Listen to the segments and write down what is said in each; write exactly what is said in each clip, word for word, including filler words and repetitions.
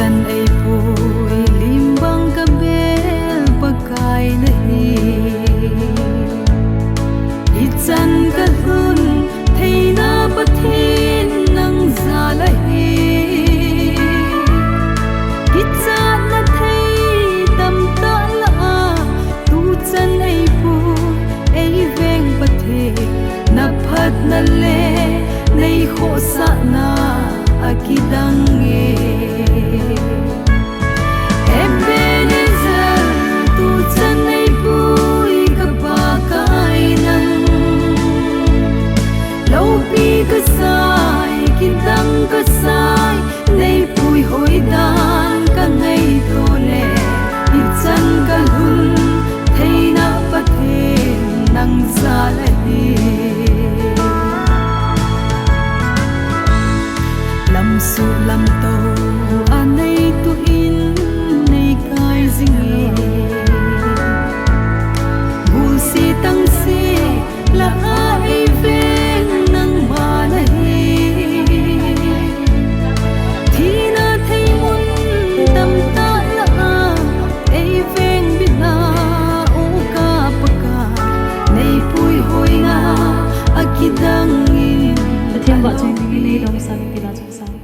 Chan eipui lim bang kabel Pakai nahi. Ichan kalhun theina Pathen nang jal ahi. Kichatna thei tamtah lah a, tuchan eipui eiveng Pathen, naphatna le neikhohsahna akidang e. Ebenezer, tuchan eipui ka Pakai nang. Loupi kasai, kidang kasai, neipui hoi dan kangaito le, ichan kalhun theina Pathen nang jal ahi. Lamsuh lamtoh a neituh in neikai jing e. Gulse tangse lah a eiveng nangma nahi. Thina thei mun tamtah lah a eiveng bitna u ka Pakai, neipui hoina akidang in. Pathen vahchoi dingin neidong sah in, kipah cheh sah in.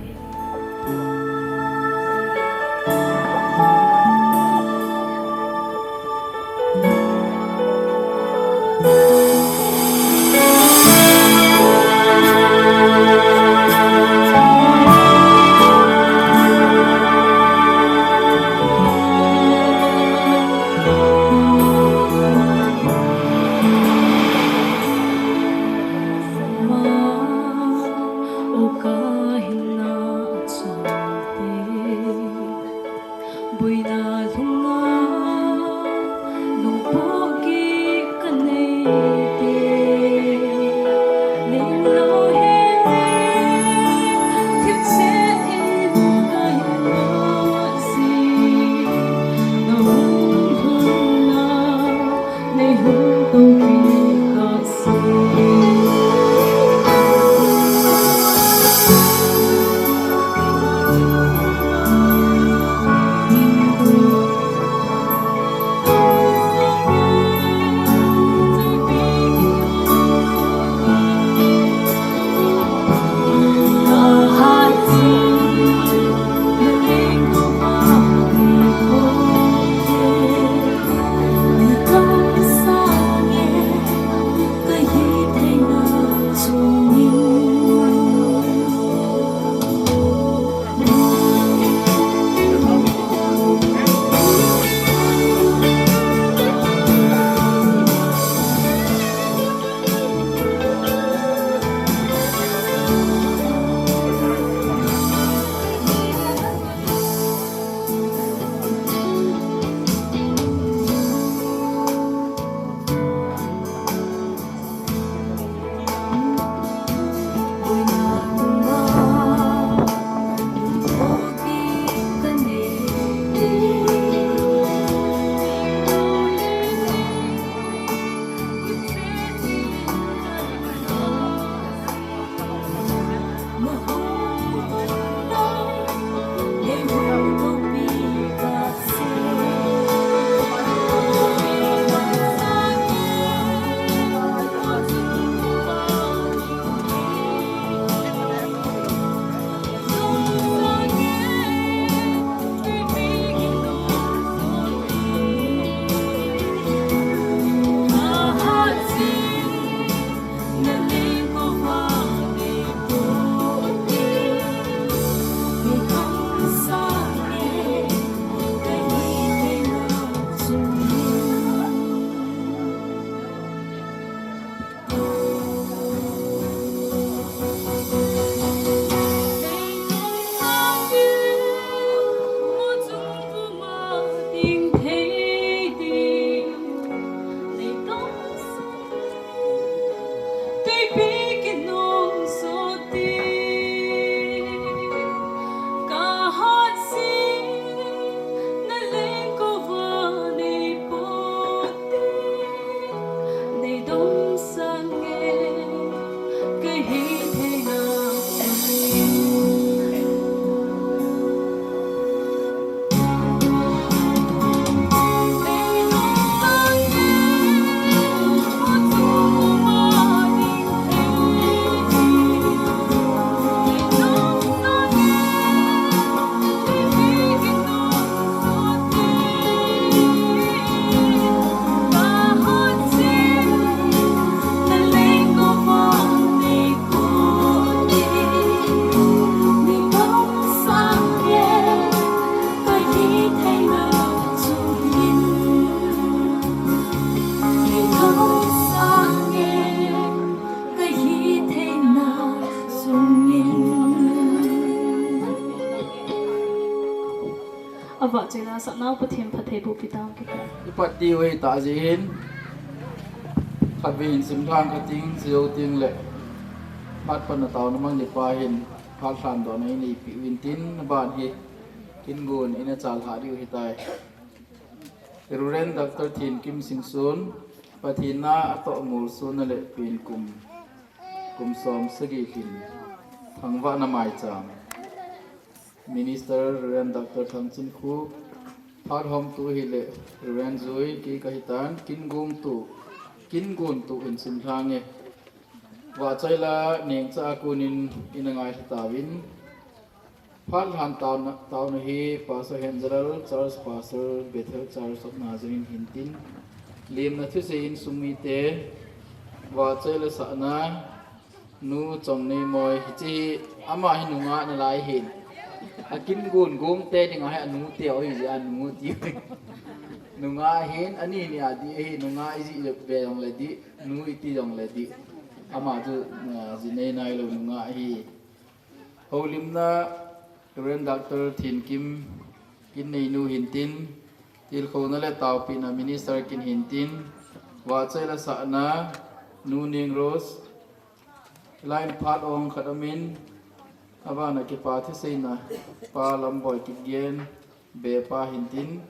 Avahchoi la sahnau Pathen phattheiboh pi tang kiti. Ipat diu hita jeh hin. Khatvei hin simlhang khat ting, seiyo ting le. Phat patna taona mang nipa hin. Phat lhandohna inei piu hin tin, aban hi. Kingun ina chalhah diu hitai. Reverend Doctor Thenkim Singson, Pathen na atoh molsona le pen kum, kum som sagi hin. Thangvahna maicham. Minister Reverend Doctor Thangchinkhup, phat hom tu hile Reverend Zui, kei kahitan, Kingun tu, Kingun tu in simlhang e. Vahchoi la nengcha a konin ina ngailha tauvin. Phat lhan taona, taona hi Pastor Henjalal, Church Pastor, Bethel Church of Nazarene hin tin. Lemna thusei insung mite, vahchoi la sahna, Nu Chongneimoi, hiche hi ama hi nungah nalai hin. Akingun gong te dinga hi anu te ahi jeh a nu ti. Nungah hin, ani ni a di ahi, nungah iji be jong le di, nu iti jong le di. Ama chu, ah, ji nei nailou nungah ahi. Houlimna, Reverend Doctor Thenkim, Kinneinu hin tin, tilkhouna le taopehna Minister kin hin tin, vahchoi la sahna, Nu Nengrose, Hilai in phat ong khat amin, abana kipa thuseina, Pa Lamboi Kipgen, Bepa hin tin,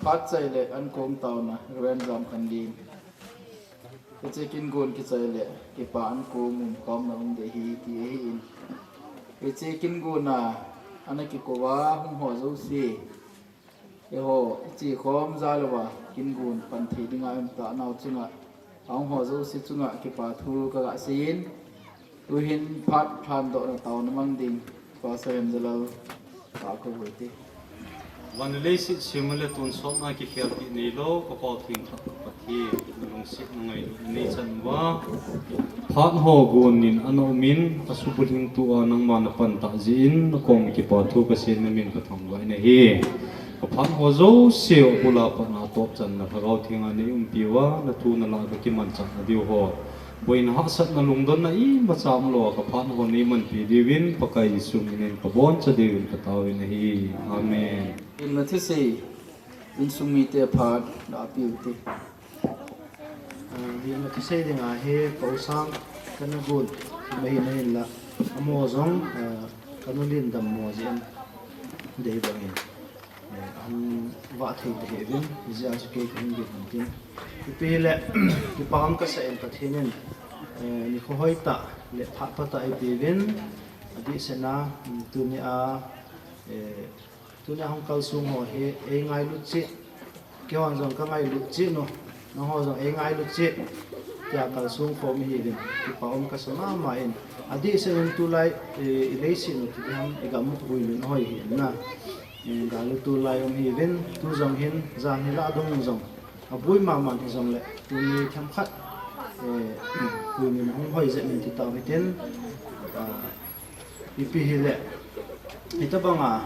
phat chai le ankong taona, Reverend Jamkhanlin. Hiche Kingun kichai le, kipa ankong mumkhomna um ding ahi, ti ahin. Hiche Kingun a, ana kikou a, hung ho jouse. Eiho, iche khom jal uva, Kingun pan thei dinga um ta nau chunga, ahung ho jouse chunga kipa thu kaga seiyin, tuhin phat lhandohna taona mang ding, Pastor Henjalal, ka ko hoi te. Van le leiset sema le tonsotna kikhelpi neilou, ka Pa thengtah Pathen, na lungset na ngailut nei chan uva. Phat ho gon in ana um in, asubulhing tua nangma na pan tah jeh in, na kom kipa thu kasei na min ka thangvah in ahi. Ka phat ho jouse u bula pat na top chan na Lhagao Theng a nei umpi uva, na thu na la ka kimanchah na diu ho. Boina hahsatna lungdonna imacha umlou a ka phat ho nei manpi diuvin, Pakai Jesu min in ka boncha diuvin ka taovin ahi. Amen. Lemna thusei, insung mite phat la piu te. Ah, lemna thusei dinga hi ka u Sang ka na gon, ma hin ahin la, amaho jong, ah, ka nu Lindammo jeh in, dei bang in. Eh, ahung vah thei ta hih uvin, hijeh a chu kei kahin gon tin. Ipi hile, kipa um kasah in Pathen in, eh, nikho hoitah le phat phatah eipeuvin, adehset a, um, tunia, eh, tunia hung kalsong ho hi, eingailut cheh, keihon jong kangailut cheh nu. Nangho jong eingailut cheh, tia kalsong khom ihiuvin, kipa um kasa mama in. Adehset in tulai, eh, i leiset u ti diham, i gam u buimin ahoi hi na. Eh, gal u tulai um hiuvin, tu jong hin, jan hi lah dong jong. Abui mama hijongle, tuni themkhat, eh, buimin hung hoi jeh in ti tau hitin, ah, Ipi hile, hitabanga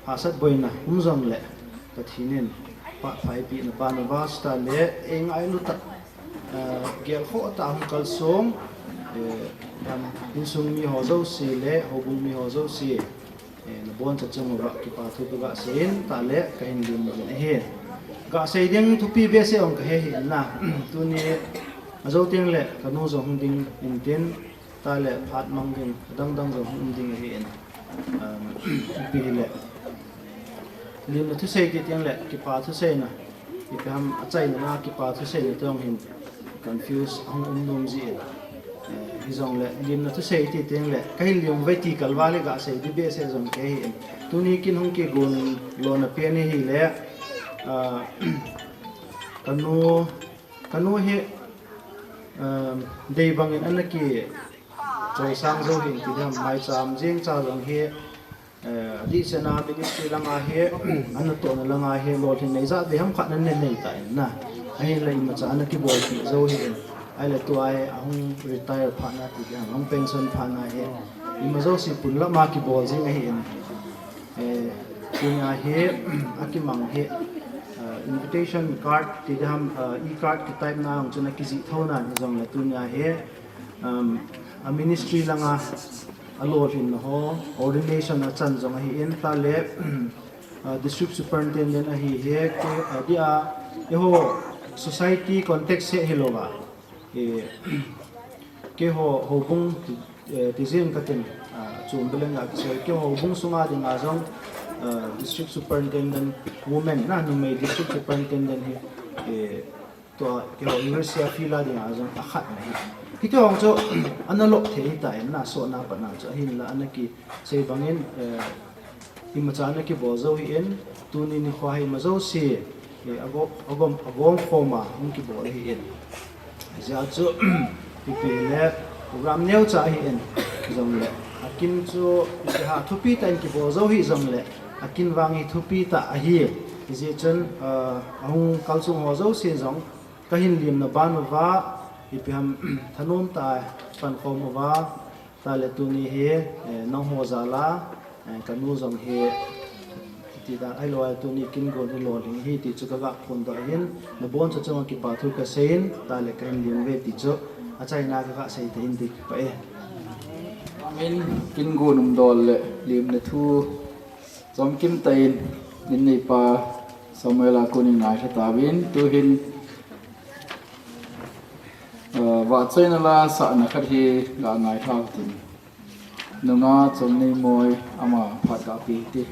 hahsat boina um jongle, Pathen in phat pha eipeh na pa na vahchoi ta le, eingailut tah, eh, gelkhoh tah a hung kalsong, eh, insung mi ho jouse le, houbung mi ho jouse, eh, na boncha chung uva kipa thu kaga seiyin, ta le kahin lim uvin ahi. Ga sei ding thupi behseh jong kahe hih in na, tuni ajou teng le, ka nu jong hung ding in tin, Tale phat mang ding, adang dang jong um ding ahi in. Um, ipi hile. Limna thusei ti teng le, kipa thuseina. Ipi ham achaina na kipa thuseina teng hin confuse ahung um nom ji in. Eh, hijongle, limna thusei ti teng le, kahin lim uve ti kalval le ga sei ding behseh jong kahe in. Tuni kin hung kigon lona pen hi hile, ah, kanu Kanu hi, um, dei bangin ana kichoisang jou hin ti diham, maicham jeng cha jong hi, eh, adehset a ministry langa hi, ana tohna langa hi, lolhin nei jat diham khat ana nei ta in na. Ahinla imacha ana kibolpi jou hi in. Ahile tua hi ahung retire phat na ti diham, ahung pension phat na hi. Ima jouse pun lama kibol jing ahi in. Eh, tunia hi, akimang hi, eh, invitation card ti diham, eh, e-card kitype na jong chun akijih thou nan hijongle tunia hi, um, a ministry langa alolhinna ho, ordination achan jong ahi in tale, uh, District Superintendent ahi hi, kei, uh, dia, eiho society context hi hilouva, eh, keiho houbung ti, eh, tijing katin, uh, chun beleng a kisei, keiho houbung sunga dinga jong, uh, District Superintendent Women, na numei District Superintendent hi, eh, tua, keiho University of Phila dinga jong akhat ahi. Hiti ho chu, ana lop thei hitan, na sona pat na chu, ahinla ana kisei bangin, eh, imacha ana kibol jou ahin, tuni nikho hi ima jouse, eh, agom, agom, agom khoma hung kibol ahin. Hijeh chun, ipi le, program neocha ahin, jongle, akin chu, ipi ham thupi tah in kibol jou hih jongle, akin vang hi thupi tah ahi. Hijeh chun, ah, ahung kalsung ho jouse jong, kahin lemna ban uva, ipi ham thanom tah a pankhom uva, tale tuni hi, eh, nangho jal a, eh, kanu jong hi, ti dan ahilou a tuni kin gon hi lolhing ahi ti chu kaga phondoh ahin, nabonchauva chunga kipa thu kaseiyin, tale kahin lem uve ti chu, achaina kaga sei tahin ti kipah e. Amen. Kin gon umdol le lemna thu, chomkim tah in, in neipa Samuel a kon in ngailha tauvin, tuhin, ah, vahchoina la sahna khat hi ga ngailha utin. Nunga Chongnei Moi ama phat ga pe hite.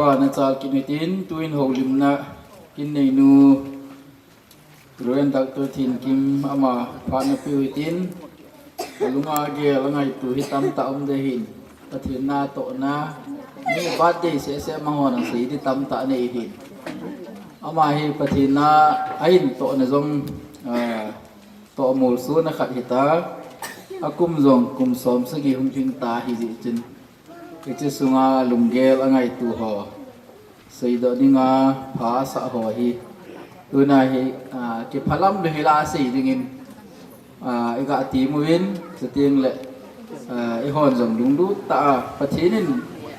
Phat na chal kit hitin, tuin houlimna kin neinu Reverend Doctor Thinkim ama phat na peuhitin, alunga gel angaitu hi tamtah um ding ahin, Pathen na tohna, mi birthday seh seh mang hon asei di tamtah nei ahin. Ama hi Pathen na ahin tohna jong, ah, toh molso na khat hita, akum jong kum som sagi hung lhing ta ahi jeh chun, hiche sunga lunggel angaitu ho, seidoh dinga pha asah ho hi, tuna hi, ah, kiphalam lou hila sei dingin, ah, iga temuvin, chuteng le, ah, eihon jong lunglut tah a, Pathen in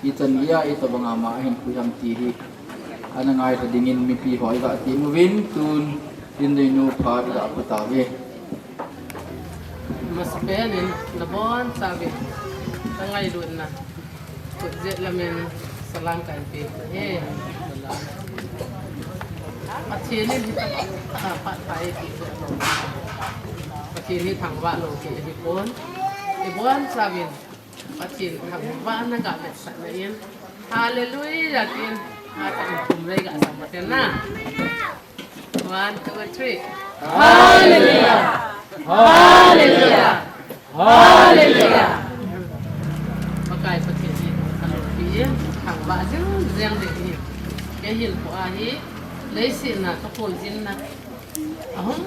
ichan geiya itobang a ama ahin pui ham ti hi ana ngailha dingin mipi ho iga temuvin, tun in neinu phat iga pu tauve. Masapen in nabonchauvin kangailutna Kut jet lamin salam kahin pe ahi. Pathen in hitobang a phat pha eipeh jeh a, Pathen hi thangvah lou kei ahipon. Ibonchauvin Pathen thangvahna ga vetsahna in, Hallelujah tin, a ka in kum lei ga sam Pathen na. One, two, three. Hallelujah! Hallelujah! Hallelujah! Pakai Pathen hi aloupi in, thangvah jing jing ding ahi. Kei hin po ahi, leiset a kakhol jing na, ahung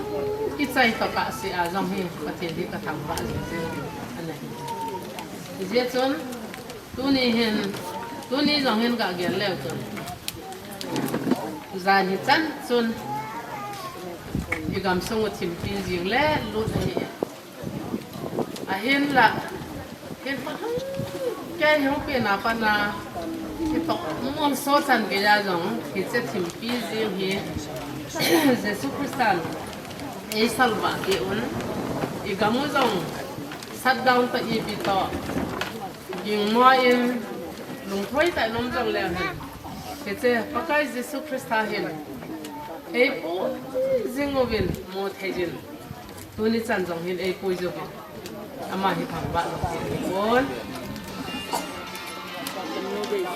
kichai tokah seh a jong hi, Pathen hi kathangvah jing jing ding ahi. Hijeh chun, tuni hin, tuni jong hin kagel leu chun, jan hichan chun igamsung u thimpi jing le lut ahi. Ahinla, hin pa hung, kei hung pen a pat na, kitoh molso chan geiya jong, hiche thimpi jing hi, Jesu Christan eisalvah kit un, igam u jong shutdown tah ipi toh, gingmo in, lungthoi tah in um jong leu hen, hiche Pakai Jesu Christa hin eipui jing uvin, mu thei jin, tuni chan jong hin eipui jing uvin, ama hi thangvah lou kei ahipon.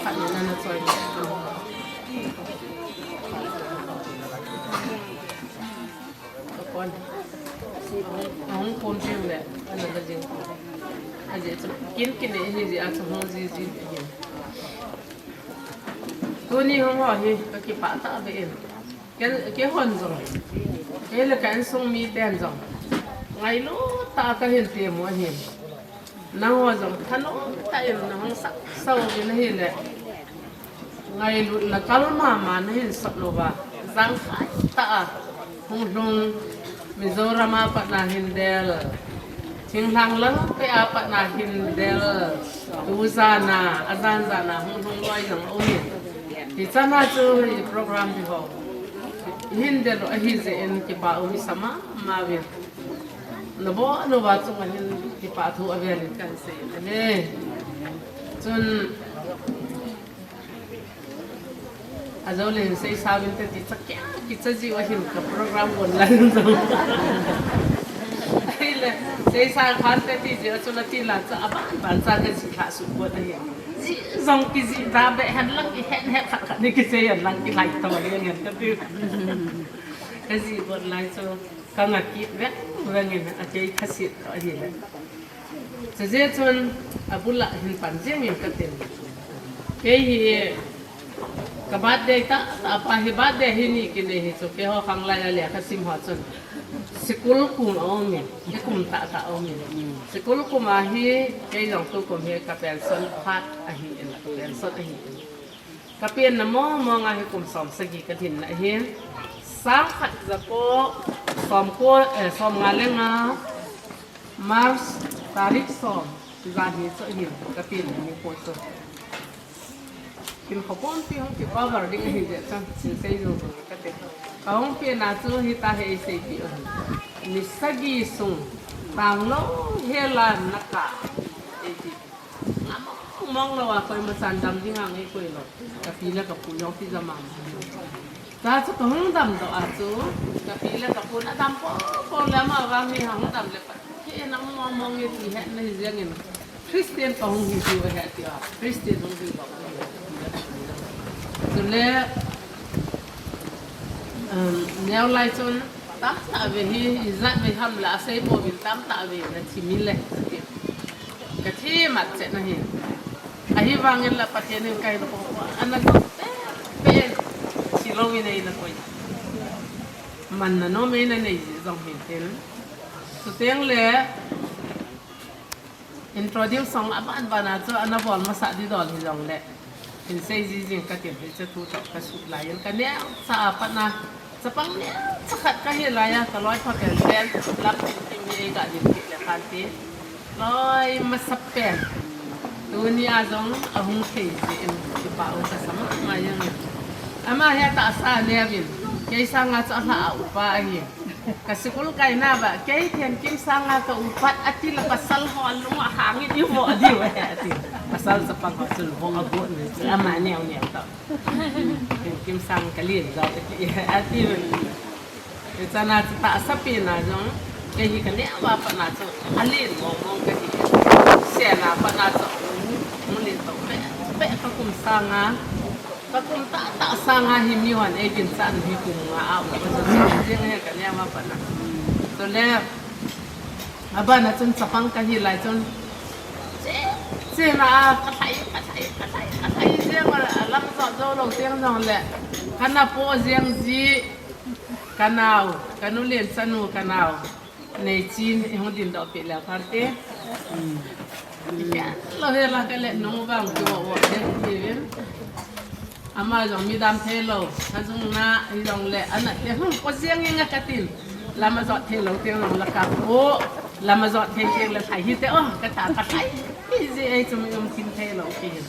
Khat ni nana choi ni. Kapon. Ahung khom jing le, ana la jing. Ajeh chu kin kin ahi jeh a chu hung ji ji ahi. Tuni hung ho hi kakipah tah beh in. Kei, keihon jong, kei le ka insung miten jong ngailut tah a kahin temu ahin. Nangho jong thanom tah in nahung sah sah uvin ahile, ngailutna kal mama nahin sot louva, jangkhai tah a hung lhung, Mizoram a pat na hin del, thinglhang lampi a pat na hin del, tujan a, ajan jan a hung lhung loi jong aumin. Hichan a chu hi program hi ho hin del u ahi jeh in kipah u hi sa mama uvin. Nabon uva chunga hin kipah thu avel in kahin sei in ahi. Chun, ajou le hin seisa uvin te ti, cha kya kicha ji u ahin ka program gon lai jong. Ahile, seisa khan te ti ji a chu nati la cha aban ban cha kaji lha suh got ahi. Ji jong kiji da beh hen lang, kihen het khat khat ni kisei hen lang, kilai to le hen kati. Kaji got lai chu kanga kit veng veng in, akei khasit toh ahile. Chujeh chun abul a hin pan jing in katin. Kei hi ka birthday tah tah a pa hi birthday hi ni kinei hi chu keiho khanglai a lekha sim ho chun school kum aumin, ikum tah tah aumin. School kum a hi kei jong tukum hi ka pension phat ahin, ka pension ahin. Ka penna mong mong a hi kum som sagi ka lhinna ahin. Sang khat ja ko som ko, eh, som nga le nga, March tarik som, jan hi chu ahin ka penna ni po chu. Kin kho pon ti hung kipa bar ding ahi jeh chun, sin sei jong jong kati. Ka hung penna chu hita hi eiseipeh u ahi. Ni sagi sung, tanglou hel a na kah, eiti. Nga mong mong lou a koima chan dam ding a ngei koi lou. Ka pi le ka pu jong ti jama. Cha chu ka hung damdoh a chu, ka pi le ka pun adam popo le ama vang hi hung dam le pat. Hi nang mong mong nge ti hetna hi jeng in. Christian ka hung hi diu ahi ati a. Christian hung hi lou. Chule, um, neo lai chun, tamtah ve hi, ijat ve ham la, asei pouvin tamtah ve na thi mi le. Ka thi mat che na hi. Ahivangin la Pathen in ka hin ko, ana ko, pe, pe, thi lou in ei na koi. Man na nom ei na nei ji jong hin tin. Chuteng le, introduce song aban ban a chu ana bol masa di dol hi jong le. Hin sei ji jing ka tin hi chu tu chok ka sut lai in ka neo sa a pat na. Chapang neo cha khat ka hi lai a ka loi pha pen pen. Lam tin tin hi ei ka din ti le khan ti. Loi masa pen. Tuni a jong ahung thei ji in kipa u ka sa ma ma jeng in. Ama hi tahsa neo vin. Kei sanga chu alha a upa ahi. Ka sikul kai na ba, kei Thenkim sanga ka upat ati la pasal ho lung a hangin i vo diu e ati. Pasal chapang ho chun vo a vo ni. Ama neo neo ta. Thenkim sang ka lin jo ati, ati. Hichana chu tahsa pi na jong, kei hi ka neo va pat na chu, alin mong mong ka hi. Sena pat na chu, mu lin to pe, pe ka kum sanga. Ka kum tah tah sanga hi mi hon ei ginchat hi kum nga a um ka sa jeng he ka neo ma pat na. Chule, aban a chun chapang ka hi lai chun. Che, che na a ka thai, ka thai, ka thai, ka thai jeng a lam jot jo lou teng jong le. Ka na po jeng ji, ka nao, ka nu len chanu ka nao. Nei chin, i hung din doh peh leu khan te. Lo he la ka le nung vang ki wo wo te ti vin. Ama jong mi dam thei lou, ka jung na, hi jong le, ana te hung ko jeng ing a ka tin. Lam a jot thei lou te jong la ka ko, lam a jot thei te le thai hi te o, ka ta ka thai. Hi ji ei chu mi um kin thei lou ki hin.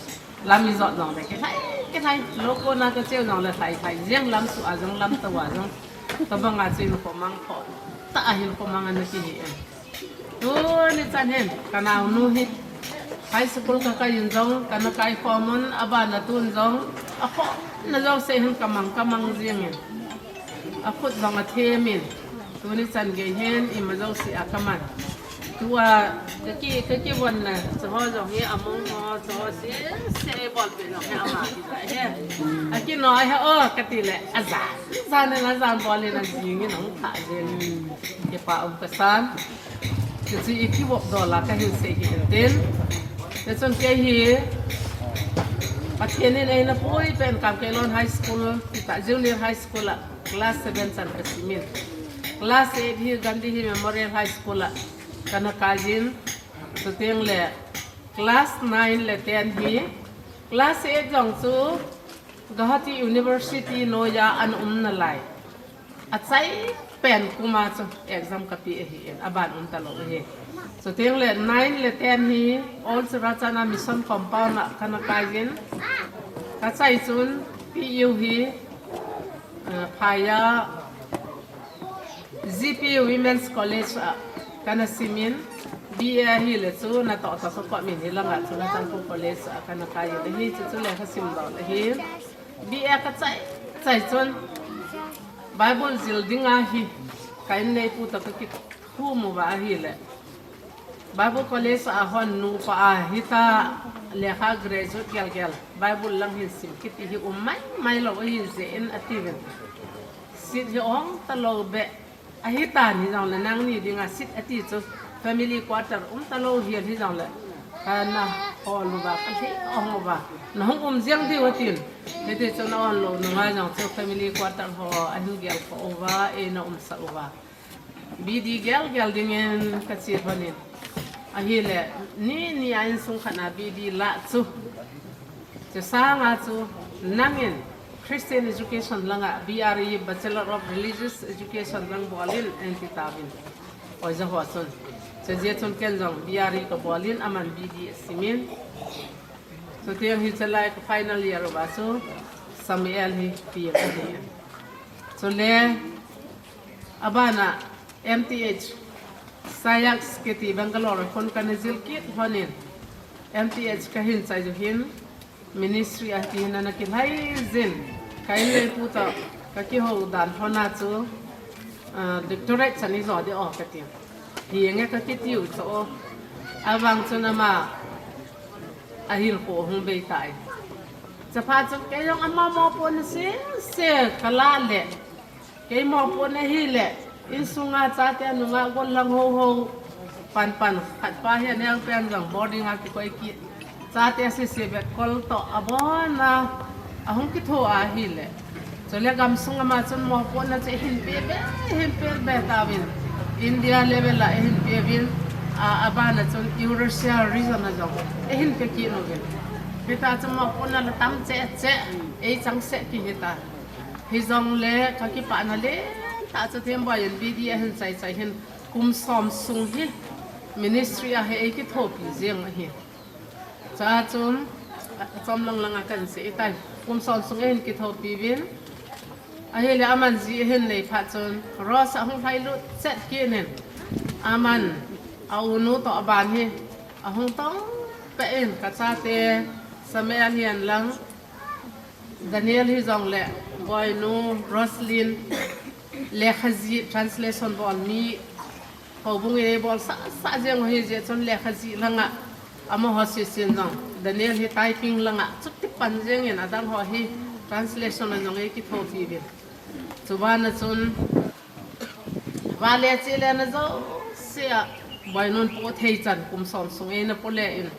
Lam i jot jong le ki thai, ki thai. Lo ko na ka cheu jong le thai, thai. Jeng lam su a jong lam to a jong. Ka bang a chu in ko mang ko. Ta a hin ko mang ana ki hi em. Tuni chan hin, ka nao nu hi. High school ka kai in jong, ka na kai khom un, aban a tun jong, a khom na jong se hin ka mang, ka mang jing in. A khut jong a them in. Tuni chan gei hin, ima jong se a ka man. Tua, ka ki, ka ki von na, chu ho jong hi, a mong ho, chu ho si, se bol pe jong hi, ama hi la he. A ki no he, o, ka ti le, a jan, jan le, a jan bol le, na jing in, hung tha jing. Kipa um ka san. Chuchu i kivop dol a ka hin sei hi tin. Chuchun kei hi Pathen in eina pui pen Kamkeilon High School, kita Junior High School a class seven chan ka sim in. Class eight hi Gandhi Hill Memorial High School a kana kai in. Chuteng le class nine le ten hi. Class eight jong chu Guwahati University noiya ana um nalai. Achai pen kum a chu exam ka pe ahi in, aban um talou ahi. Chuteng le nine le ten hi Old Churachandpur Mission Compound a kana kai in. Ka chai chun P U hi, eh, phai a G P Women's College a kana sim in, B A hi le chu natoh toh ka kop in hi lang a chu Nachangpu College a kana kai in ahi, chu chu le ka sim dol ahi. B A ka chai, chai chun Bible jil ding ahi, ka in neipu toh ka kithum uva ahi le. Bible College a hon nupa a hita lekha graduate gel gel Bible lang hin sim kiti hi um mai mai lou ahi jeh in ati vin. Seat hi ahong talou be. Ahi tan hi jong le nangni dinga seat ati chu family quarter um talou hial hi jong le. Ka na hol uva, ka hi ahong uva. Na hung um jeng diu atin. Hiti chu na on lou nunga jong chu family quarter ho ahin gel kho uva, eina umsah uva. B D gel gel dingin ka chi lhonin. Ahile, ni, ni a insung khat na B D la chu. Chu sanga chu, nangin Christian Education langa B R E, Bachelor of Religious Education lang bolin, enti tauvin. Oja ho chun. Chu jeh chun ken jong B R E ka bolin, aman B D asimin. Chutiang hi chalai ka final year uva chu, Samuel hi P M ahi. Chule, abana M T H, SAIACS kiti Bangalore a kon kana jil kit lhonin, M T H kahin chai u hin, ministry a ti hin ana kilhai jin, ka in le pu toh, ka kihou dan lhona chu, ah, doctorate chan ijo ding o kati. Hinge ka kiti u chu o. Avang chun ama, ahin kho hung bei tai. Chapha chu kei jong ama mopohna sese kala le. Kei mopohna hile. Insunga chate nunga gol lang ho ho. Pan pan khat pa hi aneo pen jong boarding a kikoi kit. Chate sese be kol to abona. Ahung kitho ahile. Chule gamsung ama chun mopohna chu eihin pe be, eihin pe be tauvin. India level a eihin pe uvin, a, abana chun Eurasia region a jong eihin pe kit uvin. Hita chu mopohna la tam cheh cheh, ei chang seh kihita. Hijongle kakipana lentah chu Themboi in B D ahin chai chai hin kum som sung hi ministry a hi ei kithopi jeng ahi. Chua chun, chom lang lang a kan sei tai. Kum som sung eihin kithopi uvin. Ahile aman ji ahin nei phat chun, Rose ahung lhailut chet kit in. Aman, a unu toh aban hi, ahung tong peh in kachate, Samuel hihen lang, Daniel hijongle, Boinu, Roslyn, lekha jih, translation bol mi, houbung in ei bol sah sah jeng u hijeh chun lekha jih langa, amaho sesen jong, Daniel hi typing langa, chuti pan jeng in adang ho hi translation a jong ei kithopi uvin. Chubana chun, vale chele na jouse a, Boinun po thei chan kum som sung eina po le in.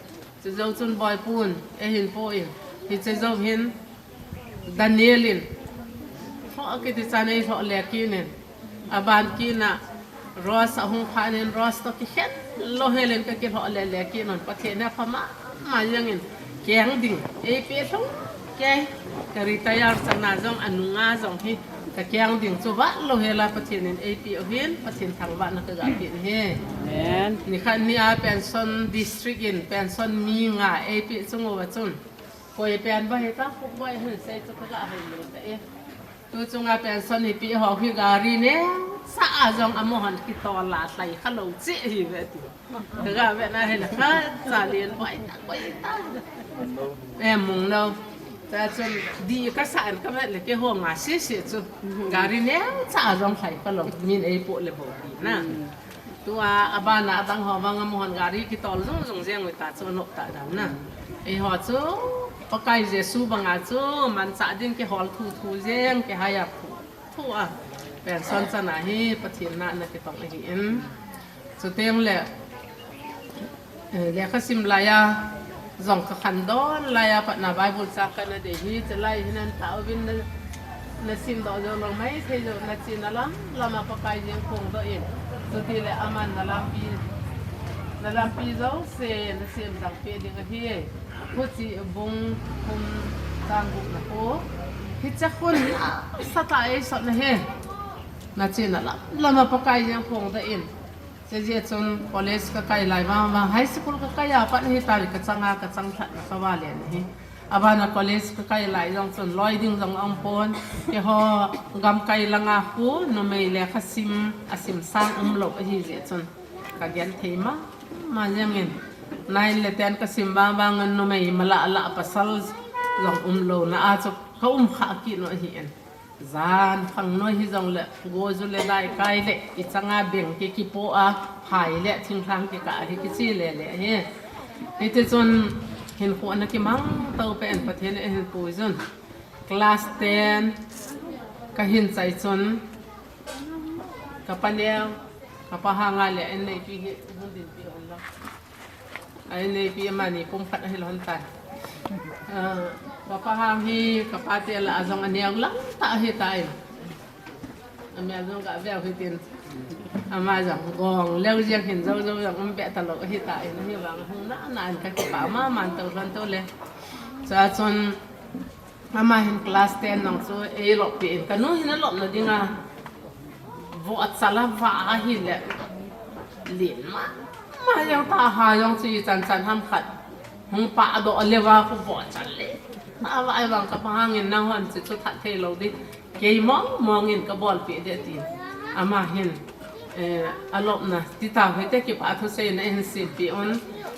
Chejou chun Boipun, eihin po in. Hiche jou hin, Daniel in. Lhoh kiti chan ei lhoh le kit in. Aban kit na, Rose ahung phat in, Rose toh kikhen lou hel in kakilhoh le le kit un. Pathen in apha mama jeng in. Keng ding, ei pe lhung kei. Ka retire chan a jong, anunga jong hi. Ka keng ding chu vatlou hel a Pathen in ei pe u hin, Pathen thangvahna kaga pe in ahi. Amen. Nikhat nia pension district in, pension mi nga ei pe chung uva chun. Koi pen ba hita, khu boi hin sei chu kaga hei lou ta e. Tu chunga pension hi pe ho hi gari neocha a jong amahon kitol a lhai kha lou cheh hi ve ti. Kaga ve na hile khat cha lien boi ta, boi ta. Em mong lou. Chua chun di kasa in kavet le keiho nga sese chu. Gari neocha a jong lhai kha lou. Min ei po le bou ti na. Tua, abana adang ho vang amahon gari kitol jung jung jeng u ta chu anop ta dan na. Eiho chu, Pakai Jesu banga chu, manchah ding kihol thu thu jeng, kihaiya thu thu a. Pension chan a hi, Pathen na na kitong ahi in. Chuteng le, eh, lekha sim laiya, jong kakhan don laiya, patna Bible chang kana dei hi, chulai hin an ta uvin na, na sim doh jou lou maithei jou, na chena lam, lama Pakai jeng phong doh in. Chuti le aman na lampi, na lampi jouse, na sem jang pe ding ahi. Huchi bung, kum, chang gup na pu. Hiche khun, sa ta ei sot na he. Na chena lam, lama Pakai jeng phong doh in. Chejeh chun college kakai lai vang vang, high school kakai a pat hi tari kachanga, kachang lhatna kavale na hi. Abana college kakai lai jong chun loi ding jong aum pon. Keiho gamkai langa khu numei lekha sim, asim sang umlou ahi jeh chun. Kagenthei mama jeng in. Nine le ten kasim vang vang in numei mala la pasal jong umlou na a chu kaum kha kit u ahi in. Jan khang noi hijongle, go ju le dai kai le, ichanga beng ki kipo a, phai le, thinglhang kikah hi kiche le le hi. Hiti chun, hinkho ana kimang to pen Pathen in eihin pui jun. Class ten, kahin chai chun, kapa neo, kapa hanga le, en neipi hi, hung dinpi hon lo. Ai, neipi amani pumkhat ahi lhon tai. Ah, kapa hang hi, kapa te lah a jong aneo lang tah ahi tai. Amel jong gaveu hitin. Ama jong gong leu jeng hin jou jou jong um be talou ahi tai. Ahivang hung nana in kakipah mama in tou lhon tou le. Chua chun, Ama hin class ten nung chu eilop peh in, kanu hin alopna dinga vohchal avah ahile, len mama jeng tah, ha jong chu ichan chan ham khat hung pah doh leuva khu vohchal le avah, ahivang kapa hangin nanghon chu chu that thei lou ding, kei mong mong in kabolpeh ding tin. Ama hin, eh, alopna tita hite kipah thuseina eihin sempeh un.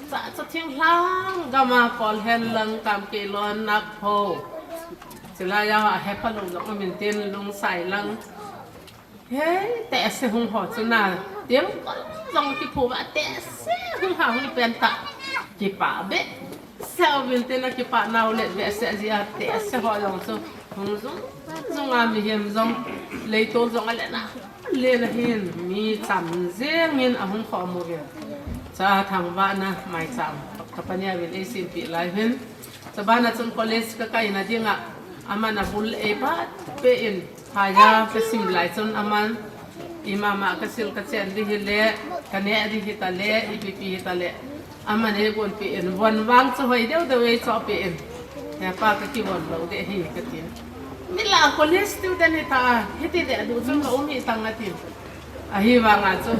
Cha, cha thinglhang gama kol hen lang kam kei lon nak ho. Chulai a hepha lou jong umin tin lungsai lang. Hei, tehse hung ho chu na. Tiang kol jong kiphu va tehse hung ha hung pen ta. Kipah beh. Seuvin tin, akipah nau le behseh jeh a, tehse ho jong chu hung jung jung a, mihem jong, leitol jong a le na le na hin mi cham jeng in ahung khom uvin. Cha thangvahna maicham ka pani a vin eisempeh lai hin. Chabana chun college kakai na dinga, aman abul eipat peh in, higher kasim lai chun aman, imama kasil kachen di hile, kaneh di hitale, ipi pi hitale, aman eigonpeh in, von vang chu hoi deu deu eichohpeh in. Hepa, kakivon lou ding ahi, katin. Nila college student hita, hiti deh duh chun kaum hitang, atin. Ahivanga chu,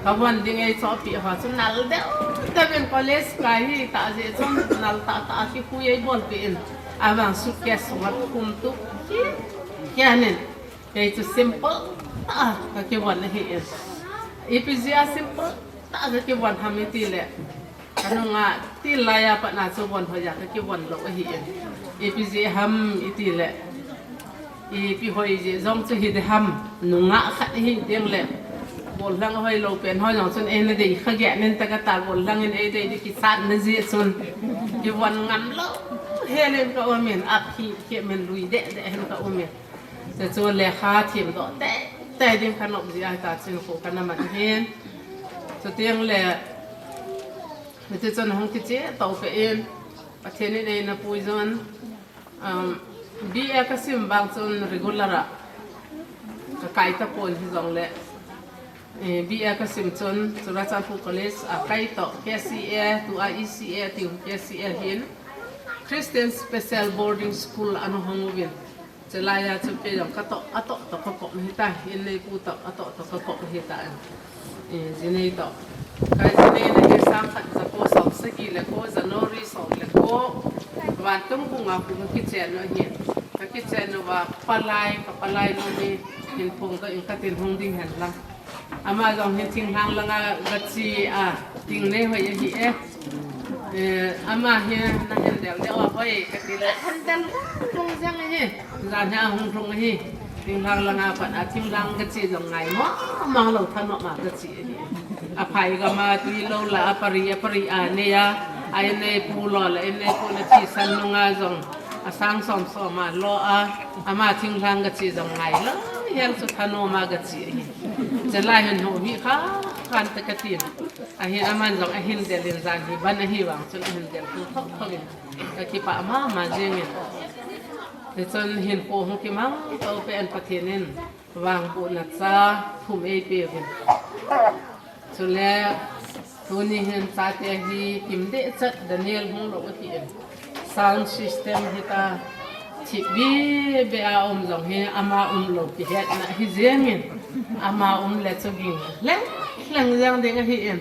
kavon ding eichohpeh ho chu nal deu deuvin, college kai hitah jeh chun nal tahtah a kikhui eibolpeh in. Avang suitcase sunga khumtup hi, hianin, kei chu simple tah a kakivon ahin. Ipi jeh a simple tah a kakivon ham itile, kanunga til laiya patna chu von hoiya kakivon lou ahin. Ipi jeh ham itile, ipi hoi jeh jong chu hiding ham, nungah khat ihi tengle, gollhang hoilou pen ho jong chun eina dei kha geh nin, takata gollhang in eidei di kichatna jeh chun, kivon ngam lou helin kaumin, aphi khemin lui deh deh hin kaumin. Chuchu lekha themdoh teitei ding kanop jeh a hita chun kho kana man ahin. Chutengle, hitichun hung kichehtoh peh in, Pathen in eina puijun, um, B A kasim vang chun regular a kakai tapon hijongle, eh, B A kasim chun Churachandpur College a kaitoh, K C A, tua E C A, tiu K C A hin Christian Special Boarding School ana hong uvin. Chulaiya chu kei jong katoh, atoh toh kakop ahitai, inneipu toh atoh toh kakop ahitai. Eh, jinei toh. Ka jinei na hi sangkhat jako somsagi le ko, January som le ko, vantung bunga kum kichen u ahi. Kakichen uva, palai, kapalai nu hi, hin phongdoh in katin hung ding hen lang. Ama jong hi thinglhang langa gache a, thingnei hoi ahi e. Eh, ama hi nahin del deu a hoi katile, hin del lung jeng ahi. Jan hi ahung lhung ahi. Thinglhang langa pat a thinglhang gache jong ngai mong mong lou, thanom a gache ahi. Aphai gam a twi lou la, apari, apari a nei a, a inneipu lo la, inneipu le thisan nunga jong asang som som a lo a, ama thinglhang gache jong ngai lou hel chu thanom a gache ahi. Chulai hin hou mi kha khan ta katin. Ahin aman jong ahin del in, jan hi ban ahivang chun ahin del thu thou thou in, kakipah mama jeng in. Hichun hinkho hung kimang to peh in Pathen in vangbohna cha thum eipeuvin. Chule tuni hin chate hi kimdehchet Daniel hung lou ahin. Sound system hita, thip bebe a um jong hi ama umlou kihetna hi jeng in, ama um le chu ging leng leng jeng ding ahin.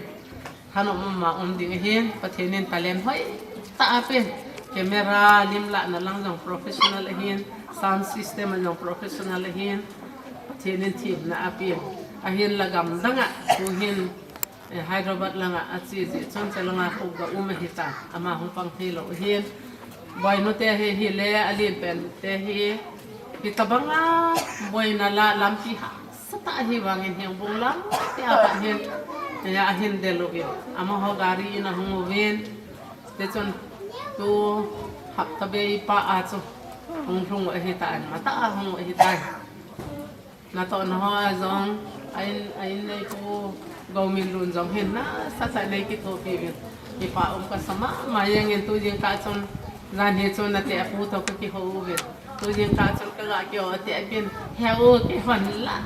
Thanom mama um ding ahin, Pathen in talent hoitah apen. Camera lim lahna lang jong professional ahin, sound system a jong professional ahin, Pathen in themna apen. Ahinla gamdang a tuhin, eh, Hyderabad langa ache jeh chun, chulanga khu ga um ahitan, ama hung pang theilou ahin. Boinu te hi, hile alen pen te hi, hitobanga boina la lampi hahsatah ahivangin, hengbung lampi a pat hin, eh, ahin del uvin, amaho gari in ahung uvin. Tichun tu hapta bei pah a chu hung lhung u ahitan, matah a hung u ahitan. Natohna hoa jong, a in, a inneipu Gominlun jong hin nasatah in eikithopi uvin. Kipah um kasa mama jengin, tu jingkah chun, jan hi chun ate apu toh kakihou uvin. Tu jingkah chun kaga kihou ate apen, he u, kihon la,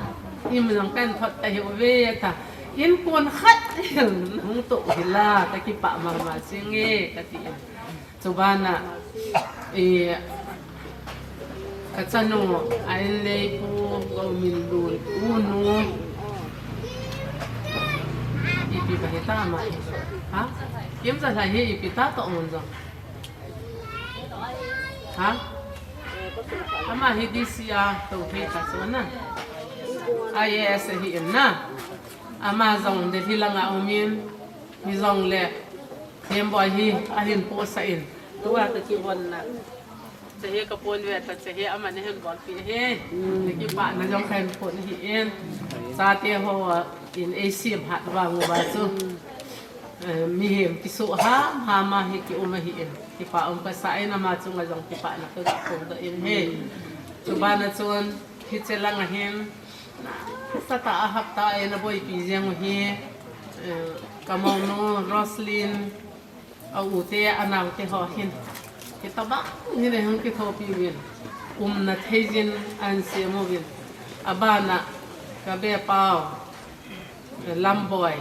im jong kahin thot tahih uve ata. Inkon khat hil hung toh hila, kakipah mama jenge, katin. Chubana, eh, kachanu, a inneipu Gominlun unu, ipi ba hita ama hi? Ha? Kimjalhai hi ipi ta toh mun jong? Ha? Ama hi D C a toh thei ta chu na. I A S ahi in na. Ama jong Delhi langa umin, hijongle, Themboi hi ahin pohsah in, tua kakivonna. Chehi kapon ve ta, chehi aman ahin bolpeh hi. Kakipahna jong kahin phong ahin. Chate ho in eisem hat vang uva chu, Eh, mihem kisuh ham ham a hi kium ahi in. Kipa um kasa in ama chunga jong kipana kaga phong doh in ahi. Chubana chun hiche langa hin nasatah a hapta a eina boipi jeng u hi, eh, ka mounu Roslyn, a u te, a nao te ho hin. Kitobang hin eihung kithopi uvin. Umna thei jin ahin sem uvin. Abana ka bepau, Lamboi.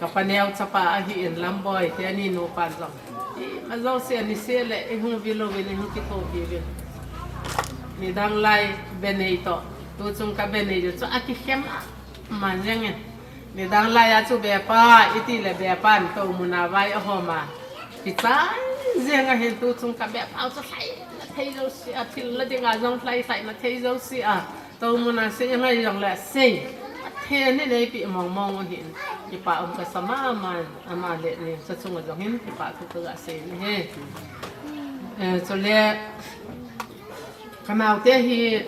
Ka paneo chapa ahi in Lamboi, te ani nupa jong. Ima jouse ani se le, eihung vil uvin, eihung kithopi uvin. Nidang lai be nei toh. Tuchung ka be nei chu akikhem a. Ma jeng in. Nidang lai a chu bepa, iti le bepan, tou muna vai ahom a. Kichai jeng ahin tuchung ka bepa chu lhaina thei jouse a, thil la dinga jong lhai lhaina thei jouse a. Tou muna sei ngai jong le sei. Athei ni neipi mong mong ahin. Kipa um kasa mama, ama le ni, sa chunga jong hin kipa thu kaga sei ni ahi. Eh, chule, ka nao te hi,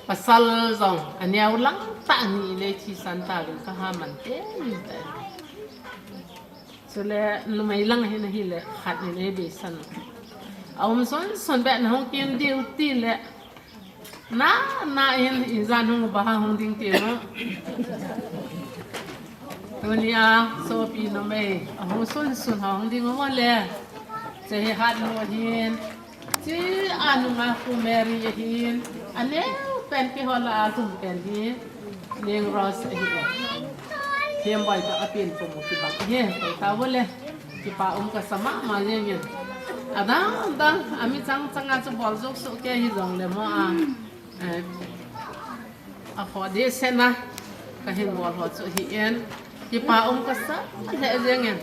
pasal jong, aneo lang tah ni le thisan ta le ka ha man te ni ta. Chule, numei lang hin ahile, khat ni le beisan. A um son son be na hung kin diu ti le. Na, na hin, in jan hung ba hung ding ti no. Tunia, sopi numei, a hung son son hung ding mo le. Che hi hat no hin. Chi a nunga Pu Mary ahin, aneo pen kihol a alhum pen hi, Neng Rose ahi. Themboi toh apen pum u kibang ahi, koi ta vole. Kipa um kasa mama jeng in. Adang dang, ami chang chang a chu bol jok soh kei hi jong le mo a. Eh, Akhoh dehset na, kahin bol ho chu ahi in, kipa um kasa lheh jeng in,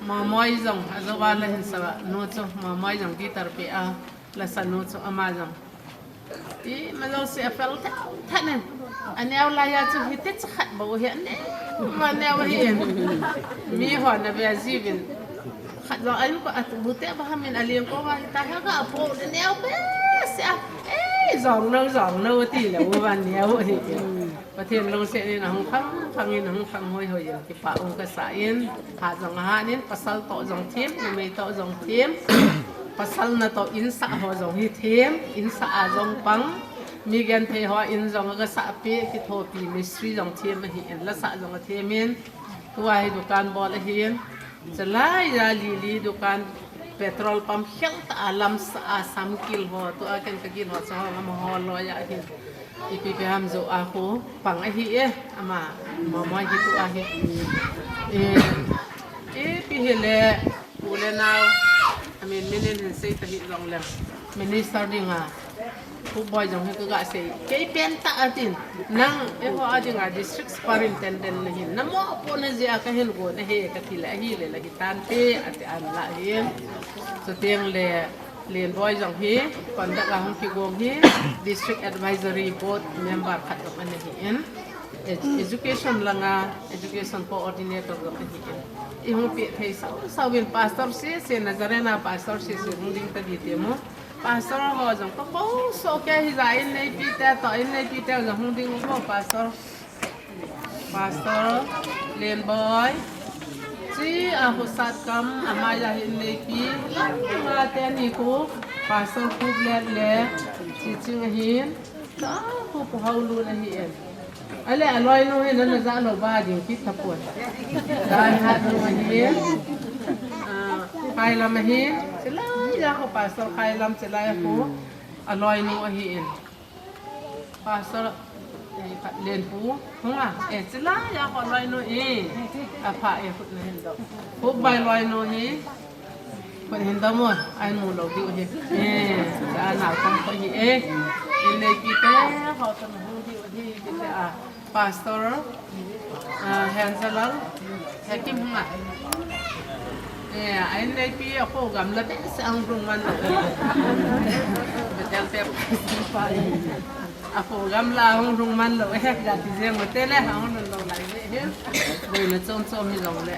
Mamoi jong, ajouva la hin sa nu chu, Mamoi jong guitar pe a, la sa nu chu ama jong. Ima jouse afel thet thet in, aneo lai a chu hiti cha khat bou hi, aneo, aneo ahi in. Mi hon ave jiuvin. Khat jong ahin ko, atu bu te ba hamin aleng ko va hita ha ga po de neo behseh a. Ei, jong no, jong no, ati le, u van neo ahi. Pathen lungset in ahung khang, khang in, ahung khang hoi hoi in, kipa um kasa in, hat jong ahat in, pasal toh jong them, numei toh jong them, pasal natoh insah ho jong hi them, insah a jong pang, mi genthei ho in jong aga sah peh, kithopi mistri jong them ahi in, la sah jong athem in, tua hi dukan bol ahi in, Chulai a Lily dukan petrol pump khel tah a lamsah a Samkil ho, tua ken ka gil ho cha ho, amaho loi a hin. Ipi pi ham jo a khu pang ahi e, ama Mamoi hi tua hi. E, ipi hile, u le nao, amin minin hin sei ta hi jong leng. Minister dinga. Khupboi jong hi kaga sei. Kei pen tah a tin. Nang eiho a dinga district superintendent nahin. Namoh poh na jeh a kahin gon ahi kati le ahile la hitante ati an la hin. Chuteng le Lenboi jong hi conduct a hung kigong hi district advisory board member khat jong ana hi in. Ed-, education langa education coordinator jong ana hi in. I hung peh thei sau sau in pastor sese Nazarena pastor sese hung ding ta di te mo. Pastor ho jong ka kou soh kei hi ja inneipi te toh, inneipi te jong hung ding u mo Pastor. Pastor Lenboi. Chi a khu Satkam, amai a hin inneipi. Nga te ni khu Pastor Khuplet le Chiching ahin. Ka khu Pu Haolun ahi em. Ale, aloinu hi nana ja lou ba ding kit tapon. Dai hat nu ahi. Ah, Khailam ahi. Chilai a khu Pastor Khailam chilai a khu. Aloinu ahi in. Pastor, eh, Lenpu. Hunga, eh, chilai a khu aloinu hi. Apha e khut nahin do. Khupbai loinu hi. Khut hin do mo, ahin mu lou diu hi. Eh, cha nau kam khu hi e. Inneipi te, ho tam hu diu hi, kiti a. Pastor, ah, Henzalang, Hekim hunga. Eh, a inneipi a khu gamla behseh a hung lhung man lou. Betel te pa. A khu gamla a hung lhung man lou. Eh, ga ti jeng mo te le, a hung lhung lou lai ve hi. Boina chom chom hi jong le.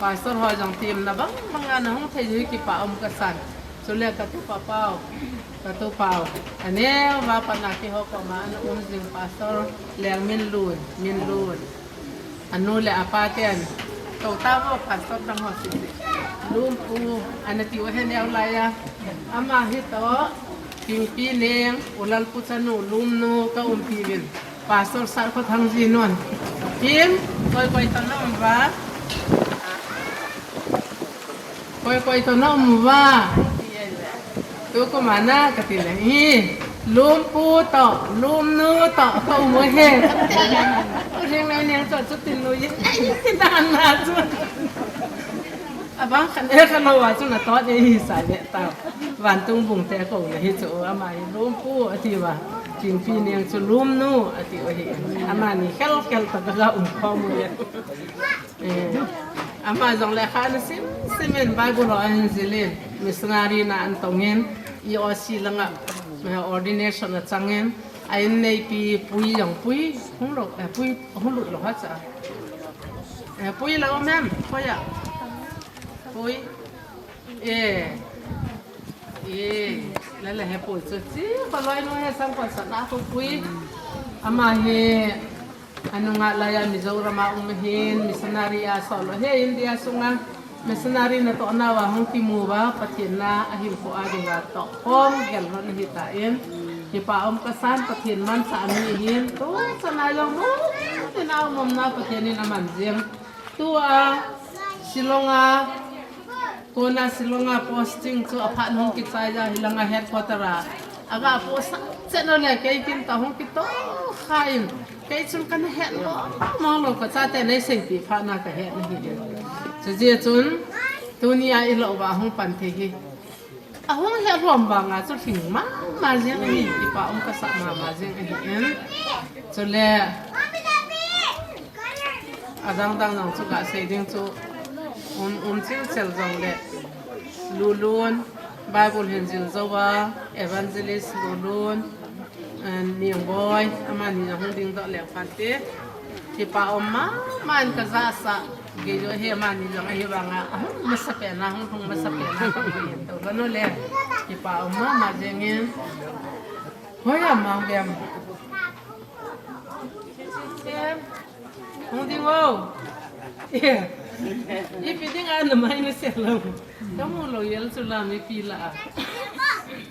Pastor ho jong themna bang bang a na hung thei hi kipa um kasan. Chule ka tupa pau, ka tupa u. Aneo va pat na keiho koma ana um jing Pastor Lengminlun, Minlun. Anu le apa ten, to ta vo pastor dang ho si si. Lumpu, ana ti u ahi neo lai a. Ama hi to, Kingpi Neng, U Lalpu chanu, Lumnu, ka umpi uvin. Pastor Sar Kho Thang ji nun. Kim, koi koi to na um uva. Koi koi to na um uva. Tu ko mana ka ti le. Hi, Lumpu to, Lumnu to, ka um u ahi. Ring le neng to, chu tin nu yi. Ai, tin dan na chu. Abang khan e khan lo wa chu na to de hi sa le ta. Vantung bung te ko na hi chu ama hi Lumpu ati uva. Kingpi Neng chu Lumnu ati u ahi. Amani khel khel ta ka ga um khom u le. Eh, ama jong le kha na sim sim in Bible ho ahin jil in, missionary na ana tong in, E O C langa, eh, ordination a chang in, a in neipi Pui jong Pui, hung lo, eh, Pui, hung lut lo ha cha. Eh, Pui lo mem, Pui a. Pui. Eh. Eh, la la he Pui chu chi, ko loi nu he sang ko sa na ko Pui. Ama hi, Anu nga lai a Mizoram a um ahin, missionary a sol u ahi India sunga. Missionary natoh nauva hung kimu uva, Pathen na ahinkho a dinga toh khom gel lhon ahi tan. Kipa um kasan Pathen manchah mi ahin, tu chan a jong mu, tin a um um na Pathen in aman jing. Tua, Shillong a, Kona Shillong a posting chu aphat hung kichai ja hilanga headquarter a. Aga post chen ole kei kin ta hung kito kha in. Kei chun kana het lo, mong lo ka chate nei seipi pha na ka het na hi. Chu jeh chun, tuni a i lo uva hung pan thei hi. Ahung het lom vanga chu hing mama jeng ahi, kipa um kasa mama jeng ahi in. Chule, adang dang jong chu kasei ding chu, um, um chil chel jong le, Lulun, Bible hin jil jouva, Evangelist Lulun, eh, Ningboi, amani jong hung ding doh leng phan te. Kipa um mama in kajah sah, gei jo hi amani jong ahi vanga, ahung masapen a, hung hung masapen a, ka hung to kanu le. Kipa um mama jeng in. Hoi a Mang Bem. Hung ding o. Ipi ding a na mai na se lo. Kamu lo yel chu la mipi la a.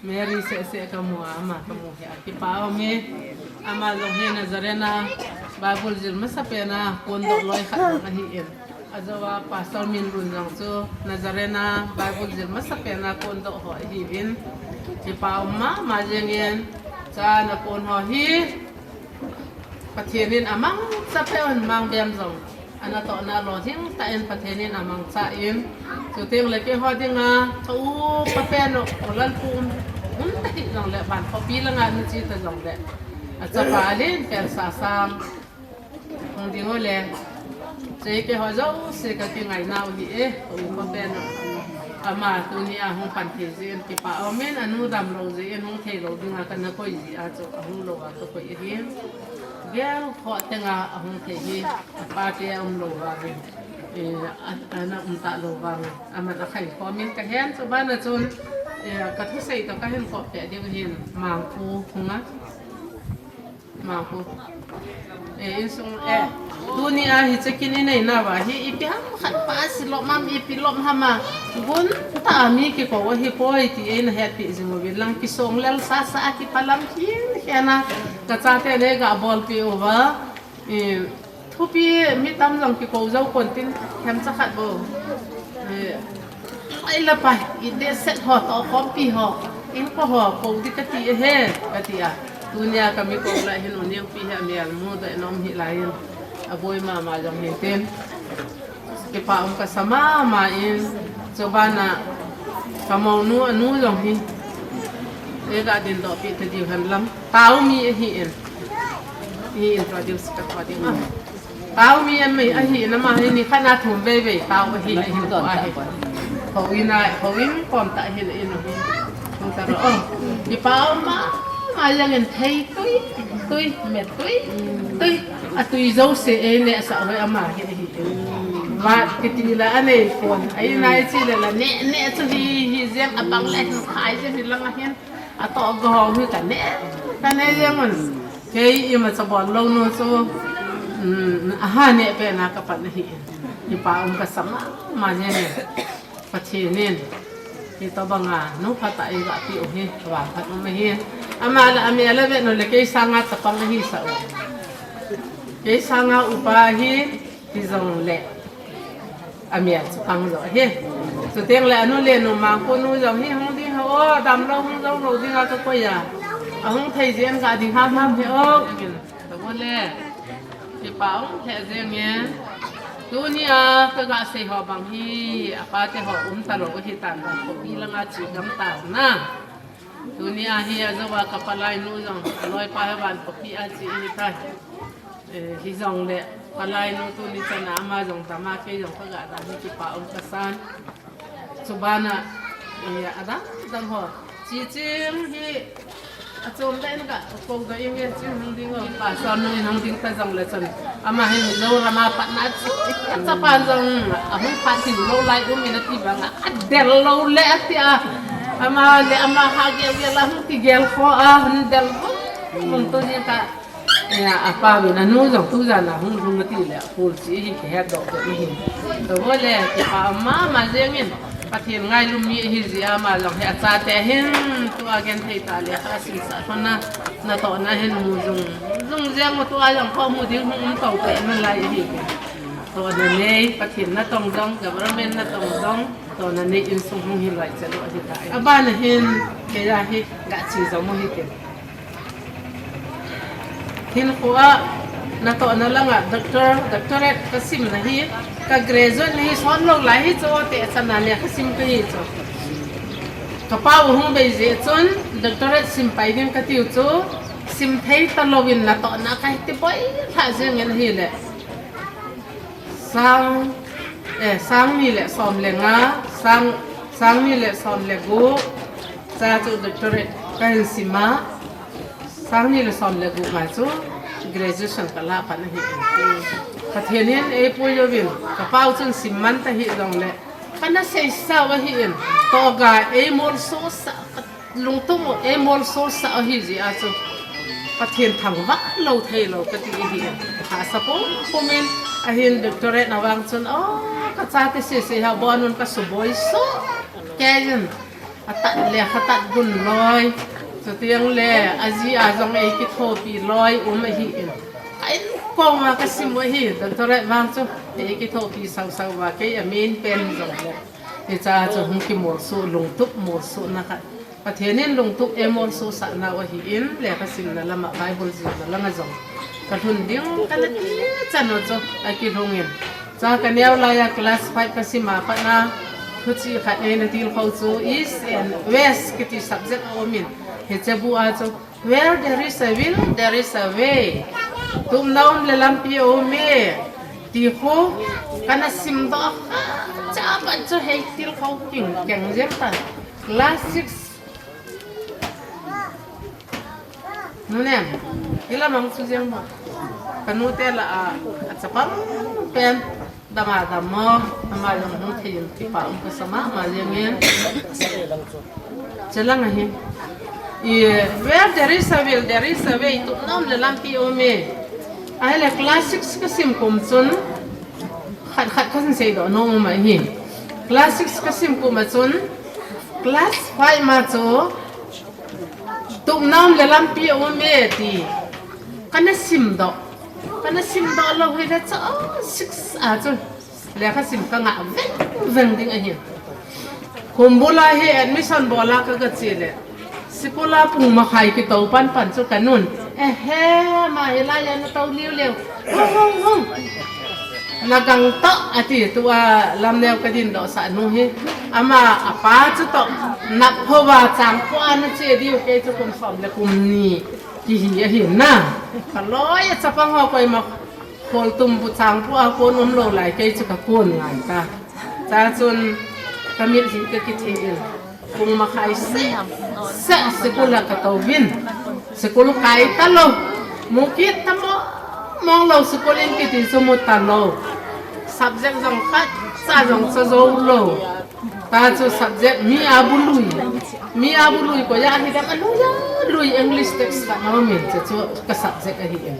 Mary seh seh kamu a, ama kamu hi a. Kipa um e. Ama jong hi Nazareth a Bible jil masapen a kondoh loi khat jong ahi in. Ajou a Pastor Minlun jong chu Nazareth a Bible jil masapen a kondoh ho ahi in. Kipa um mama jeng in. Cha na kon ho hi. Pathen in amangcha peh un Mang Bem jong. Anatoh na lolhing tah in Pathen in amangcha in. Chuteng le keiho dinga, ka upa pen u, U Lalpu um, um ta hih jong le van khopi langa na che ta jong le. Achapa alen pen Sasang. Hung ding u le. Chei keiho jouse ka kingai nau hi e, ka upa pen u. Ama tuni a hung pan thei jeh in kipa um in, anu damlou jeh in hung thei lou dinga kana koi jeh a chu ahung lou a ka koi ahi. Gel khoh tenga ahung thei hi, apa te aum lou vangin, eh, a, ana um talou vangin, aman akhai khom in kahen chu bana chun, eh, ka thusei toh kahin khoh peh ding ahin, Mangpu hung a, Mangpu. Eh, insung, eh, tuni a hiche kin inei nauva hi, ipi ham khat pa silom ham, ipi lom ham a, gun tah a mi kikou ahi poi ti eina hetpi jing uvin lang kisong lel sasa a kipalam hin hena, ka chate nei ga bolpi uva, eh, thupi mi tam jong kikou jou kon tin, themcha khat bou. Eh, ai la pa, i de set ho toh khompi ho, in ko ho, kou di kati ahi, kati a. Tuni a kami kou lai hin u Nengpi hi amel mudoh in aum hi lai in. Aboi mama jong hin tin. Kipa um kasa mama in. Chubana, ka mounu, anu jong hi. Ei ga dindoh pi ta diu hen lang. Taomi ahi in. Hi introduce ka thot ding a. Taomi ahi, ahi in ama hi ni khat na thum vei vei tao ahi, ahi ko ahi. Houin a, houin kom tah ahi in ahi. Hung ta ro. Oh, kipa um mama jeng in thei tui, tui, met tui, tui. Atui jouse ei nehsah hoi ama hi ahi. Vat kiti la anei pon. Ahi nai chi le la neh, neh chu hi, hi jeng abang le hin khai jeng hi lang ahin. Atoh go ho hi ka neh, ka neh jeng un. Kei imacha bol lou nu chu. Aha neh pehna kapan ahi. Kipa um kasa mama jengin. Pathen in hitobanga nu phatah a eipeh u hi vangphat um ahi. Ama le amel a vet uleh kei sanga chapang ahisah u. Kei sanga upa ahi, hijongleh amel chapang jo ahi. Chutengleh anu le nu Mangkonu jong hi hung ding ham o, damlou hung jonglou dinga kakoi a. Ahung thei jeh in ga ding ham ham hi o. Tabole, kipa um lheh jengin. Tunia kaga seiho bang hi, apate ho umtalou ahitan, Vankhoppi langa che gamtan. Tunia hi ajouva kapalainu jong, aloipa hi Vankhoppi a che ahitai. Hijongleh palainu tuni chana ama jong dama, kei jong kaga dam hi kipa um kasan. Chubana, adang dang ho, chiching hi achom deh in ka, koudoh inge, ching hung ding o, pastor nu in hung ding ta jongle chun, ama hin Mizoram a patna chu, chapa jong ahung phat lou lai um in ati banga, adel lou le atia, ama le ama ha gel gel a hung kigel kho a, hung del lou, mun tuni ka. Apa vin anu jong tujan a hung lhung ati le, apul che hi kihetdoh kei ahi. Tabole, kipa um mama jengin. Pathen ngailum mi ahi jeh a ama jong hi achate hin tua genthei tah a lekha asimsah lhon a, natohna hin mu jung jung jeng u, tua jong khomu ding hung um tou peh nalai ahi. Tohna nei, Pathen natong jong, government natong jong, tohna nei insung hung hi loi chet u ahitai. Abana hin, keija hi gache jong u hite. Hinkhoa natohna langa doctor, doctorate kasimna hi, ka graduate na hi sonlou lai hi chu, tehchan a lekha sim kahi chu. Kapau ahung bei jeh chun doctorate sim pai ding katiu chu, simthei talouvin natohna kahi ti boi lhah jengin ahile. Sang, eh, sang ni le som le nga, sang, sang ni le som le gup, cha chu doctorate kahin sima, sang ni le som le gup ma chu graduation kalah pan ahi. Pathen in eipui jouvin, kapau chun simman tahih jongle, kana seisau ahin, tohga eimolsosah, lungtup u eimolsosah ahi jeh a chu, Pathen thangvah lou theilou kati ahin, hahsa pumpum in, ahin doctorate na vang chun, o, kachate sese ha bon un kasuboi soh, keijin, atat le khatat gun loi, chutengle aji a jong eikithopi loi um ahin, a inkonga kasim u ahi, doctorate vang chu eikithopi sausau uva, kei a main pen jongle, hicha chu hung kimolsoh, lungtup molsohna khat. Pathen in lungtup eimolsosah nau ahin, lekha simna lama Bible jihna langa jong kalhun ding kana kichan u chu akilhungin. Cha kaneo laiya class five kasima patna, thuchih khat eina tilkhou chu East and West kiti subject aumin, hiche bu a chu Where there is a will, there is a way. Tupna um le lampi aume, ti khu kana simdoh a, cha pat chu hei tilkhou kingkeng jeng tan. Class six. Nunem, ilamang chu jeng ma. Kanute lah a, achapang pen. Dama dam mo, ama jong hung thei in kipa um kasa mama jengin. Chelang ahi. Where there is a will, there is a way, tupna um le lampi aume. Ahile class six kasim kum chun, khat khat kahin seidoh nom ahi. Class six kasim kum a chun, class five ma chu, tupna um le lampi aume ti. Kana simdoh. Kana simdoh lou hile chu, six a chu lekha sim kangah veng veng ding ahi. Khumbul a hi admission bol a kaga che le, school a pung makhai kitou pan pan chu kanun, ehe, ama hilaiya natou liu liu, hung hung hung. Nagang toh ati, tua lamneo kadindoh sah nu hi. Ama apa chutoh, napho va changkho a nache diu, kei chu kum som le kum ni kihi ahin na. Kaloi a chapang ho koima kholtum bu changpu a kon umlou lai, kei chu kakon ngai ta. Chachun kamit hi kakithe in, pung makhai seh seh school a katouvin. School kai talou, mu kit ta mong mong lou, school in kiti chu mu talou. Subject jong khatcha jong cho joulou. Ta chu subject mi a bu lui. Mi a bu lui koiya hidem, alui a lui English text khat aumin, che chu ka subject ahin.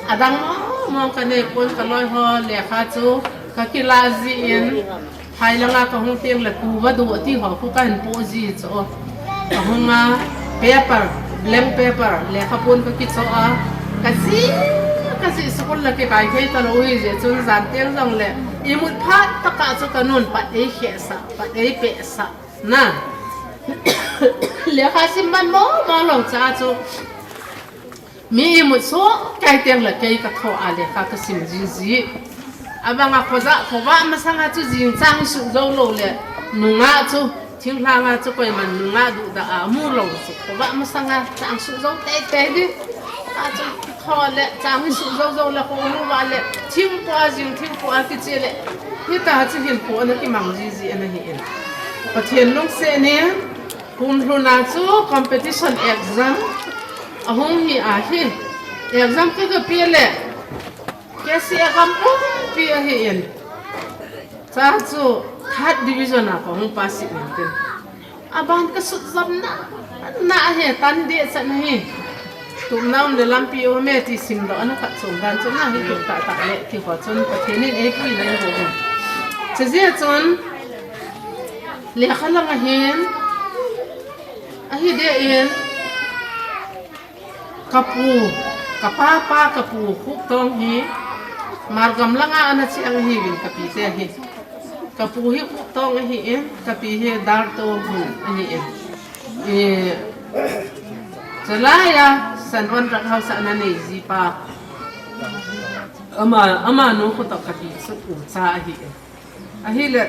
Adang mong Mong kanei pon kaloi ho lekha chu kakila jin, phai langa kahung teng le kuva do ti ho khu kahin po ji chu. Kahunga paper, blank paper, lekha pon kakichoh a, kaji, kaji school la kikai thei talou hi jeh chun jan teng jong le imut phat tah a chu kanun pat eikhehsah, pat eipehsah. Na. Lekha sim man mo, mo lou cha chu. Mi imut soh kai teng le kei kathoh a lekha kasim jiji. Abanga khoja, khovah masanga chu jing chang suh jou lou le nungah chu, thinglhanga chu koiman nungah duhdah a mu lou chu. Khovah masanga chang suh jou teitei ding. A chu kho le chang suh jou jou le kho mu va le thingpua jing, thingpua kiche le. Hita chu hinkho ana kimang jiji ana hi in. Pathen lungset in. Kum lhun a chu competition exam ahung hi ahi. Exam kagape le K C A gam pumpi ahi in. Cha chu third division a kahung pass in tin. Aban kasut jam na, na ahi tan deh chan ahi. Tumna um le lampi um e ti simdoh ana khat chung dan chun ahi tum tah tah le ti ho chun Pathen in eipui le eiho. Chujeh chun lekha lang ahin, ahi deh in, kapu, kapa pa kapu Khuptong hi, Margam langa ana cheng ahiuvin kapi te hi. Kapu hi Khuptong ahi in, kapi hi Darto hun ahi in. E, chulai a, Sanron rak hausa ana nei jipa. Ama, amanu khu toh kapi chu ucha ahi in. Ahile,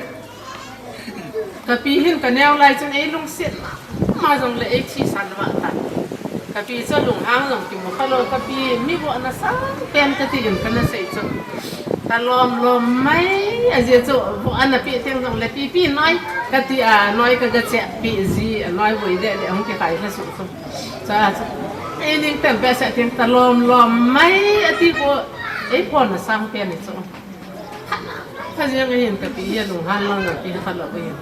kapi hin kaneo lai chun eilungset mama jong le eithisan vah tan. Kapi chu lunghang jong kimu khalou, kapi mi vohna sang pen kati in kana sei chu. Talom lom mai, ajeh chu voh ana peh teng jong le pipi noi, kati a noi kaga cheh peh ji, anoi voi deh deh hung kikhai kha suh chu. Cha chu. Eining tem behseh teng talom lom mai, ati ko, eiphonna sang pen hi chu. Kha jeng ahin kapi hi alunghan lang jong kihe khalou ahin.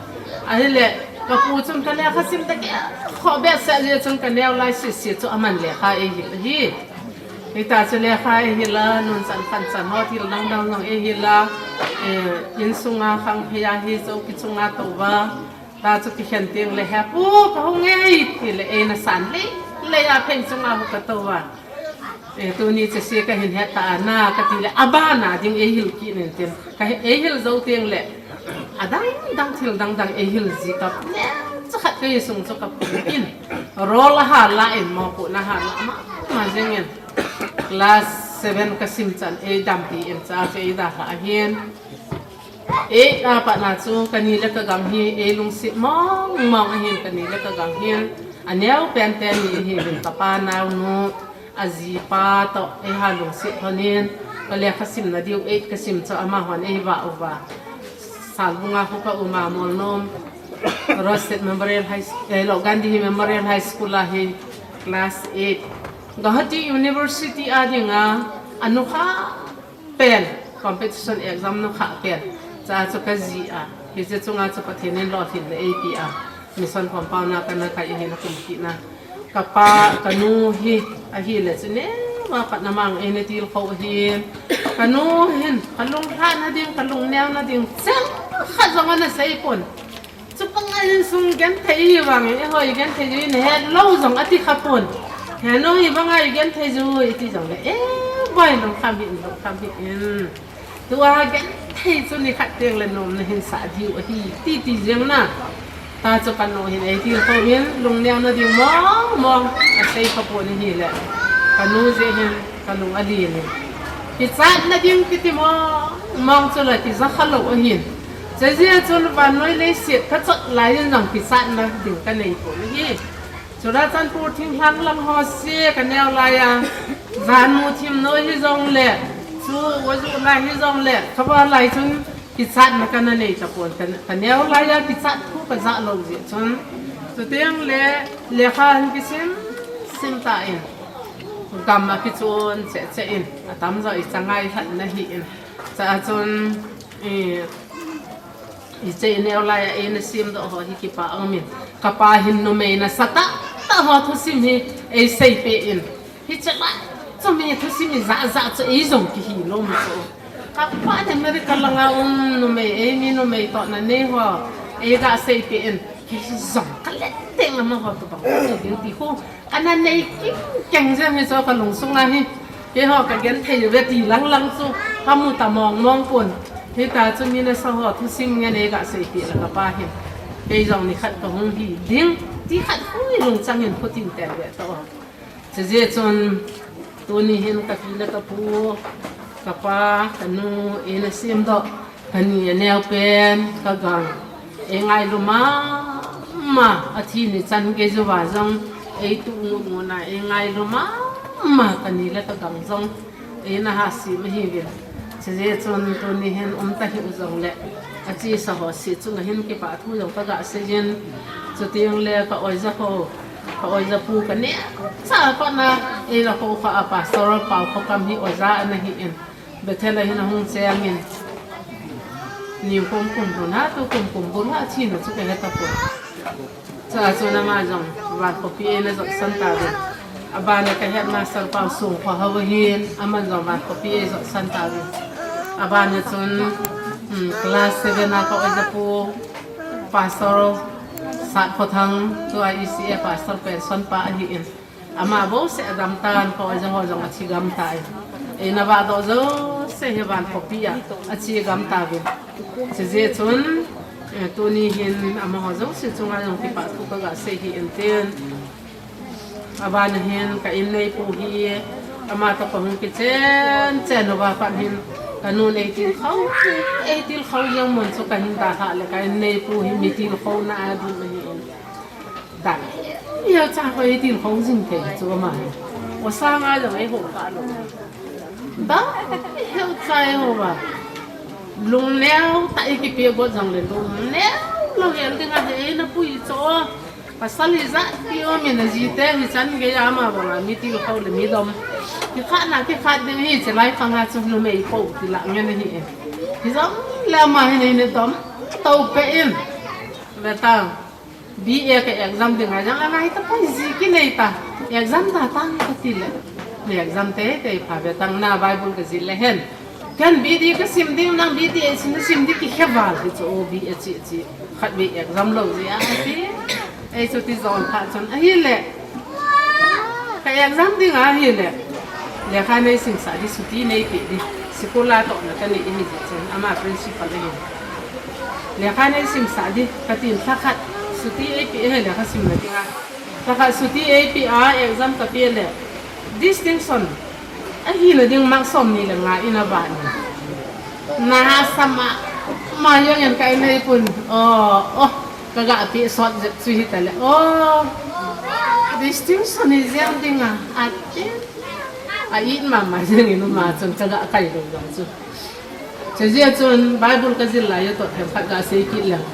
Ahile, kapu chun kalekha sim tah keh khoh behseh jeh chun kaneo lai sese chu aman lekha eihil ahi. Hita chu lekha eihil a, nunchan khanchan ho thil dang dang jong eihil a, eh, insunga khangphei a hi chouki chunga touva. Ta chu kikhen teng le, "He pu, kahung e," tile eina san lei, lei a phei chunga hu katouva. E, tuni chese kahin het ta ana, kati le, abana ding eihil kit in tin. Ka he, eihil jou teng le, adang dang thil dang dang eihil ji kap. Neocha khat kei sung chu kapui in. Rol ahal la in, mopohna ahal la mama jeng in. Class seven kasim chan eidampi in cha chu eidalha ahin. Eight a pat na chu kani le kagang hi eilungset mong mong ahin, kani le kagang hin. Aneo pen pen ni ahiuvin, kapa naonu, ajipa toh eiha lungset lhonin, kalekha simna diu eight kasim chu amahon eivah uva. Salbunga khu kauma Molnom, Ross State Memorial High S-, eh, lo, Gandhi Memorial High School a hi class eight. Guwahati University a dinga, anukha pen, competition exam nukha pen. Cha chu kaji a, hiche chunga chu Pathen in lolhinna eipe a, mission compound a kana kai ahin akum kit na. Kapa, kanu hi, ahile chu neo a pat na mang eina tilkhou ahin. Kanu hin, kalunglhahna ding, kalungneo na ding, cheng khat jong ana seipon. Chupang a insung genthei hi vang, eiho igenthei jiu, nahet lou jong ati khapon. Henu hi vang a igenthei jiu, iti jong le, eh, boi lungkham hi, lungkham hi in. Tua genthei chu nikhat teng le nomna hin sah diu ahi, ti ti jeng na. Ta chu kanu hin eitilkhou in, lungneo na ding mong mong, asei khapon ahile. Kanu jeh hin, kalung alen in. Kichatna ding kiti mong mong chu la kija khalou ahin. Chujeh chun vannoi leiset kachot lai in jong kichatna ding kanei pon ahi. Churachandpur thinglhang lang ho se kaneo lai a. Vanu thim noi hijong le, chu waju lai hijong le, kava lai chun kichatna kana nei tapon, ka, kaneo lai a kichat thu kaja lou jeh chun. Chuteng le, lekha hin kisim, sim ta in. Gam a kichon cheh cheh in, atamjo ichangai lhatna hi in. Cha chun, eh, hiche ineo lai a eina simdoh ho hi kipa aumin. Kapa hin numei nasatah tah ho thusim hi eiseipeh in. Hiche lai Chu mi thusim ijat jat chu eijong kihi lom chu. Kapa in America langa um numei, eimi numei toh nanei ho, eiga seipeh in, kei jong kalet teng amaho tobang chu ding ti ho. Kana nei kim keng jeng hi chu kalungsunga hi. Keiho kagenthei uve ti lang lang chu kamu ta mong mong pon. Hita chu mi nasa ho thusim ngen eiga seipeh le kapa hin, kei jong nikhat kahung hi ding ti khat hui lungchang in phutin tel ve tao. Chujeh chun tuni hin kapi le kapu, kapa, kanu, eina semdoh, kani aneo pen, kagang, eingailum mama, athi ni chan gei uva jong, eituh ngut ngut na, eingailum mama, kani le kagang jong, eina hahsem ahiuvin. Chujeh chun tuni hin umta hih u jongle, achesa ho seh chunga hin kipah thu jong kaga seijin, chuteng le ka oija ho, ka oija pu kaneh cha kona, eila ho kha a Pastor Paokhokham hi oija ana hi in, Bethel a hin ahung chengin, nikum kum bul ha, tukum kum bul ha, athina chu kahe tapon. Chua chun ama jong van khopi eina jotsan tauvin. Abana ka headmaster pa Songkhohao ahin, aman jong van khopi eijotsan tauvin. Abana chun, um, class seven a ka oija pu Pastor Satkhothang, tua E C A Pastor pension pa ahin. Ama bouseh adam tan, ka oija ho jong athi gam tan. Eina vahdoh jouse hi van khopi a athi gam tauvin. Chujeh chun, eh, tuni hin amaho jouse chunga jong kipah thu kaga sei hi intin. Abana hin ka inneipu hi, ama toh kahung kichen chen uva pat hin, kanun eitilkhou, eitilkhou jeng mun chu kahin dalhah le ka inneipu hi mi tilkhouna a ding ahin. Dan. Eiho cha ho eitilkhou jing thei chu ama hi. O sanga jong eiho kha lou. Dan. Eiho cha eiho va. Lungneo tah a kipe got jongle lungneo lou hel dinga hi eina pui chu. Pasal ijat pi o, mi na jite hi chan gei a ama banga mi tilkhou le mi dom. Kikhatna kikhat ding hi, chulai khanga chu numei po ti lah ngen ahi e. Hijongle ama hin eina dom tou peh in. Ve tang. B A ka exam dinga jong angai tapoi, ji kinei ta. Exam ta tang kati le. Exam teitei pha ve tang, na Bible kajih le hen. Ken B D kasim ding, nang B D A sim, nasim ding kikhe val hi chu, o B A chi chi. Khatvei exam lou jeh a ati. Ei chu ti jong pha chun ahile. Ka exam ding ahile. Lekha neisimsah ding, chuti neipeh ding. School a tohna kanei ahi jeh chun, ama principal ahin. Lekha neisimsah ding, katin lhakhat chuti eipeh ahile lekha simna dinga. Lhakhat chuti eipeh a exam kapeh le. Distinction. Ahina ding mark somni le nga in aban. Na hahsa mama jeng in ka inneipu in. Oh, oh. Kaga peh sot jep chu hita le. Oh. Distinction hi jeng dinga. Ati. A it mama jeng in uma chun kaga kai lou jong chu. Chujeh chun Bible kajil lai a toh themkhat gasei kit leng.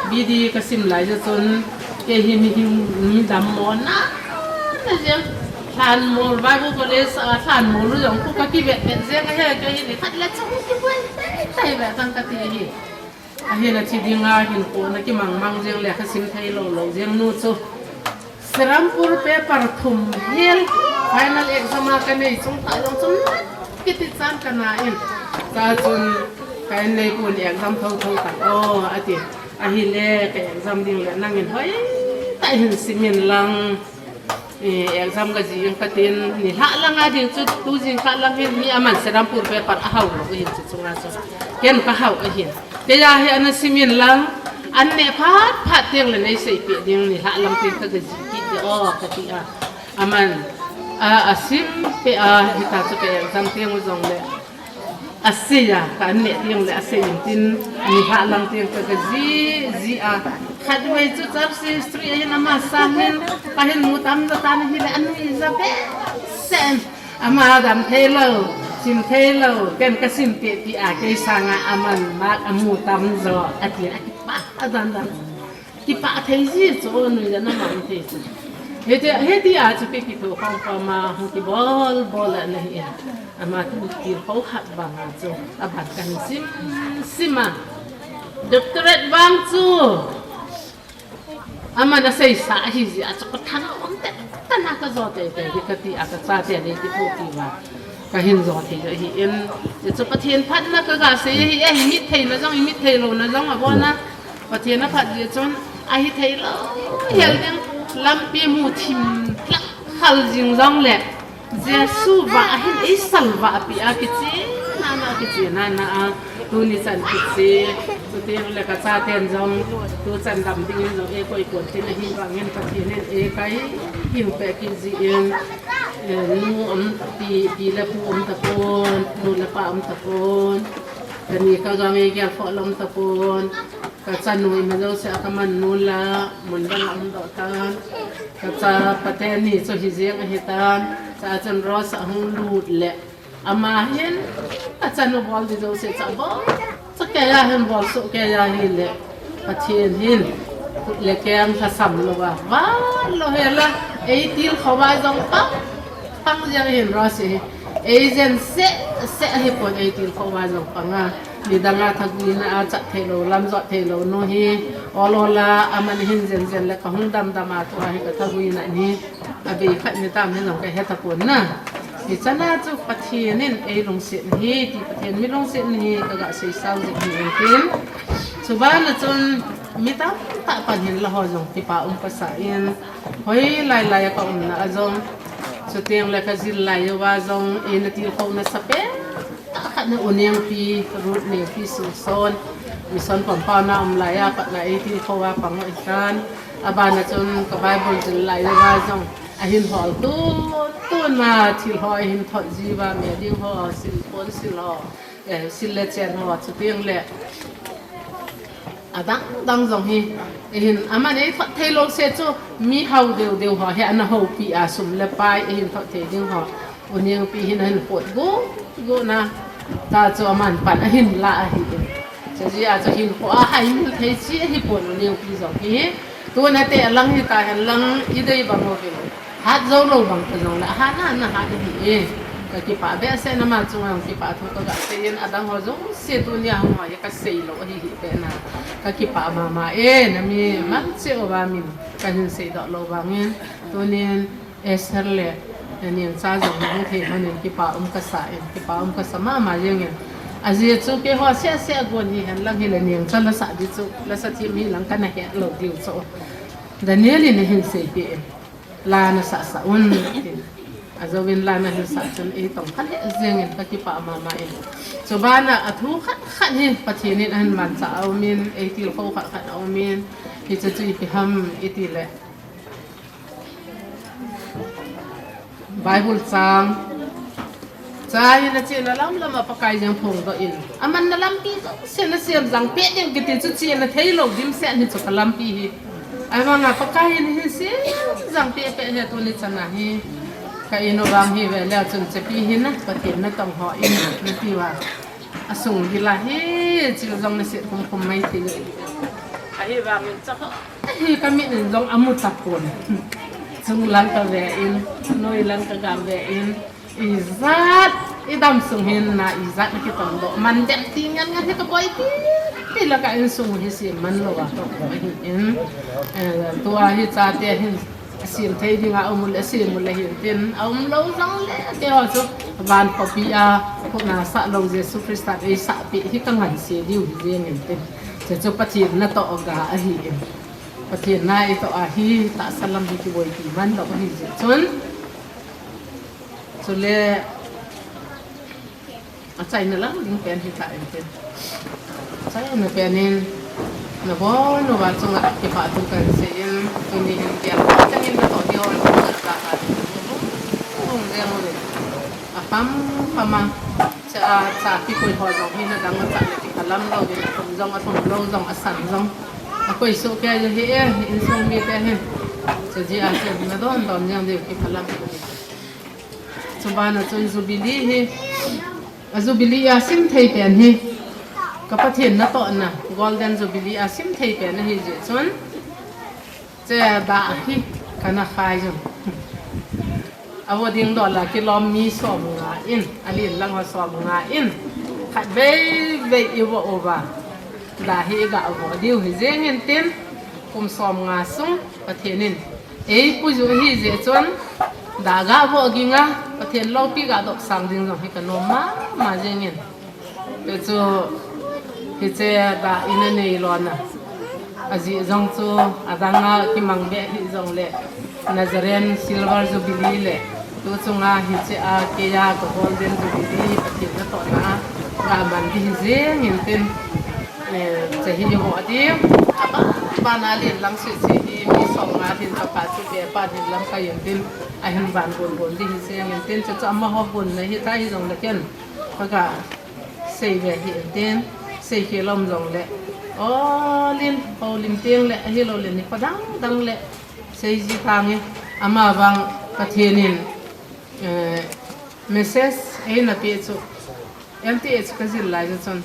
B D kasim lai jeh chun, kei hi mi hing, mi dammo na, na jeng. Lhanmol, Bible College a lhanmol u jong khu kakivet vet jeng ahi, kei hi nikhat le chung kiboi tei tei ve tang kati ahi. Ahin athi dinga hinkho na kimang mang jeng le lekha sim thei lou lou jeng nu chu. Serampore paper thum hel final exam a kanei chung tah jong chun kiti chan kana in. Chua chun ka inneipu in exam thotho tang o ati. Ahile ka exam ding le nangin hoitah in sim in lang. Eh, exam kajih in katin, nilhah lang a ding chu tu jingkah lang hin hi aman Serampore paper ahao lou ahin chu chunga chu. Ken kahao ahin. Keiya hi ana sim in lang, an neh phat phat teng le neiseipeh ding, nilhah lang teng kaga jih kit ding o kati a. Aman, a, asim peh a, hita chu ka exam teng u jong le. Asei a, ka an neh teng le asei in tin, nilhah lang teng kaga jih, jih a. Khatvei chu church history ahin ama sang hin, kahin mu tamjo tan ahile, anui ja behseh. Ama dam thei lou, sim thei lou, ken kasim peh peh a, kei sanga aman mark amu tamjo, ati a kipah, adan dan. Kipah thei ji chu, nuijat na mang thei chu. Hiti, hiti a chu kei kithokhom khom a, hung kibol bol a nahi. Ama tu tilkhou hat banga chu, aban kahin sim, sim a. Doctorate vang chu. Aman aseisa ahi jeh a chu kathang um te. Tana ka jo teitei hi kati a, ka chate nei ti phoh ti va. Ka hin jo thei ahi in. Hichu Pathen phatna ka ga sei ahi e, hi mit theina jong, hi mit thei louna jong abona. Pathen aphat jeh chun, ahi thei lou hel ding, lampi mu thim lak khal jing jongle. Jesu vah a hin ei salvah pi a kiche, nana kiche, nana a. Tuni chan kiche, chuteng le ka chaten jong, tu chan dam dingin jong ei koi pon tin ahi vangin Pathen in ei kai hing pe kit jin, eh, nu um pi, pi le pu um tapon, nu le pa um tapon, kani ka gang ei gel khoh lou um tapon, ka chanu ima jouse a ka man nu la, mun dang a um doh tan, ka chapa teni chu hijeng ahi tan, cha chun Rose ahung lut le, ama hin, achanu bol di jouse cha bol. Cha keiya hin bol soh keiya hile. Pathen hin. Khut le keng lhasam louva. Val lou hela. Ei tilkhou va jong pang. Pang jeng hin Rose hi. Ei jen seh, seh hipon ei tilkhou va jong pang a. Midang a thaguina a chat thei lou, lam jot thei lou nu hi. Ol ol a, aman hin jen jen le ka hung dam dam a tua hi ka thaguina hi. Abei khat ni tam hin jong ka he tapon na. Hichana chu Pathen in ei lungset ahi, ti Pathen mi lungset ahi, ka ga sei sao jing ahi in tin. Chubana chun mi tamtah pan hin la ho jong kipa um ka sa in. Hoilai lai a ka umna a jong. Chuteng le ka jil lai uva jong, eina tilkhouna sa pen. Tah khat na U Nengpi, Ruth Nengpi Singson. Mission compound a um lai a pat na ei tilkhou a pang u ahi tan. Abana chun ka Bible jil lai uva jong. Ahin hol tun, tun a thil ho ahin thot jiuva, me ding ho, sil pon sil ho, eh, sil le chen ho, chuteng le adang dang jong hi, ahin, aman ei thot thei lou se chu, mi hao deu deu ho hi ana houpi a, sum le pai, ahin thot thei ding ho, U Nengpi hin ahin pot gu, gu na, ta chu aman pan ahin la ahi in. Chujeh a chu hinkho a haimil thei chi ahi pon, U Nengpi jong hi. Tuna te alang hita hen lang i dei bang uvin. Hat jou lou bang ta jong le, hat na, na hat ahi e. Ka kipah behseh, nama chunga kipah thu ka ga sei in, adang ho jouse tunia hung hoi ka sei lou ahi hi beh na. Ka kipah mama e, na mi mang cheh uva min ka hin sei doh lou vangin. Tunin Esther le, eh, Nengcha jong hung thei lhonin kipa um ka sa in, kipa um ka sa mama jeng in. Ajeh chu keiho seh seh a gon hi hen lang hile Nengcha la sa di chu, la sa thim hi lang kana he lou diu chu. Daniel in ahin seipeh in, la na sa sa un tin. Ajouvin la na hin sa chun ei tong kha le jeng in ka kipah mama in. Chubana a thu khat khat hi Pathen in ahin manchah a um in, ei tilkhou khat khat a um in, hichu chu ipi ham iti le. Bible chang. Cha hi na chena lam lam a Pakai jeng phongdoh in. Aman na lampi jouse na sem jang peh ding kiti chu chena thei lou dimset hi chu ka lampi hi. Ahivanga Pakai in hin sem jang peh peh hi tuni chana hi. Ka in u vang hi ve le chun chepi hi na Pathen na tong ho in na ti uva. Asung gila hi, chil jong na set khum khum mai ti. Ahivangin cha ho. Ahi ka mit in jong amu tapon. Chung lang ka ve in, noi lang ka gam ve in. Ijat, i dam sung hin na ijat na kitong doh. Man dem ti ngan ngan hi ka boi ti. Ti la ka insung hi sem man lou a to ko hin. Eh, tua hi chate hin. Asem thei dinga um le, asem le hin tin, aum lou jong le, keiho chu, van khopi a, khut na sah lou Jesu Christa ei sah peh hi ka nganse diu hi jeng in tin. Che chu Pathen na toh ga ahi in. Pathen na i toh a hi, tahsa lam hi kiboi ti man lou ahi jeh chun. Chule, Achaina lang ding pen hi ta in tin. Achaina pen in, na bon uva chunga kipah thu kan sei in, tuni hin kiang chang in na toh diu hon ka ka. Hung ding hung. A pam pam a, cha, cha kikoi ho jong hi na dang a cha le kipah lam lou ding, a thum jong, a thum lou jong, a san jong. A koi soh kei hi e, insung mite hin. Chujeh a chu, na don don jeng diu kipah lam. Chubana chun Jubilee hi, a Jubilee a sim thei pen hi, ka Pathen natohna, Golden Jubilee a sim thei pen ahi jeh chun, che da hi, kana khai jong. A vo ding dol a kilom mi som nga in, a lin lang ho som nga in, khat vei vei i vo uva. Da hi i ga vo diu hi jeng in tin, kum som nga sung, Pathen in Ei puiju hi jeh chun, da ga vo ging a, Pathen loupi ga dop sang ding jong hi ka nom mama jingin. Te chu, hiche da in a nei lona. Ajeh jong chu, adang a kimang be hi jong le, Nazarene Silver Jubilee le, tu chunga hiche a kei a ka Golden Jubilee, Pathen natohna, ga man di hi jingin tin. Eh, hiche hi imu a ding, aban, aban a lin lang sese hi mi som nga lin ka pa chu be pa lin lang ka yin tin, ahin van gon gon di hi se yin tin, chu chu amaho gon na hi ta hi jong le ken, ka ga sei ve hi yin tin, sei khel um jong le, o lin, o lim teng le, ahilou le ni pa dang dang le, sei ji ta nge, ama vang Pathen in, eh, message eina pe chu, M T H ka jil lai chu chun,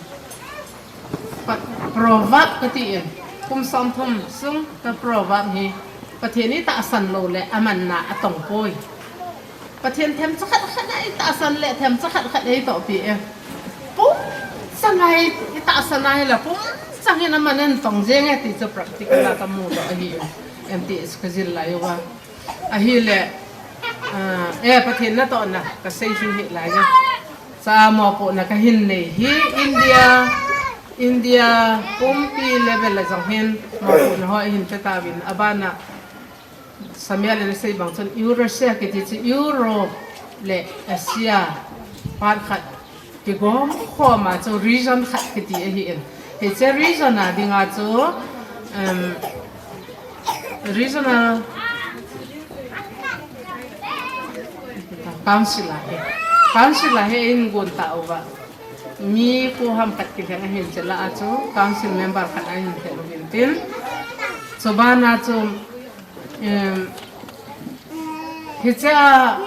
Pa-, proverb ka ti in, kum som thum sung ka proverb hi, Pathen i tahsan lou le amanna atong poi. Pathen themcha khat khat a i tahsan le themcha khat khat ei tohpi e. Pum chang a i tahsan a hi le pum chang in aman in tong jeng e ti chu practical a ka mu doh ahi in. M T H ka jil lai uva. Ahile, ah, eh, Pathen natohna, ka sei chu hi lai a. Cha mopohna ka hin nei hi India, India pumpi level a jong hin mopohna ho hin pe tauvin. Abana, Samuel in asei bang chun Eurasia kiti chu Europe le Asia part khat kigom khom a chu region khat kiti ahi in. Hiche region a dinga chu, um, regional council ahi. Council ahi in gon ta uva. Mi ko ham khat kilheng ahin chela a chu council member khat ahin thei uvin tin. Chubana chu Em, hiche a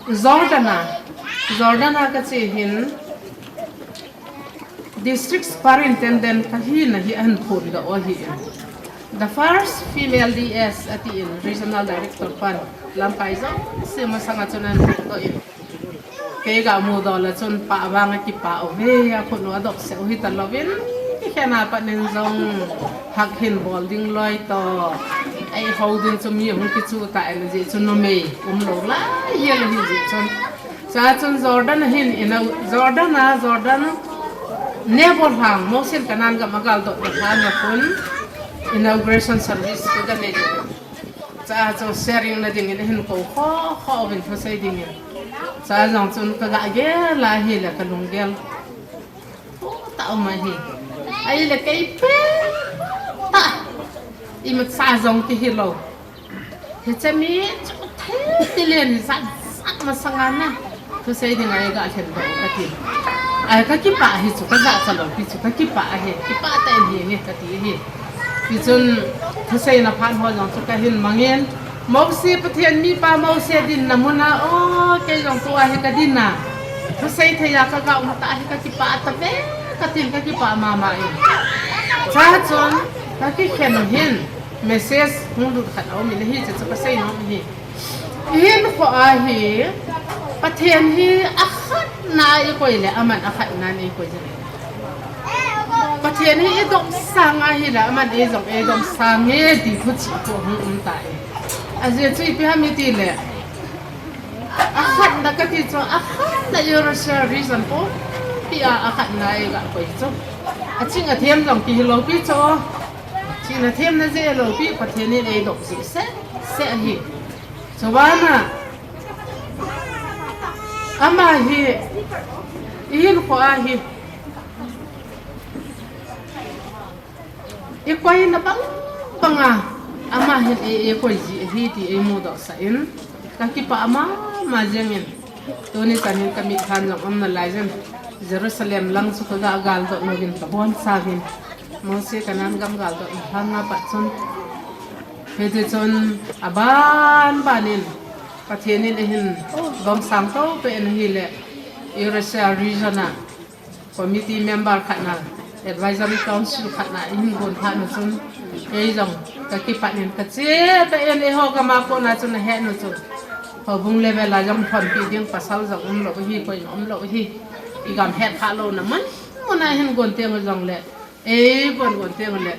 Jordan a, Jordan a ka che hin district superintendent ka hina hi ahin phon doh u ahi in. The first female D S ati in, regional director pan lamkai jouse masanga chun ahin phon doh in. Kei ga mu doh le chun pa vang a kipah uve, akhut u adop seh u hita louvin, kikhen a pat in jong hak hin bol ding loi toh. Ei ho ding chu mi hung kichu ta in jeh chun numei um lou lai hiel ahi jeh chun. Cha chun Jordan a hin ina, Jordan a, Jordan Nebo lhang, Mose in Canaan gam a gal dot na lhang a khun inauguration service ka ga nei. Cha chu sharing na dingin ahin kou kho kho uvin thusei dingin. Cha jong chun ka ga gel a hile ka lunggel. Tah um ahi. Ahile kei pen tah. Imacha jong kihi lou. Hiche mi chu thei ti len hi jat jat masanga na. Thusei ding a ei ga lhen doh u kati. Ai ka kipah hi chu ka jachat lou pi chu ka kipah ahi. Kipah tah in hinge kati ahi. Tichun thusei na phat ho jong chu ka hin mangin. Mose Pathen mipa Mose dinna mun a o kei jong tua hi ka din a. Thusei thei a ka ga um tah hi ka kipah tave katin ka kipah mama in. Cha chun ka kikhen u hin message hung lut khat aum in ahi, hiche chu ka sei nom ahi. Ihinkho a hi, Pathen hi akhatna i koi le, aman akhatna nei koi jing. Pathen hi i dom sang a hile, aman ei jong ei dom sang e ti thu chih thu hung um ta e. Ajeh chu ipi ham iti le, akhatna kati chu, akhatna Eurasia region pumpi a akhatna ei ga koi chu. Aching athem jong kihi lou pi chu. Ching athem na jeh lou pi, Pathen in ei dom jeh seh seh ahi. Chubana, ama hi, ihinkho a hi, i koina bang banga, ama hin ei, ei koi ji ahi ti ei mudoh sah in, ka kipah mama jeng in, tuni chan hin ka mitlhi jong um nalai jeng, Jerusalem lang chu ka ga gal doh uvin ka boncha uvin, Mose Canaan gam gal doh na lhang a pat chun, hiti chun aban ban in, Pathen in ahin dom sang to pe in ahile, Eurasia region a committee member khat na, advisory council khat na, ihin gon phat u chun, kei jong ka kipat in ka che ta in, eiho gam a kona chun ahet u chun. Houbung level a jong thonpi ding pasal jong um lou hi, koi um lou hi. I gam het kha lou na mun, mun a hin gon teng u jong le, ei gon gon teng u le.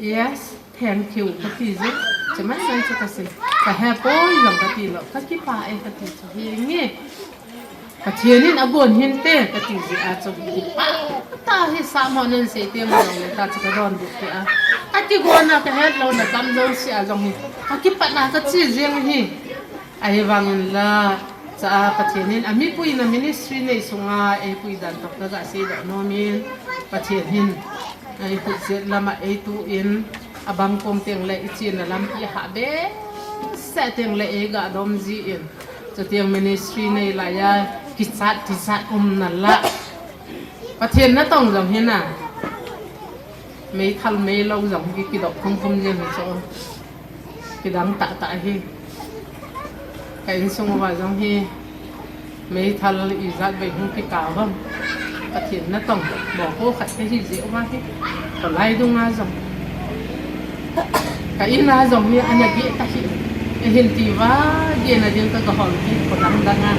Yes, thank you, kati je. Chemai mai chu kasei. Kahe poi jong kati lou. Kakipah e kati chu hinge. Pathen in agon hinte kati jeh a chu. Kipah tah hi sahmo nen sei teng jong le ta chu kadonbut kei a. Kakigon a kahet louna tam jouse a jong hi. Kakipah na kache jeng hi. Ahivangin la, cha Pathen in, amipui na ministry nei sunga, eipui dan toh kaga seidoh nomin, Pathen hin, eikhut jet lama eituh in, abang kong teng le, ichena lampi ahah behseh teng le, eiga dom jin, chuteng ministry nei laiya, kichat, kichat umna la. Pathen natong jong hina. Meithal meilou jong hi kidop khum khum jeng hi chu. Kidang tah tah hi. Ka insung uva jong hi meithal ijat vei hung kikah uvem. Pathen natong, mopo khat kahi jeh uva hi. Kholai dunga jong. Ka ina jong hi ana geh ta hi. Eihin ti uva, gehna ding kaga hol hi kho dang dang a.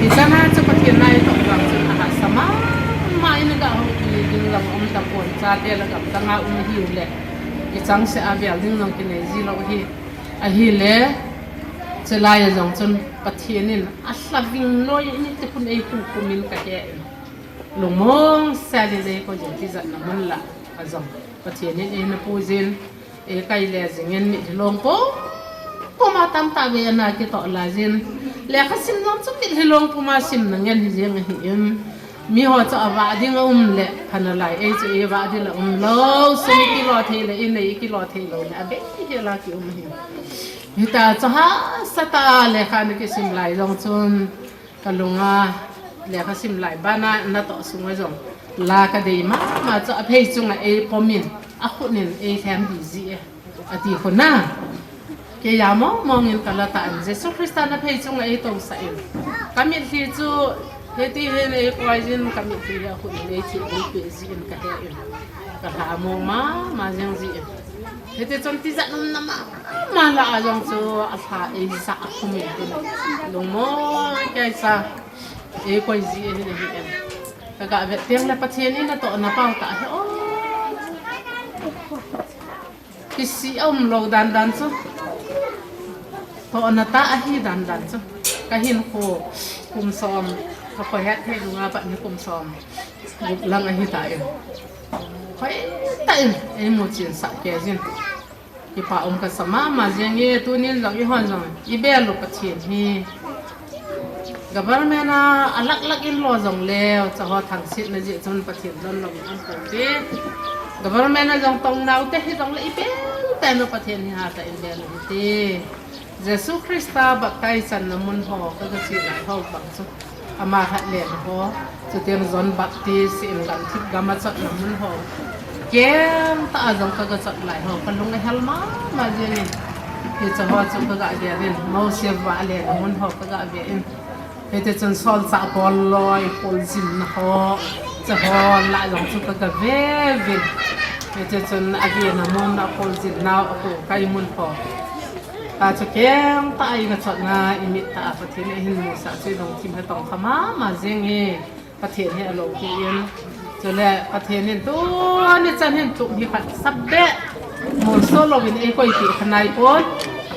Hichana chu Pathen na itoh vang chun ahahsa mama in aga houpi ding jong um tapon, chate la gam dang a um hiu le. Kichangseh a vel ding jong kinei ji lou hi. Ahile, chulai a jong chun Pathen in alhaving noi in iti khun eipukhum in kahe in. Lungmong sel in eikoi jin tijatna mun lah a jong Pathen in eina puijin, eikai le jingin mitlhi long pum puma tamtah vei ana kitoh laijin. Lekha sim jong chu mitlhi long puma simna ngen hi jeng ahin. Miho chu avah ding aum le pha nalai, ei chu eivah ding la umlou. Sum ikilo thei le, inei ikilo thei lou le, abei hela kium ahi. Hita chu hahsa tah a lekha ana kisim lai jong chun, kalunga lekha sim lai bana natoh sunga jong la kadei mama chu aphei chunga eipom in, akhut in eilhem bi ji e. Ati khun a. Keiya mong mong in kala tan, Jesu Christa naphei chunga eitousah in. Kamitlhi chu, hiti hin eikoi jin, kamitlhi hi akhut in eithih in eipeh jin kahe in. Kalha mong mama jeng jin. Hiti chun tijat umna mama lah a jong chu alha eija akhum in tin. Lungmong keisa eikoi ji ahin ahi in. Kaga vet teng le Pathen in atohna pao tah ahi o. Kisih aumlou dan dan chu. Tohna tah ahi dan dan chu. Kahinkho kum som, kakhohet thei nunga pat hi kum som gup lang ahitan. Hoitah in eimuchinsah kei jin. Kipa um kasa mama jenge, tunin jong eihon jong ibel u Pathen hi. Government a alak lak in lo jongle, chaho thangsetna jeh chun Pathen don lou in um pouve. Government a jong tongnau te hijongle ibel tenu Pathen hi hatah in bel u hite. Jesu Christa baptize channa mun ho kaga che lai ho bang chu. Ama khat len ho, chuteng John Baptist in gamthip gam achotna mun ho. Kengtah a jong kaga chot lai ho, kalung ahel mama jengin. Hiche ho chu kaga ve in, Mose vah lenna mun ho kaga ve in. Hiti chun solchah bol loi, kholjinna ho, hiche ho lah jong chu kaga ve uvin. Hiti chun agena mun, akholjinna, akokai mun ho. Tachu kengtah a igachotna, imit tah a Pathen in eihin musah chu ilungthim hi tongkha mama jenge. Pathen hi aloupi in. Chule Pathen in tuni chan hin tup hi khat sabeh molso louvin eikoipeh kha naipon.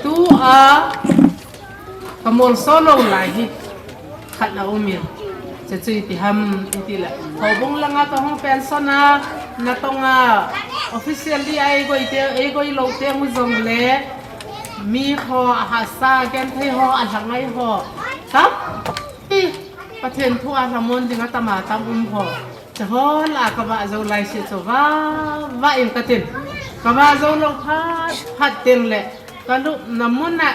Tua kamolso lou lai hi khat aumin. Chuchu ipi ham itile, houbung langa kahung pension a, natong a, officially a eigoi te, eigoi lou teng u jongle, mi ho ahahsa, genthei ho, alhangai ho tampi, Pathen thu a lhamon dinga tama tam um ho. Chuho lah a kavah jou laise chu vah vah in katin. Kavah jou lou phat phat tengle, kalupna mun a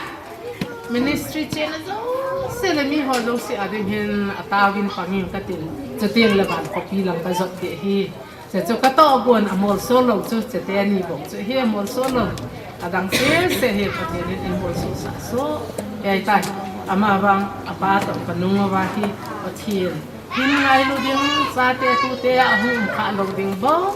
ministry chena jouse le miho jouse a ding hin ataovin pangin katin. Chutengle van khopi lang kajot ding ahi. Chuchu katoh gon amolso lou chu, chuteni bou chu hi amolso lou. Adang sese hi Pathen in eimolso sah soh ahitai. Amavang apa toh kanung uva hi Pathen hin ngailu ding, chate tute ahung umkhah lou ding bou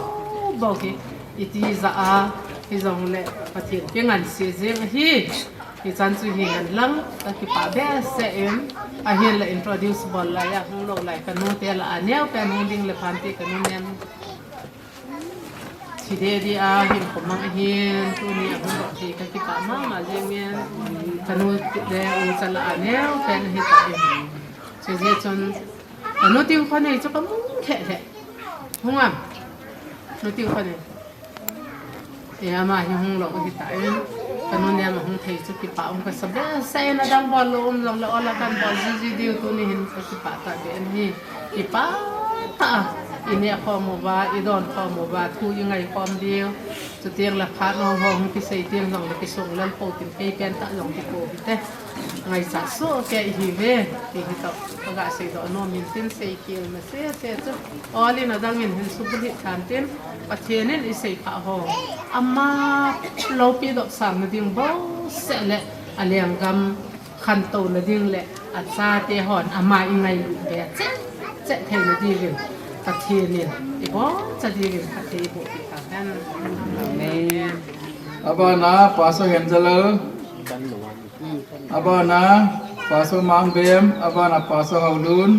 bou hi itijat a, hijongle Pathen kingansea jeng ahi. Hichan chu hi henlang, kakipah behseh in, ahinla introduce bol laiya hung lou lai kanu te lah a neopen hung ding le phante kanu nen. Thi de di a hin khomang ahin, tuni a hung dong thei kakipah mama jengin, kanu le u chala aneo pen ahitan. Chujeh chun, kanu Tingkhonei chu kamu lheh lheh. Hung am? Nu Tingkhonei. E, ama hi hung lou ahitan. Kanu nem ahung thei chu kipah um kasa behseh in, adang bol lou um jongle, ola kan bol jiji diu, tuni hin kakipah tahbeh in hi. Kipah tah a, ineh khom uva, idon khom uva, thu ingai khom diu. Chuteng le phat nong ho hung kisei teng jongle kisung lel pou tin, kei pen tah jong kipo hite. Ngaichat soh kei ihiuve, ti hi toh kaga seidoh nom in tin, seikhel na sese chu. Ol in adang in hin subulhit tan tin, Pathen in isei khah ho, ama loupi dopsang na ding bouseh le alenggam khantou na ding le achate hon ama ingailut be chet chet thei na diuvin Pathen in iboncha diuvin phatthei ibohpi tahen. Amen. Abana Pastor Henjalal. Abana Pastor Mangbem. Abana Pastor Haolun.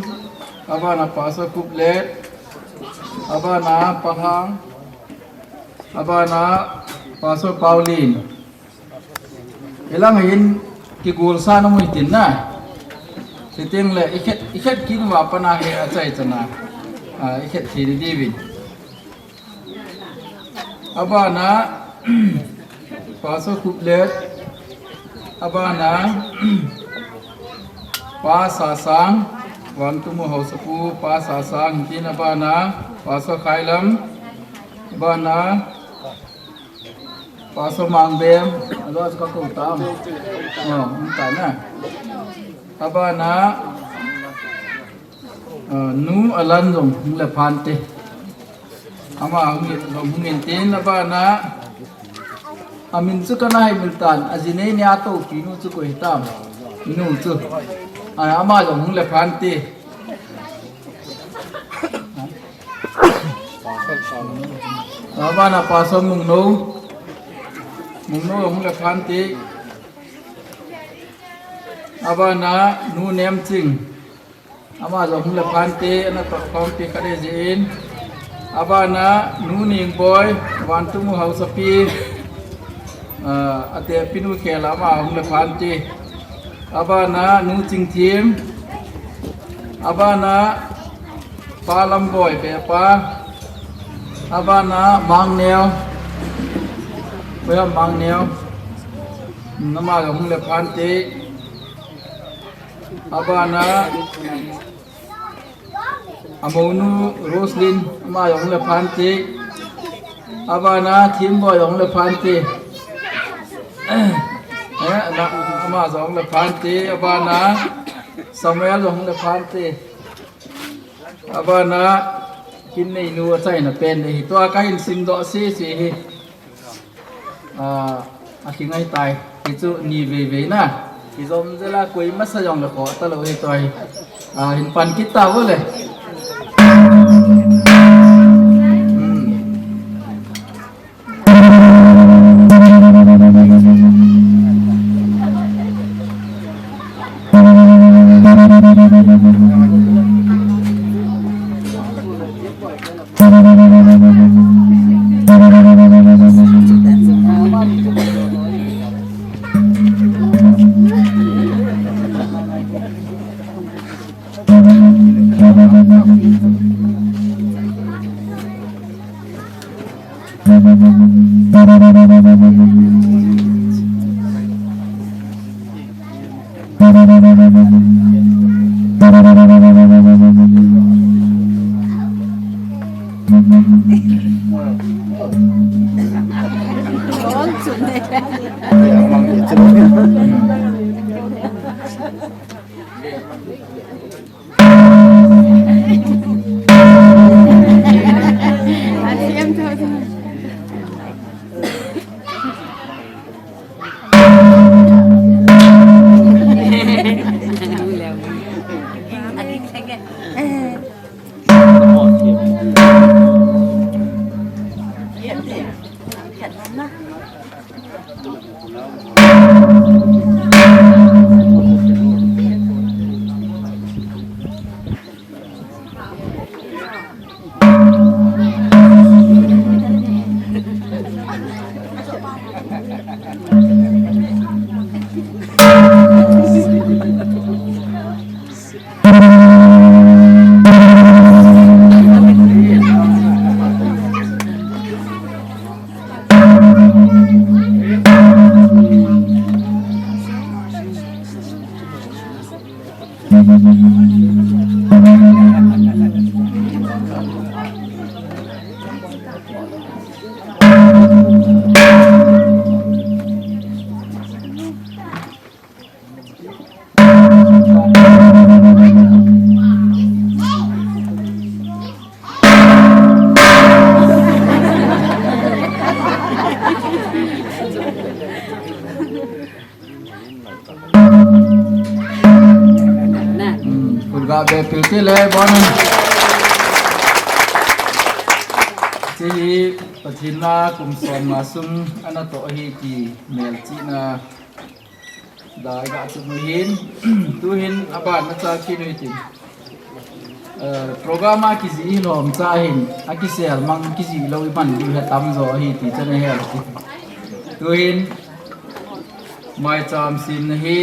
Abana Pastor Kuplet. Abana Palhang. Abana Pastor Paulin. Hilang hin kigolsa na mu hitin na. Chuteng le ikhet, ikhet kit uva pat na hi achai chana. A, ikhet thei diuvin. Abana Pastor Kuplet. Abana Pa Sasang, Vantumu Haosapu Pa Sasang, hitin abana Pastor Khailam. Abana Pastor Mangbem, alo as ka ko tam. No, um ta na. Abana, ah, Nu Alan jong hung le phante. Ama hung in, jong hung in tin, abana. Amin chu kana hemil tan, ajinei ni a toupi nu chu koi hitam. Nu chu. Ah, ama jong hung le phante. Abana Pastor Mungno. Mungno hung le phante. Abana Nu Nemching. Ama jong hung le phante, ana toh khompi khat eijin. Abana Nu Ningboi, Vantumu Haosapi. Ah, ate pinu khel ama hung le phante. Abana Nu Chingthim. Abana Pa Lamboi, Pepa. Abana Mangneo. Pepa Mangneo. Nama jong hung le phante. Abana Amonu Roslyn, ama jong le phante. Abana Thimboi jong le phante. Eh, na, ama jong le phante. Abana Samuel jong le phante. Abana Kinnei nu achaina pen hi tua kahin simdoh sese hi. Ah, akingai tai. Hichu ni veivei na. Kijom jela koi masa jong le ko talou hi toi. Ah, hin pan kit tau le. Hmm. Be pil te le bon. Hiche hi Pathen na kum som nga sung ana toh ahi ti melchihna da iga chu mu hin. Tuhin aban na cha ki nui tin. Eh, program a kijih hi lom cha hin, akisel mang kijih lou iman diu hi tam jo ahi ti chan ahi. Tuhin maicham simna hi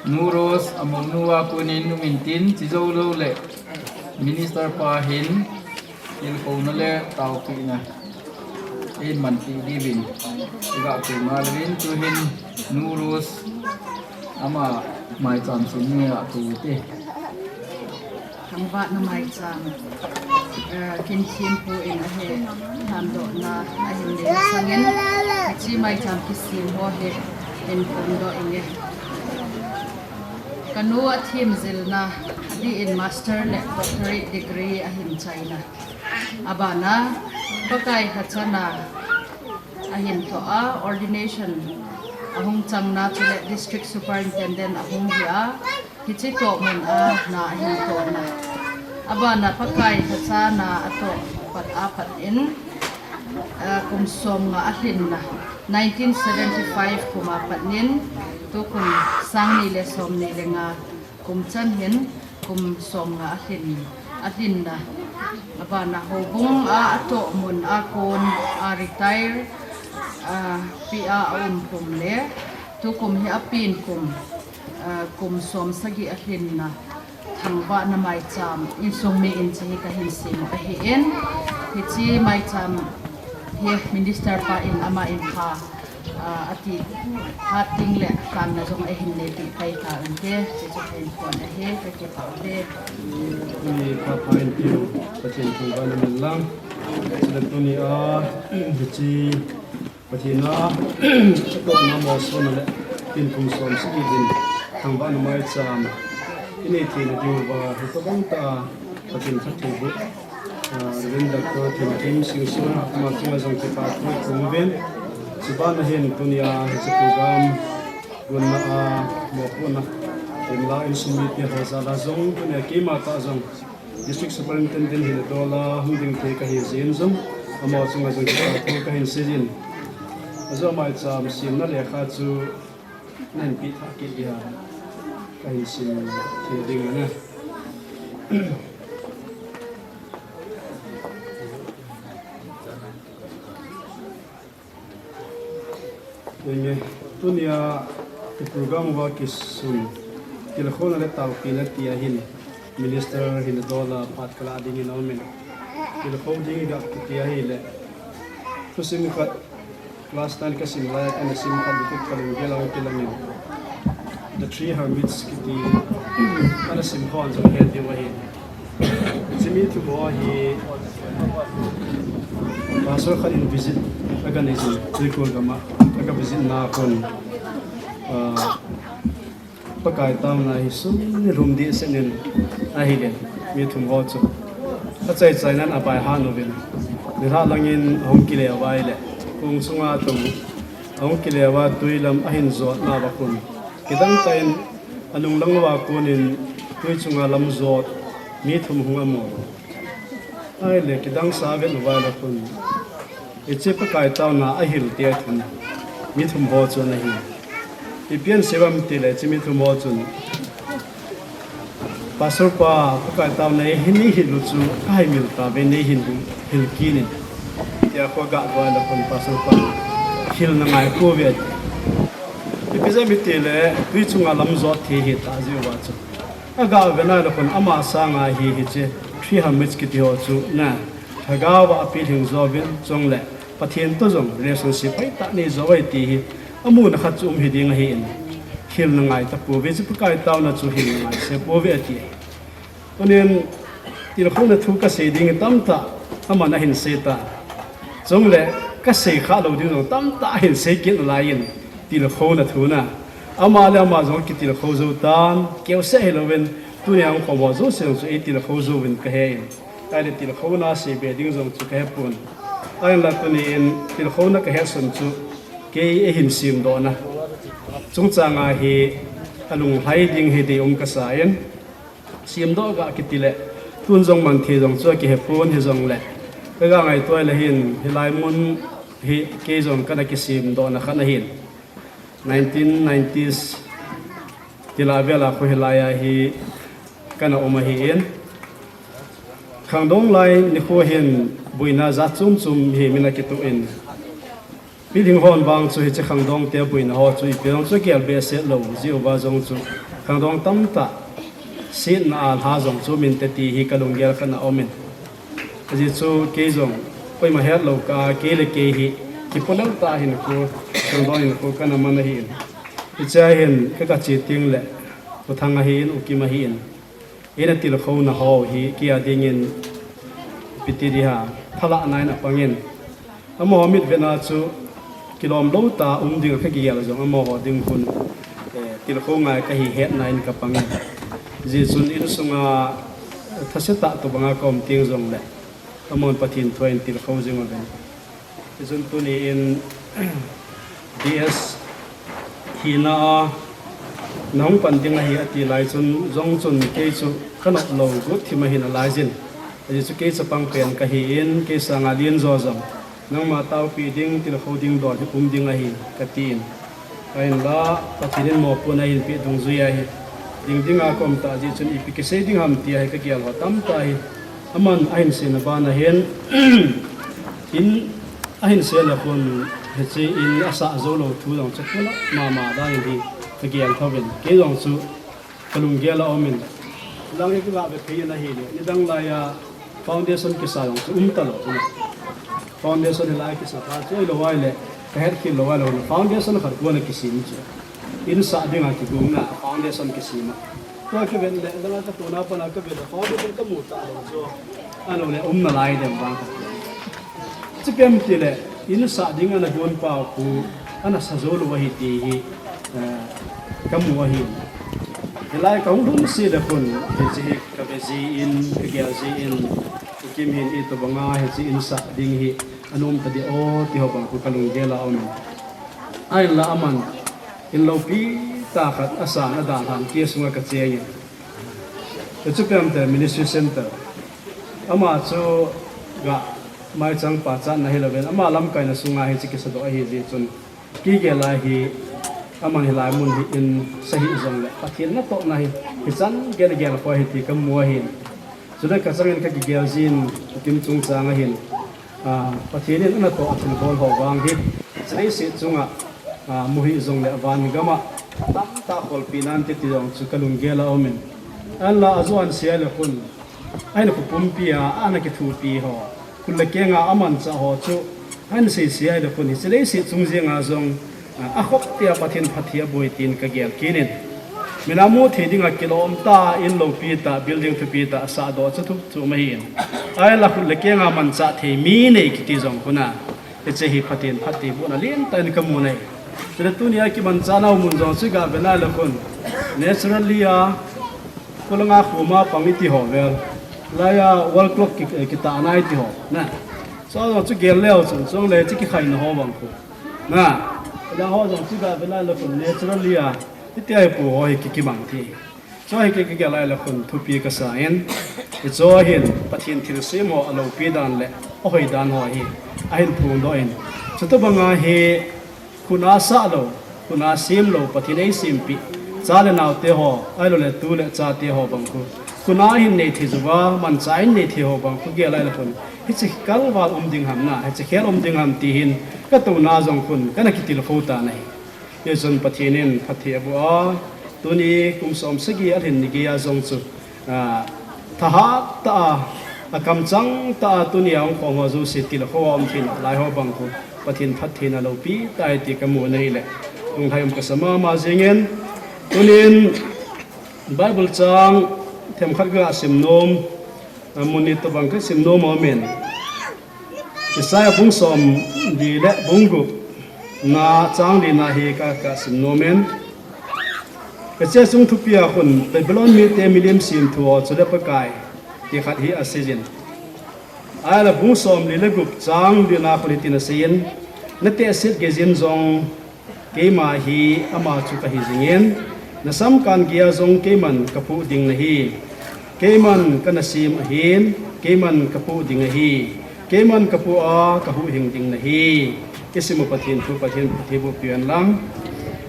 Nu Rose among nu a kunin umin tin, chi jou lou le Minister pa hin tilkhouna le taopehna eiman ti diuvin iga kou ngal uvin, tuhin Nu Rose ama maicham simna a kou te. Thangvahna maicham, eh, kin thempu in ahi, thamdohna ahin nei masangin, hiche maicham kisem ho hi hin phongdoh inge. Kanu athemjilna dih in master le doctorate degree ahin chaina. Abana, Pakai lhacha na ahin thoh a, ordination ahung chang na chule district superintendent ahung hi a, hiche toh mun a na ahin thoh na. Abana Pakai lhacha na atoh pat a pat in, eh, kum som nga alhin na, nineteen seventy-five kum a pat in, tukum sang ni le som ni le nga kum chan hin kum som nga alhin, alhin na. Abana houbung a atoh mun a kon a retire, a, pi a aum kum le, tukum hi apen kum, a, kum som sagi alhin na. Thangvahna maicham, insung mi in hiche hi kahin sem u ahin. Hiche maicham hi minister pa in ama in pha, ah, ati phat ding le lhanna jong ahin nei pai ta uvin te, hiche chu kahin phon ahi, kakipah uve. Tuni pha pha in tiu, Pathen thangvahna min lang. Chule tuni a, hiche Pathen a, atohna mosona le, tin kum som sagi din, thangvahna maicham inei theina diuva, hitobang tah a Pathen phattheiboh, ah, Reverend Doctor Themkim Singson, ama chunga jong kipathu kahin nei uvin. Chubana hin tunia hiche program gonna a mopohna, tin la insung mite ho jal a jong, tunia keima tah jong District Superintendent hina dol a hung ding thei kahi jeh in jong, ama chunga jong kipathu kahin seijin. Ajeh a maicham semna lekha chu nahin peh thah kit ding ham, kahin sim thei ding ahi. Tunia i program uva kisun, tilkhouna le taopehna tia hin, Minister hina dol a phat kalah dingin aumin. Tilkhou ding iga kiti ahile, thusim khat, class nine kasim lai a, kana sim khat, dikut kalung gel a kilamin. The Three Hermits kiti, kana sim khon jong het diu ahi. Hiche mi thum ho hi Pastor khat in visit aga nei jin, Tuikhul gam a aga visit na kon, ah, Pakai taona hi sum ni lhum dehset in ahile, mi thum ho chu achai chai nan abai han uvin, nilhah langin ahung kile uva ahile, kong sunga tum ahung kile uva tui lam ahin jot nauva kon, kidang tah in anung lang uva konin tui chunga lam jot mi thum hung amu. Ahile kidang sa vet uva ahile kon, hiche Pakai taona ahil tia thum, mi thum ho chu ana hi. Ipi asei uvem itile hiche mi thum ho chun, Pastor pa, Pakai taona hi nei hil u chu kahai mil tauve, nei hin hil kit in, tia kho aga lhai uva ahile kon Pastor pa, hilna ngai pouve ati. Ipi jeh ham itile tui chunga lam jot thei ahitah jeh uva chu. Aga vet na ahile kon ama sanga hi hiche Three Hermits kiti ho chu na, lhagao a apilhing jouvin, chule Pathen toh jong relationship hoitah nei jou uve ti hi amuna khat chu um hi ding ahin, hilna ngai tapouve, hiche Pakai taona chu hilna ngai se pouve ati. Tunin tilkhouna thu kasei ding tamtah aman ahin sei tan. Chule kasei khah lou ding jong tamtah ahin sei kit nalaiyin, tilkhouna thu na. Ama le ama jong kitilkhou jou tan, keuseh hilouvin, tunia hung khom ho jouse jong chu eitilkhou jouvin kahen. Ahile tilkhouna seibe ding jong chu kahepon. Ahinla tunin tilkhouna kahetsun chu kei eihin semdohna chungchanga hi alunglhai ding hi deium kasan. Simdoh ga kiti le, tun jong man thei jong chu akihe pon hijongle, ka ga ngaito le hin, hilai mun hi kei jong kana kisimdoh na khat ahin. Nineteen nineties tila vela khu hilai a hi kana um ahin. Khangdong lai nikho hin buina jat chom chom hi min akituh in, Piling hon vang chu hiche khangdong te buina ho chu ipi jong chu kial behseh lou, jiuva jong chu khangdong tamtah sitna a lha jong chu min te ti hi ka lunggel kana um in. Ajeh chu kei jong koima het lou ka, kei le kei hi kipolel ta hin khu, khangdong hin khu kana man ahin. Hiche a hin ka, ka che ting le, U Thang ahin, U Kim ahin. Ina tilkhouna ho hi kei a dingin ipi ti di ham, phalahna in apangin. Amaho mitvetna chu kilom lou ta um ding a ka kigel jong amaho ding khun, eh, tilkhou ngai kahi hetna in kapangin. Jeh chun insunga thase tah tobanga ka um teng jongle, amahon Pathen thu a in tilkhou jing uvin. Hichun tuni in D S hina a nahung pan ding ahi ati lai chun jong chun kei chu ka nop lou guhthim ahi nalai jin. Ajeh chu kei chapang pen kahi in, kei sanga len jo jong nangma taopi ding, tilkhou ding dol hi um ding ahi kati in. Ahinla Pathen in mopohna ahin peh dungjui ahi. Ding dinga ka um tah jeh chun ipi kisei ding ham ti ahi ka gel ho tamtah ahi. Aman ahin seina bana hin, in ahin sei le khun, hiche in asah jou lou thu jong chu puna mama dan in hi ka gel tho vin. Kei jong chu ka lunggel a um in. Lang hi ka ga ve phei in ahile, nidang lai a foundation kisa jong chu um talou. Foundation hilai kisa ta chu ahilou ahile, ka het khel lou ahilou le, foundation khat kona kisem chu. In sah dinga kigong na foundation kisem a. Tua kiven le, dang a ka tuna pana ka ven le, foundation ka mu talou chu. Ahilou le, um nalai dem vang ka. Chu pem ti le, in sah ding ana gon pa khu, ana sa jou lou ahi ti hi, eh, ka mu ahi. Hilai ka hung lhun se le khun, hiche hi ka ve jin, ka gel jin, U Kim hin itobanga hiche in sah ding hi anom tadi o, ti ho bang khu ka lunggel a um in. Ahinla aman, in loupi tah khat asah na dalhan kei sunga ka cheng in. Hichu pem te Ministry Center. Ama chu ga maichang pachatna hilou vin, ama lamkaina sunga hiche kisa doh ahi jeh chun. Kei gel a hi, aman hilai mun hi in sa hih jongle, Pathen natohna hi, hichan gel gel kho ahi ti ka mu ahin. Chule ka chang in ka kigel jin, U Kim chungchang ahin. Ah, Pathen in anatoh a thilbol ho vang hi, hiche leiset chunga, ah, mu hih jongle van gam a tamtah kholpi nante ti jong chu ka lunggel a um in. Ahinla ajo ahin sei le khun, ahin khu pumpi a, ana kithopi ho, khut le keng a amanchah ho chu, ahin sei sei le khun, hiche leiset chung jenga jong, a, akhop tia Pathen phatthei aboi tin ka gel kit in. Mina mu thei dinga kilom tah, in loupi tah, building thupi tah, asah doh chu thup chu ma hi in. Ahinla khut le keng a manchah thei mi nei kiti jong khun a, hiche hi Pathen phatthei bohna lentah in ka mu ahi. Chule tunia kimanchah nau mun jong chu ga ve nai le khun, naturally a, Kolanga khoma pang iti ho vel. Laiya wall clock ki, eh, kitahna iti ho. Na. Chua jong chu gel leu chun, chule chu kikhaina ho bang khu. Na. Laiya ho jong chu ga ve nai le khun naturally a, iti a ipu ho hi ki, kimang thei. Chua hi ki, kigel lai le khun thupi kasa in. Hichu hin Pathen thilsem ho aloupi dan le ahoi dan ho hi ahin phongdoh in. Chutobanga hi Khut a sah lou, khut a sem lou, Pathen in eisempeh, cha le nao te ho, ahilou le tu le cha te ho bang khu. Khut a hin nei thei jouva, manchah in nei thei ho bang khu gel lai le khun. Hiche kalval um ding ham na, hiche khel um ding ham ti hin, ka touna jong khun, kana kitilkhou tan ahi. Hichun Pathen in phatthei aboh a, tuni kum som sagi alhin ni geiya jong chu, a, thahat tah a, akamchang tah a, tunia hung khom ho jouse tilkhou a um thei nalai ho bang khu, Pathen phattheina loupi tah ahi ti ka mu ahi le, lunglhai um kasa mama jing in, tunin Bible chang themkhat ka sim nom, a, mun ni tobang ka sim nom aum in. Isaiah bung som li le bung gup na chang li na hi ka, ka sim nom in. Hiche chung thupi a khun Babylon mite milim semthu ho chule Pakai ti khat hi asei jin. Ahile bung som li le gup chang li na khun hitin asei in. Na tehset gei jin jong Keima hi ama chu kahi jingin, na samkan geiya jong keiman kaphuh ding nahi. Keiman kana sem ahin, keiman kapoh ding ahi, keiman kapoh a kahuhhing ding nahi. Isim u Pathen thu, Pathen thu theiboh pian lang.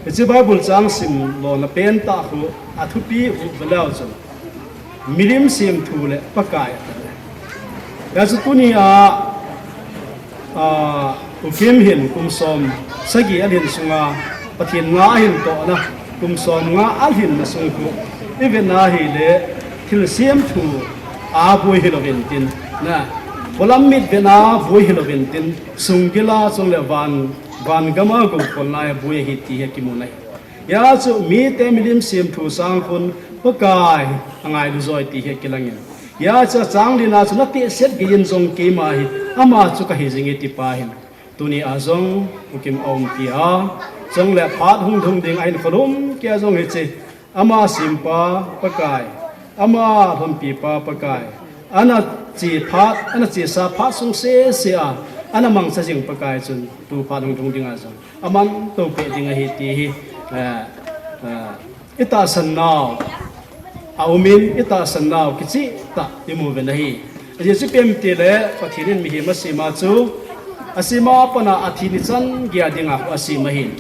Hiche Bible chang sim lona pentah khu athupi khu veleu chun, milim semthu le Pakai ati. Hijeh chun tunia, a, U Kim hin kum som sagi alhin sunga Pathen nga ahin tohna, kum som nga alhinna sung khu ivet na hile thilsem thu a boi hilouvin tin, na, polam mit vetna boi hilouvin tin, sunggil a chule van, van gam a goukhol na a boi ahi ti hi kimu ahi. Hijeh chun mite milim semthu sang khun Pakai angailu joi ti hi kilangin. Hijeh chun chang lina chu natehset geiyin jong keima hi ama chu kahi jinge ti pa hin. Tunia jong U Kim aumpi a, chule phat hung lhung ding ahin kholum kei a jong hiche ama sempa Pakai, ama lhonpi pa Pakai, ana che phat, ana chesa phat sung sese a ana mangcha jing Pakai chun tu phat hung lhung dinga jong aman toupeh ding ahi ti hi, eh, eh, itahsan nau aumin, itahsan nau kicheh tah imu uvin ahi. Ajeh chu ipi ham itile Pathen in mihem asem a chu, asem a pat a athi nichan geiya dinga asem ahin.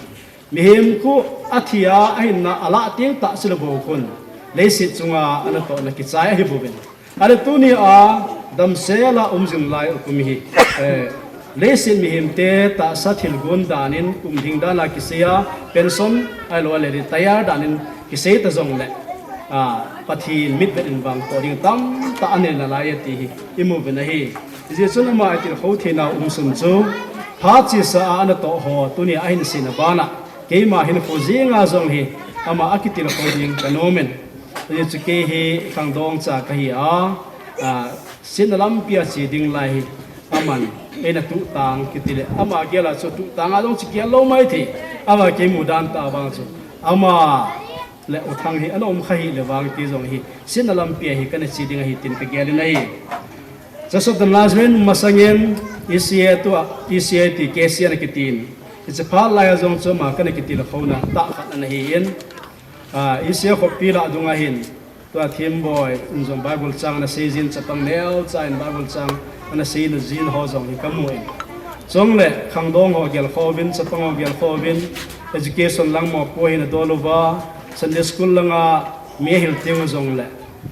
Mihem khu athi a ahinna alah teng tah chule bou khun leiset chunga anatohna kichai ahi bouvin. Ahile tunia damsel a um jing lai u kum hi, eh, leiset mihemte tahsa thilgon dan in um ding dan a kisei a, pension ahilou le retire dan in kisei ta jongle, a, Pathen mitvet in vangtoh ding tamtah anei nalai e ti hi imu uvin ahi. Hijeh chun ama itilkhou theina um sun chu phat chesa a anatoh ho tunia ahin sena bana keima hinkho jenga jong hi ama akitilkhou ding kanom in. Hijeh chun kei hi khangdong cha kahi a, a, setna lampi a che ding lai hi aman eina tuhtang kiti le ama gel a chu tuhtang a jong chu gel lou mai thei. Ama kei mudan tah vang chu ama le U Thang hi ana um kha hile vang kei jong hi setna lampi a hi kana che ding ahi tin kagel in ahi. Church of the Nazarene masangin E C A tua, E C A ti K C ana kitin. Hiche phat lai a jong chu ama kana kitilkhouna tah khat ana hin. A, E C A khopi lah dunga hin, tua Thimboi in jong Bible chang ana seijin, chapang neocha in Bible chang ana seina jin ho jong hi kamu in. Chule khangdong ho gelkhouvin, chapang ho gelkhouvin, education lang mopo hin adol uva, Sunday school langa mi ahil teng u jongle,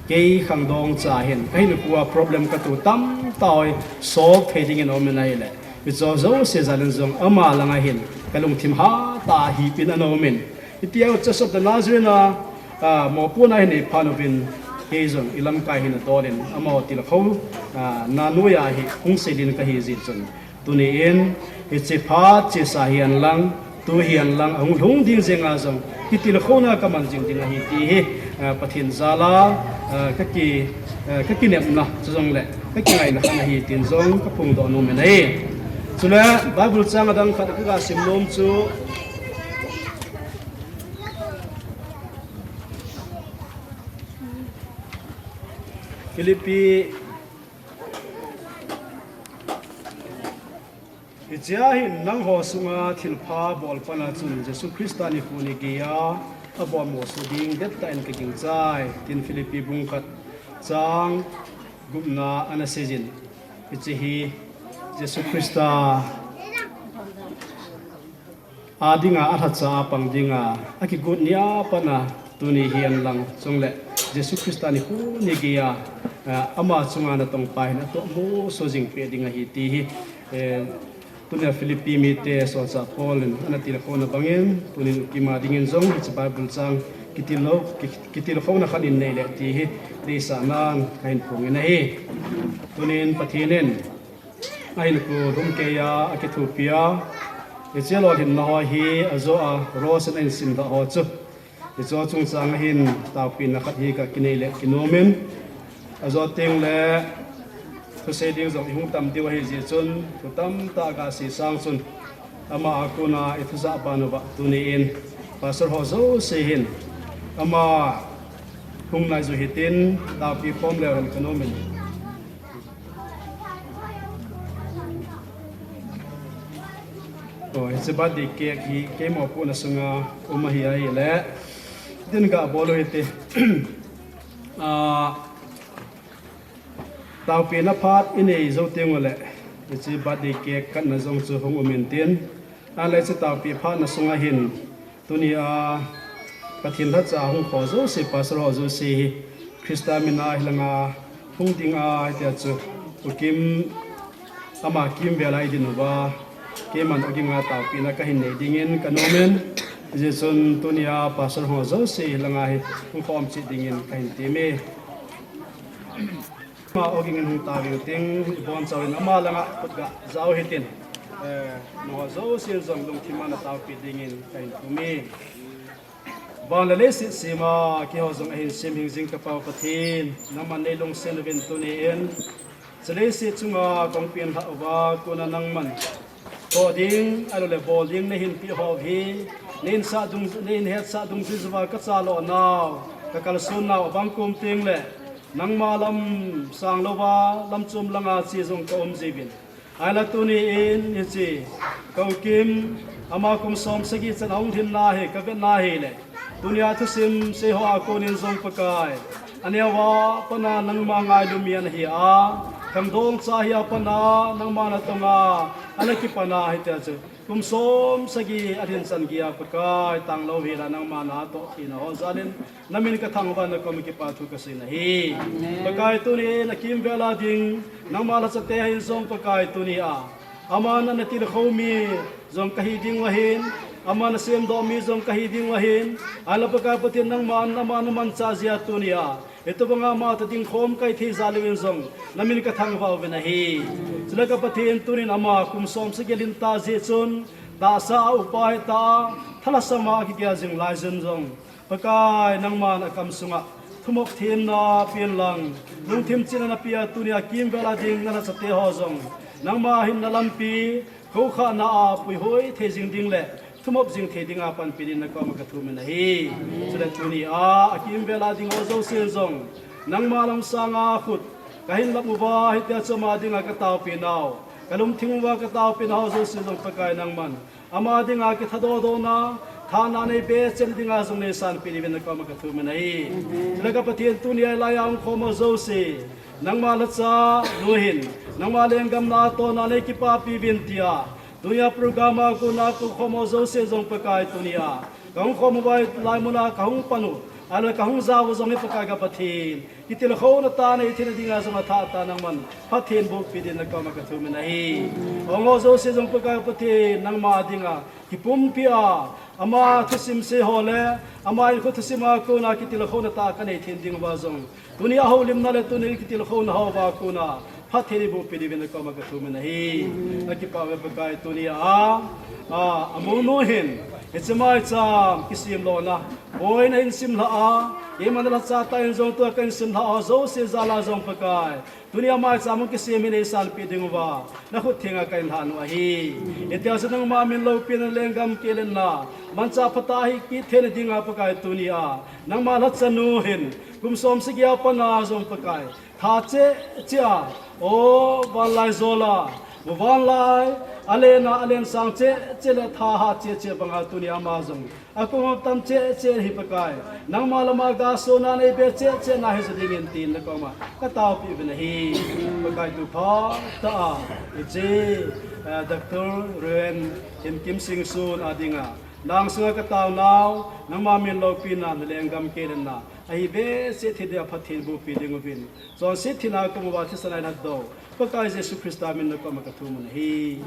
kei khangdong cha hin kahinkho a problem katoh tamtah hi solve thei dingin aum in ahile, hiche jouse jal in jong ama langa hin kalungthim hatah a hipin ana um in. Hitia Church of the Nazarene a, a, mopohna hin eiphan uvin, kei jong ilamkai hin adol in, amaho tilkhou, a, na noiya hi hung seilin kahi jeh chun. Tuni in, hiche phat chesa hihen lang, tu hihen lang, ahung lhung ding jenga jong kitilkhouna kaman jing ding ahi ti hi, a, Pathen jal a, a, kaki, a, kakinepna, chujongle kakingaina khat ahi tin jong kaphongdoh nom in ahi. Chule Bible chang adang khat kaga sim nom chu, Philippi, hichea hin nangho sunga thilpha bol pana chun Jesu Christa nikho nigeiya abonmoso ding dettah in kagingchai, tin Philippi bung khat chang gupna ana seijin. Hiche hi Jesu Christa a dinga, alhacha a pang dinga akigot nia pat a, tuni hihen lang chule Jesu Christa nikho nigeiya, a, ama chunga natongpa hin atohmoso jing peh ding ahi ti hi, eh, tunia Philippi mite solchah Paul in ana tilkhouna bangin, tunin U Kim a dingin jong hiche Bible chang kitilkhou, ki, kitilkhouna khat in neile ti hi deisahnan kahin phong in ahi. Tunin Pathen in ahinkho lhumkeiya akithopi a, hiche lolhinna ho hi ajo a Rose in ahin simdoh ho chu, hiche chungchang a hin taopina khat hi kakinei le kinom in, ajo tengle thusei ding jong ihung tam diu ahi jeh chun, thu tamtah gasei sang chun, ama a kona ithujah ban uva tuni in Pastor ho jouse hin ama hung nai ju hitin taopi khom leu hen kanom in. Oh, hiche birthday cake hi kei mopohna sunga um ahi ahile, tin gabol u hite. Ah, Taopina phat inei jou teng uleh, hiche birthday cake katna jong chu hung um intin. Ahileh hiche taopi phatna sunga hin, tunia Pathen lhacha hung kho jouse, pastor ho jouse hi, Christa mina hilanga hung dinga, hitia chu, U Kim ama kimvel a eidin uva, keiman ogin a taopina kahin nei dingin kanom in, hijeh chun tunia pastor ho jouse hilanga hi hung khom cheh dingin kahin temme. Ama ogin hung taovin tin, ibonchauvin ama langa khut gajao hitin. Eh, nangho jousen jong lungthim a nataopi dingin kahin temme. Van le leiset sema, keiho jong ahin sem hing jing ka Pa Pathen, nangman neilungset uvin tunin, hiche leiset chunga kahung penlhah uva kona nangman toh ding, ahilouleh bol ding neihin peh ho hi, neihin sah dung, neihin hetsah dungjui uva kacha lou nau, kakalson nau abang kom tengleh, nangma lam sang louva, lam chom langa che jong kaum jiuvin. Ahinla tunin hiche, ka U Kim, ama kum som sagi chan ahung lhinna hi kavetna hileh, tunia thusim sei hoa konin jong Pakai, aneo a pat a nangma ngailu mi ana hi a, khangdong cha hi a pat a nangma natong a, ana kipan a hitia chu, kum som sagi alhin chan geiya Pakai, tanglou hela nangma natoh tina ho jalin, namin kathangvah in nakoma kipa thu kasei nahi. Pakai tunin akimvel a ding, nangma lhachate hin jong Pakai tunia, aman ana tilkhou mi jong kahi dingu ahin, aman asemdoh mi jong kahi dingu ahin, ahinla Pakai Pathen nangman, aman namanchah jeh a tunia, hitobanga ama toh dingkhom kahi thei jal uvin jong, namin kathangvah uvin ahi. Chule ka Pathen tunin ama kum som sagi alhin tah jeh chun, tahsa a upa hita, thalhasam a akigel jing laijun jong, Pakai nangman akam sunga, thumop themna pen lang, lungthim chetna napea tunia kimvel a ding nalhachate ho jong, nangma hinna lampi, khoukhahna a puihoi thei jing ding le, thumop jing thei dinga panpi din nakoma kathum in ahi. Chule tunia, akimvel a ding ho jousen jong, nangma lam sanga khut kahin lap uva, hitia chu ama dinga kataopi nau, kalungthim uva kataopi nau ho jousen jong Pakai nangman, ama dinga kithadoh dohna, thana neibe chet dinga jong neisanpeh diuvin nakoma kathum in ahi. Chule ka Pathen tunia hilaiya hung khom ho jouse, nangma lhacha nu hin, nangma lenggam natohna neikipapi uvin tia, tunia program a kona kahung khom ho jouse jong Pakai tunia, kahung khom uva hilai muna kahung pan u, ahilouleh kahung jao u jong hi Pakai ka Pathen, kitilkhouna tah nei theina dinga jong athah tah nangman phatthei bohpi din nakoma kathum in ahi. Hung ho jouse jong Pakai Pathen nangma dinga, kipumpi a, ama thusim sei ho le, ama hinkho thusim a kona kitilkhouna tah kanei theina dinguva jong, tunia houlimna le tuni kitilkhouna houva kona, phatthei bohpi diuvin nakoma kathum in ahi. Kakipah uve Pakai tunia, a, amonu hin, hiche maicham kisem lona, boina hin simlha a, keiman nalhacha tah in jong tua kahin simlha ho jouse jal a jong Pakai, tunia maicham hung kisem hi neisanpeh dinguva, nakhut thenga kahin lhan u ahi. Hitia chu nangma min loupina lenggam kiletna, manchah phatah a hikit theina dinga Pakai tunia, nangma lhachanu hin, kum som sagi a pat a jong Pakai, tha cheh cheh a, o vanlaijol a, vanlai, alen a, alen sang cheh cheh le tha hat cheh cheh banga tunia ama jong, akum tam cheh cheh hi Pakai, nangma lama gasona neibe cheh cheh na hiju dingin tin nakoma kataopi uvin ahi. Pakai tu phatah a, hiche, eh, Doctor Reverend Himkim Singson a dinga, nang sunga katao nau, nangma min loupina, nalenggam kiletna, ahi behseh thei dia phatthei bohpi dinguvin, chonset thina kom uva thisan a eilhatdoh Pakai Jesu Christa min nakoma kathum un ahi.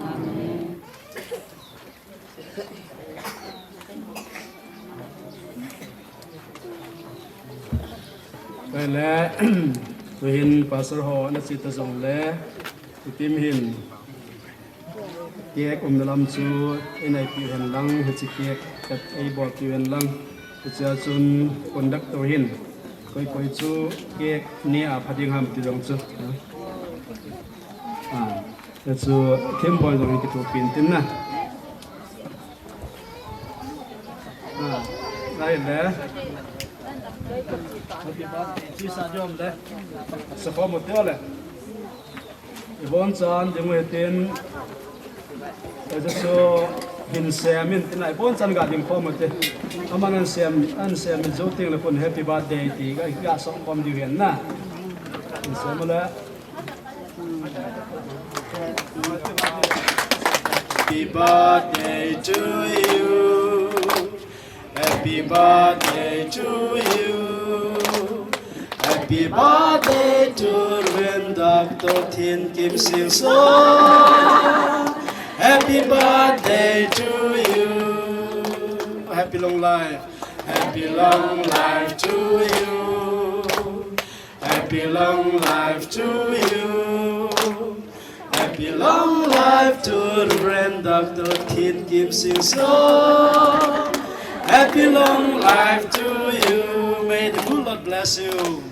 Ahile, tuhin pastor ho ana che ta jongle, itim hin, cake umna lam chu einaipiu hen lang, hiche cake kat eibolpiu hen lang, hichea chun conductor hin, koi koi chu cake ne a pha ding ham ti jong chu, a, chu themboi jong kithopi intin na. A, ahile, happy birthday, chi sa jom le, sakhom u tele. Ibonchan dingu hitin, hichu hin sem in tina, ibonchan ga ding khom ute. Aman ahin sem, ahin sem in jou tengle khun happy birthday ti ga, ga song khom diu hin na. Hin sem ule. Happy birthday to you. Happy birthday to you. Happy birthday to Reverend Doctor Thin Kim Sing Song. Happy birthday to you. Happy long life. Happy long life to you. Happy long life to you. Happy long life to Reverend Doctor Thin Kim Sing Song. Happy long life to you. May the good Lord bless you.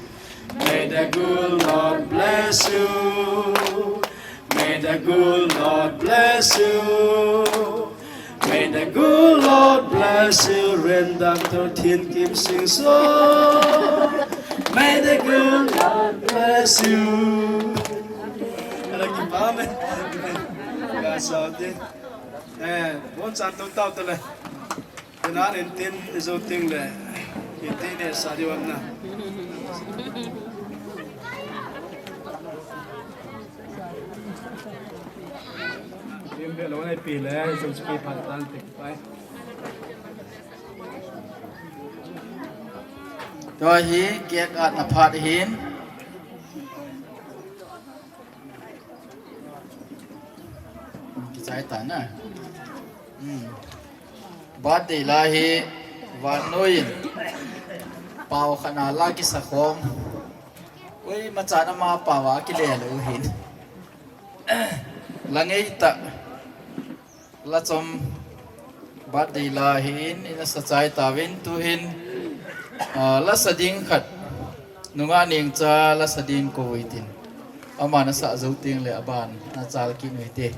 May the good Lord bless you. May the good Lord bless you. May the good Lord bless you, Reverend Doctor Thin Kim Sing Song. May the good Lord bless you. Amen. Ka sa te. Eh, bon san to tao te le. Tena nen tin izo ting le. Iti ne sa di wan na. Lim be lo nei pi le, izo ki phan tan te pai. Tua hi cake atna phat hin. Kichai ta na. Hmm. Birthday la hi vannoi in pao khat na la kisa khom. Oi, ma chan ama pao a kile lou hin. La ngei ta. La chom birthday la hin, ina sa chai ta vin tu hin, ah, la sa ding khat. Nunga ning cha la sa ding ko ui tin. Ama na sa zo ting le aban, na chal ki nui te.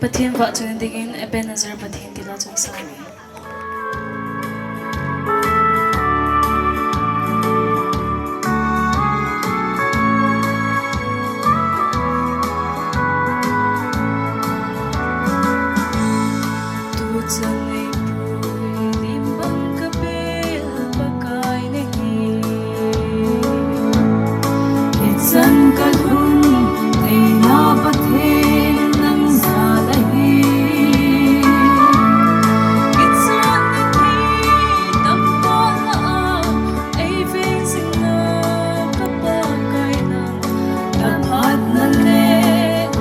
Pathen vahchoi dingin Ebenezer Pathen ti la chun sa nge. Tu chan ei pui lim bang ka bel Pakai na hi. Hichan ka lhun theina Pathen nang jal ahi. Hichan na thei tamtah a ei veng jing na ka Pakai nang. Na phatna le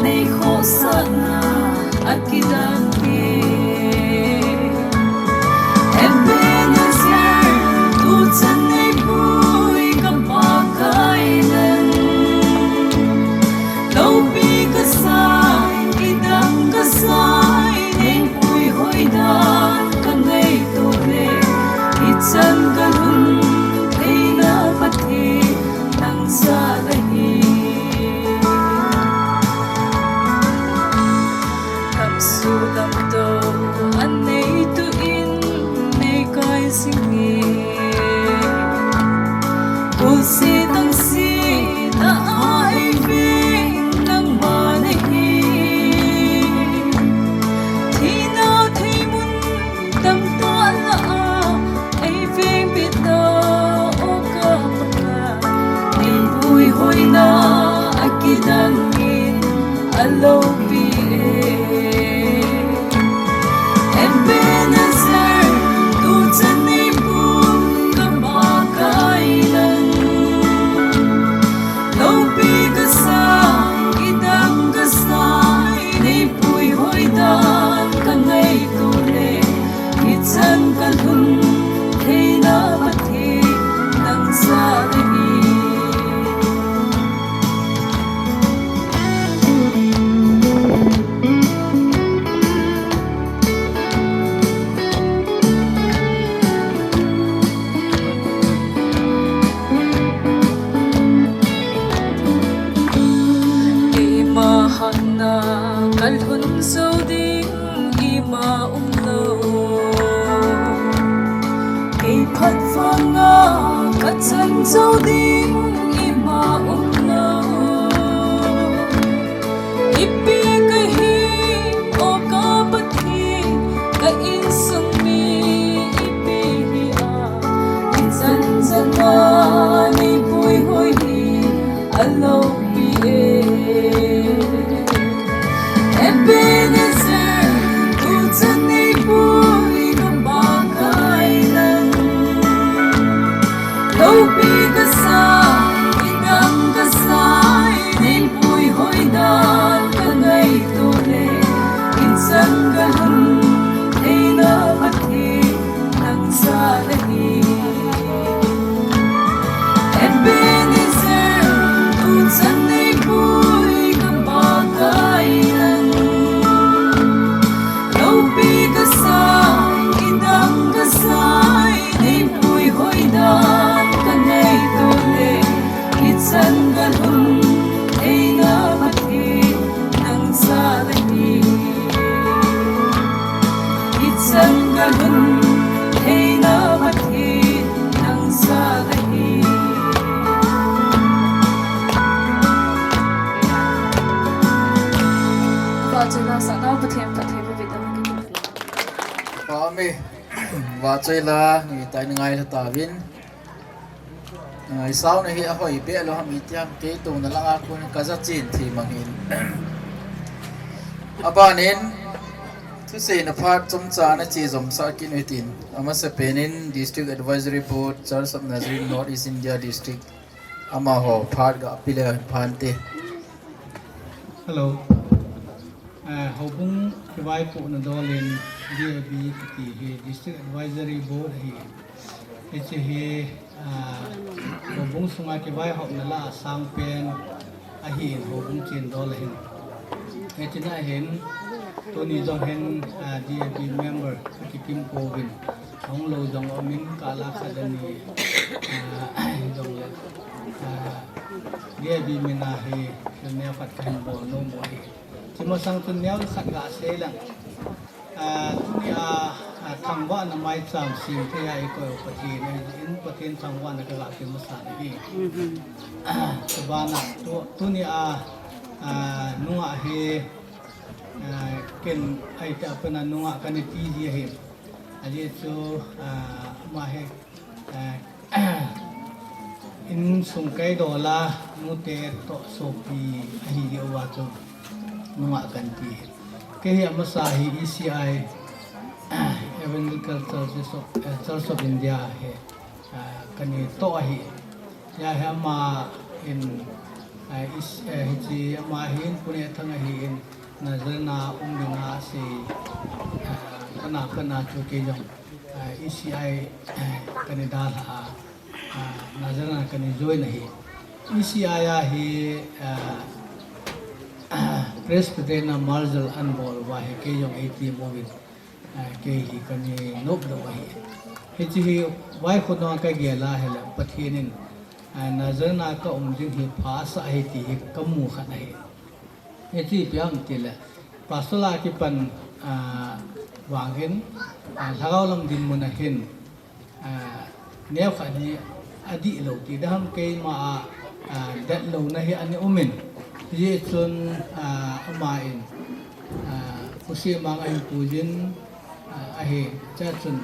nei khohsahna a kidang e. Ebenezer, tu chan ei pui ka Pakai nang. Loupi ka sai, kidang ka sai, nei puihoi dan ka ngaito le. Hichan ka lhun theina Pathen nang jal ahi. Damsot damdoh a neitu in nei kai jing e. Kulse tangse na a ei veng nangma na hi. Thina thei mun tamtah lah a ei veng peh ta, o ka Pakai. Nei puihoina a kidang in a loupi e. Ebenezer, tu chan ei pui ka Pakai nang. Loupi ka sai, kidang ka sai, nei puihoi dan ka ngaito le. Hichan ka lhun theina Pathen nang jal ahi. Keima hatna ka lhun jou ding ima umlou. Kei phat vanga ka chan jou ding ima umlou. Ipi kahi, o ka Pathen, ka insung mi ipi hi a. Chana nei puihoi hi aloupi e. Ebenezer, tuchan nei pui kapakai nang. Loupi kasai, idam kasai, nei puihoi dan kangaito le, ichan kalhun theina Pathen nang jal ahi. Ebenezer, tuchan nei pui kapakai nang. Loupi kasai, idam kasai, nei puihoi dan kangaito le, ichan kalhun theina Pathen nang jal ahi. Ichan kalhun theina Pathen nang jal ahi. Vahchoila sahnau Pathen phattheiboh uva. Amen. Vahchoila, ngai tai ngai la tauvin. Ah, isauna hi ahoi beh lou ham iti ham, kei touna langa kon kaja chen thei mang hin. Abanin, thuseina phat chomcha ana che jomsah kit u hitin. Amasapen in District Advisory Board, Church of Nazarene North East India District, amaho phat ga pe le phante. Hello. Eh, houbung kivaipohna dolin D A B kiti hi District Advisory Board ahi. Hiche hi, ah, houbung sunga kivaihopna lah a sangpen ahin, houbung chen dol ahin. Hiche na hin, tuni jong hin, ah, D A B member kakikim pouvin. Ahung lou jong aumin, kala khat ani, ah, jongle, ah, D A B mina hi, neo khat kahin bol nom u ahi. Hiche masang chun neo khat gasei lang. Ah, tuni a, ah, thangvahna maicham sem thei a eikoi u Pathen in, Pathen thangvahna kaga pe masa nahi. Mhm. Ah, chubana, tu, tuni a, ah, nungah hi, ah, ken ahi ta pana nungah kana ti ji ahi. Ajeh chu, ah, ama hi, ah, insung kaidola nute toh sopi ahi jeh uva chu nungah kan ti. Kei hi amasa hi E C I, Evangelical Churches of, eh, Church of India hi, ah, kana toh ahi. Hijeh a hi ama in, ah, is, eh, hiche ama hin Pune thang ahin, Nazareth a um dinga asei, ah, kana, kana chu kei jong, ah, E C I, eh, kana dalha a, ah, Nazareth a kana join ahi. E C I a hi, ah, Presbyterian a merger ana bol uva hi kei jong eitem uvin. Ah, kei hi kana nop lou ahi. Hiche hi vaikho nunga kagel a hile Pathen in, ah, Nazareth a ka um ding hi pha asah ahi ti hi kamu khat ahi. Hiche ipi ham itile, pastor a kipan, ah, vangin, ah, lhagao lam dinmun a hin, ah, neo khat hi adih lou ti ding ham keima a, ah, det louna hi ana umin. Hijeh chun, ah, ama in, ah, Pu Semang ahin puijin, ah, ahi, chua chun,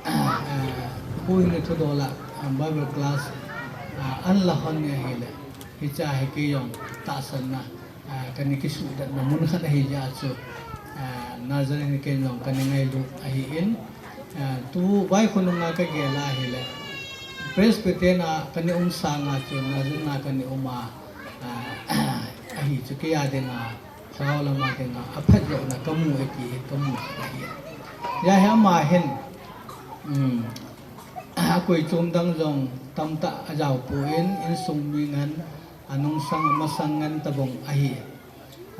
ah, Pu hin thudol a, ah, Bible class, ah, ana la hon ni ahile, hichea hi kei jong tahsanna, ah, kana kisuhdetna mun khat ahi jeh a chu, ah, Nazareth hi kei jong kana ngailut ahin, ah, tu vaikho nunga kagel a hile, Presbyterian a kana um sanga chu Nazareth a kana um a, ah, ahi chu kei a dinga, lhagao lama dinga aphatjouna kamu e ti hi kamu khat ahi. Hijeh a hi ama hin, um, akoi chom dang jong tamtah ajaopoi, insung mi ngen, anungsang amasang ngen tobang ahi.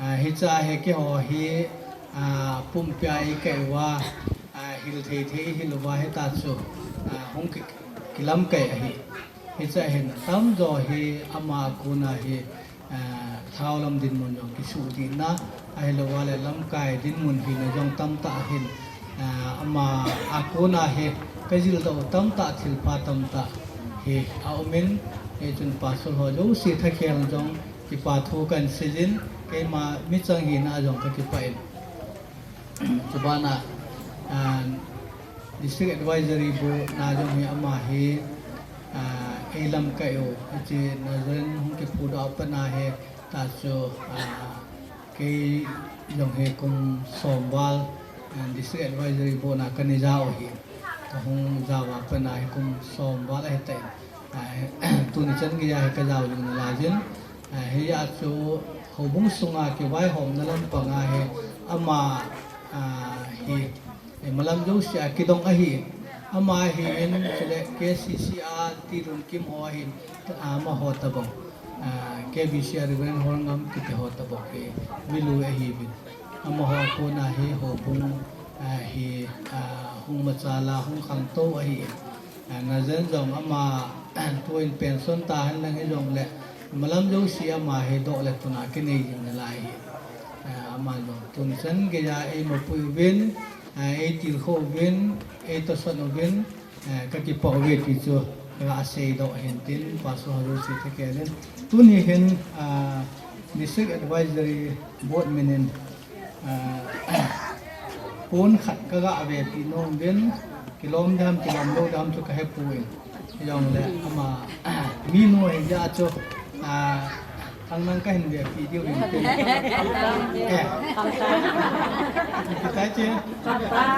Ah, hichea hi keiho hi, ah, pumpia ikai uva, ah, hil thei thei ihil uva hita chu, ah, hung ki, kilamkai ahi. Hichea hin atamjo hi ama a kona hi, ah, lhagao lam dinmun jong kisuhdihna, ahilouva le lamkai dinmun hina jong tamtah ahin, ah, ama a kona hi kajildoh tamtah thilpha tamtah hi aumin, hichun pastor ho jouse thakhel jong kipa thu kahin seijin, keima michang hina a jong kakipah in. Chubana, ah, District Advisory Board na jong hi ama hi, Ei lamkai u, hiche Nazareth hung kiphut a pat na hi, ta chu, ah, kei jong hi kum som val, ah, District Advisory Board na kana jao hi. Kahung jao a pat na hi kum som val ahi tai. Ah, tuni chan geiya hi kajao jing nalai jin. Ah, hia chu houbung sunga kivaihomna lampang a hi ama, ah, hi, eh, malam jousea kidong ahi. Ama hi in chule K C C a tilun kim ho ahin, ah, amaho tabang. Ah, K B C a Reverend Horngam kiti ho tabang hi milu ahiuvin. Amaho a kona hi houbung, ah, hi, ah, hung machal a hung khangtou ahi. Ah, Nazareth jong ama tuin pension tahen lang hijongle malam jousea ama hi doh le tun a kinei jing nalai hi. Ah, ama jong tuni chan geiya eimapui uvin, ah, eitilkhou uvin, eitohsot uvin, ah, kakipah uve ti chu kaseidoh ahin tin, Pastor ho jouse thakhat in. Tuni hin, ah, District Advisory Board min in, ah, pon khat kaga vepeh nom uvin, kilom ding ham, kilom lou ding ham chu kahepoi. Hijongle ama, minu ahi jeh a chu, ah, thangnang kahin vepeh diu ahin tin. Eh. Ipi tai che?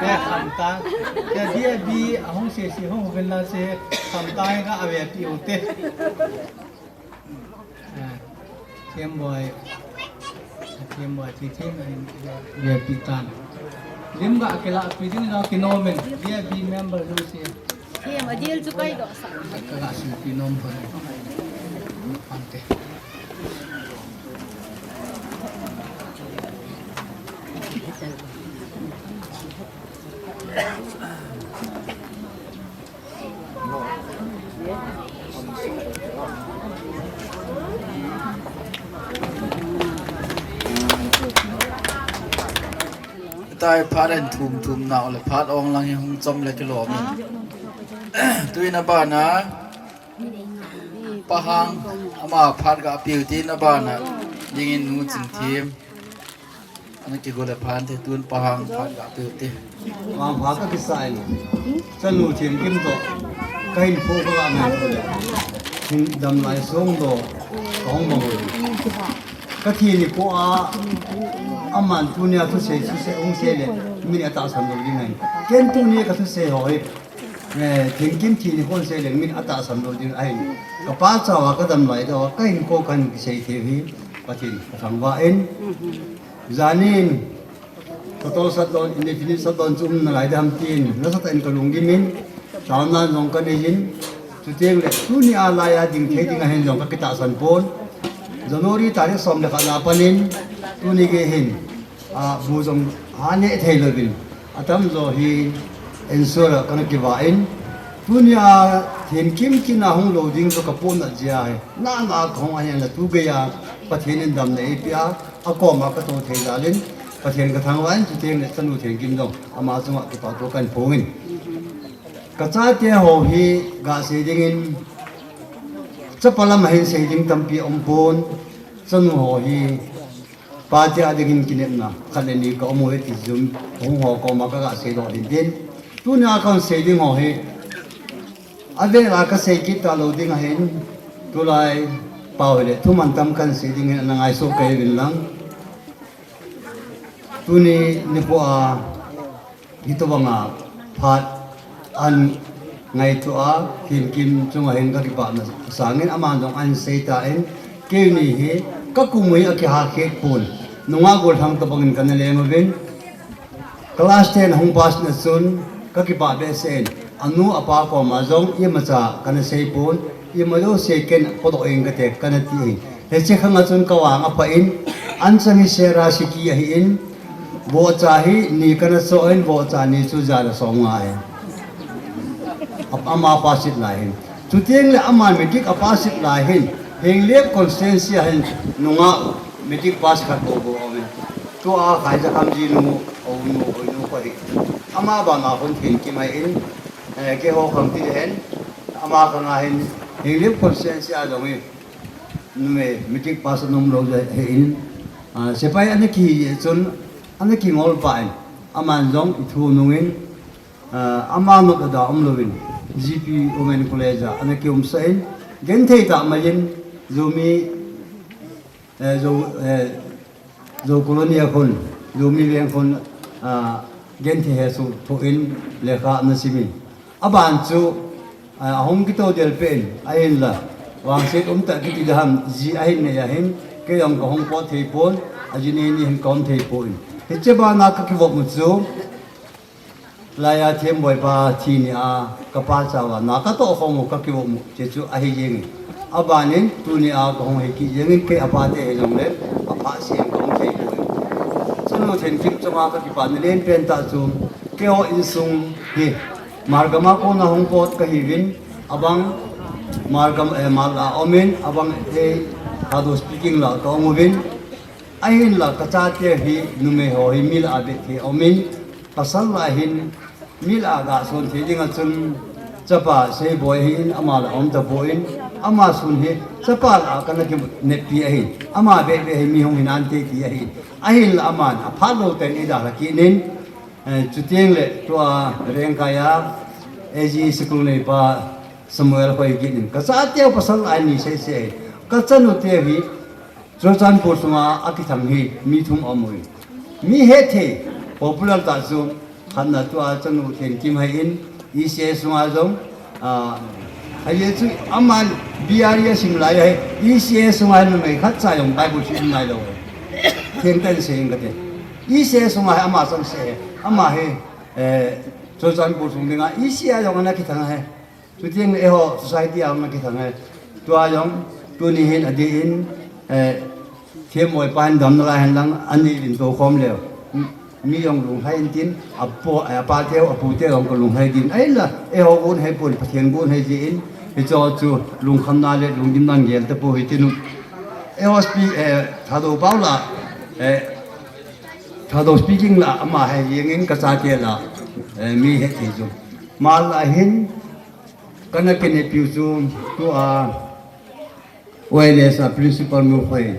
Eh, khamtang. Eh, D A B ahung sese hung uvin lang se, khamtang hi kaga vepeh ute. Ah, Themboi, ah, Themboi, thi them in, vepeh tan. Lim ga kilahpeh ding jong kinom in, D A B member jouse. Them, a deal chu kaidoh sah. Kaga silpeh nom pon. Ante. Tai phat in thum thum nau le phat ong lang hi hung chom le kilom in. Tuin abana Pahang ama phat ga peh u tin, abana dingin Nu Chingthem. Ana kigo le phan te tun Pahang phat ga peh u te. Vangpha kakisa in. Chanu Thengkim toh kahin pho kaga ngai le. Hin damlai song toh kahung mang u. Kathi nikho a aman tunia thusei, thusei hung sei le min atahsan lou ding ahi. Ken tuni kathusei ho hi, eh, Thengkim thi nikho sei le min atahsan lou ding ahi. Kapa chauva kadamlai toh kahin kho kahin kisei thei hi Pathen kathangvah in. Janin total shutdown, indefinite shutdown chu um nalai ding ham tin nasatah in kalunggim in, taona jong kanei in, chuteng le tunia laiya ding thei ding ahin jong kakitahsan pon. January tarik som le khat na panin tuni gei hin, ah, bu jong ha neh thei louvin, atamjo hi ensure a kana kivah in, tunia Thengkim kina hung lou ding chu kapohnat jeh ahi. Nana kahung ahin la tu geiya Pathen in damna eipeh a, akoma katou thei jal in, Pathen kathangvah in, chuteng le chanu Thengkim jong ama chunga kipathu kahin phong in. Kachate ho hi gasei dingin, chapa lam a hin sei ding tampi aum pon, chanu ho hi pate a dingin kinepna khat le ni kaum u ahi ti jong hung ho koma kaga seidoh ding tin. Tunia kahin sei ding ho hi avel a kasei kit talou ding ahin, tulai pao hile thuman tam kahin sei ding ahin, ana ngaito kei uvin lang. Tuni nikho a hitobanga phat ahin ngaito a, Thengkim chunga hin kakipana sangin aman jong ahin sei tan, keini hi kakum u hi akihakhet pon, nungah gollhang tobangin kana leng uvin, class ten ahung pass na chun kakipah behseh in, anu apa koma jong imacha kana sei pon, imajouse ken podoh ing kate kana ti in. Hiche khanga chun kavang aphah in, anchang hi Sarah Siki ahin, vohcha hi ni kana choh in, vohcha ni chu ja le som nga ahi. Ap-, ama pass it lai hin. Chuteng le ama matric a pass it lai hin, Henglep constituency a hin nungah matric pass khat bou bou aumin. Tua Khaijakam jinu, Ounu, Ounu pa hi. Ama banga hin Thengkim ahin, eh, keiho khang ti le hen, ama khanga hin, Henglep constituency a jong hi, numei matric pass ana umlou jeh ahin, ah, sepai ana kihi jeh chun, ana kingol pah in, aman jong ithu nungin, ah, ama nop le da umlouvin, G P Women College a ana kiumsah in, Genthei tah mai in, Zomi, eh, Zo, eh, Zo Colony a khun, Zomi Veng khun, ah, genthei hesoh thoh in lekha ana sim in. Aban chu, ah, ahung kitou del pen, ahinla, vangset umtah kiti ding ham, ji ahin nei ahin, kei jong kahung pot thei pon, aji nei ni hin kaum thei pon. Hiche bana kakivop u chu, Laiya Themboi pa thi nia kapa chauva na katoh khom u kakivop u, hiche chu ahi jeng in. Aban in tunia kahung hi kit jeng in, kei apa te hijongle, apha sem kahung thei poi. Chanu Thenkim chunga kakipana len pen tah chu, keiho insung hi, Margam a kona hung pot kahiuvin, abang Margam, eh, Mal a um in, abang, eh, Thadou speaking la kaum uvin, ahinla kachate hi numei ho hi mil a beh thei um in, pasal la hin mil a gason thei ding a chun, chapa Seiboi hi in ama la um tapon, ama sun hi chapa la kana kineppi ahin, ama beh beh hi mi hung hin ante ti ahin, ahinla aman aphat lou tah in eidalha kit in, eh, chuteng le tua Rengkai a A G school neipa Samuel Khoigin in, kachate u pasal la ni seh seh, kachanu te hi Churachandpur sunga akithang hi mi thum aum uvin. Mi hethei, popular tah chu, khatna tua chanu Thenkim ahin, E C A sunga jong, ah, ahi chu aman B R E asim lai ahi, E C A sunga numei khatcha jong Bible sim nailou. Thengtah in sei inge kati. E C A sunga hi ama chang seh, ama hi, eh, Churachandpur sung dinga E C A jong ana kithang ahi. Chuteng le eiho society a ana kithang ahi. Tua jong, tuni hin adeh in, eh, Themboi pa hin damna lai hen lang, ani in tou khom leu. Mi jong lunglhai intin, apo, eh, apa teu, apu teu jong kalunglhai din. Ahinla, eiho gon hipon, Pathen gon ahi jeh in, hicho chu lungkhamna le lunggimna gel tapou hitin u. Eiho spe-, eh, Thadou pao la, eh, Thadou speaking la, ama ahi jeng in kachate la, eh, mi hethei chu. Mal la hin, kana kineppiu chu, tua, O L S a principal nu khoi.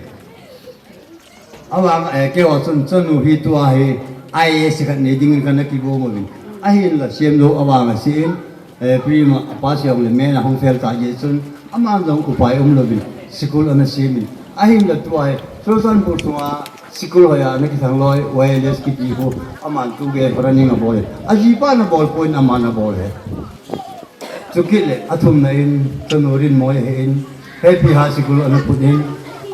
Avang, eh, keiho chun chanu hi tua hi I A S khat nei dingin kana kigong uvin. Ahinla semlou avang asin, eh, prima apa siong le mena hung fel tah jeh chun, aman jong upai umlouvin, sikul ana semin. Ahinla tua hi, Churachandpur sunga sikul hoiya ana kithang loi, O L S kiti khu, aman tu ge running abol. Ajipan abol pon aman abol e. Chukit le, athumna in, chanu Rinmoi ahin, Happy Heart School ana put in,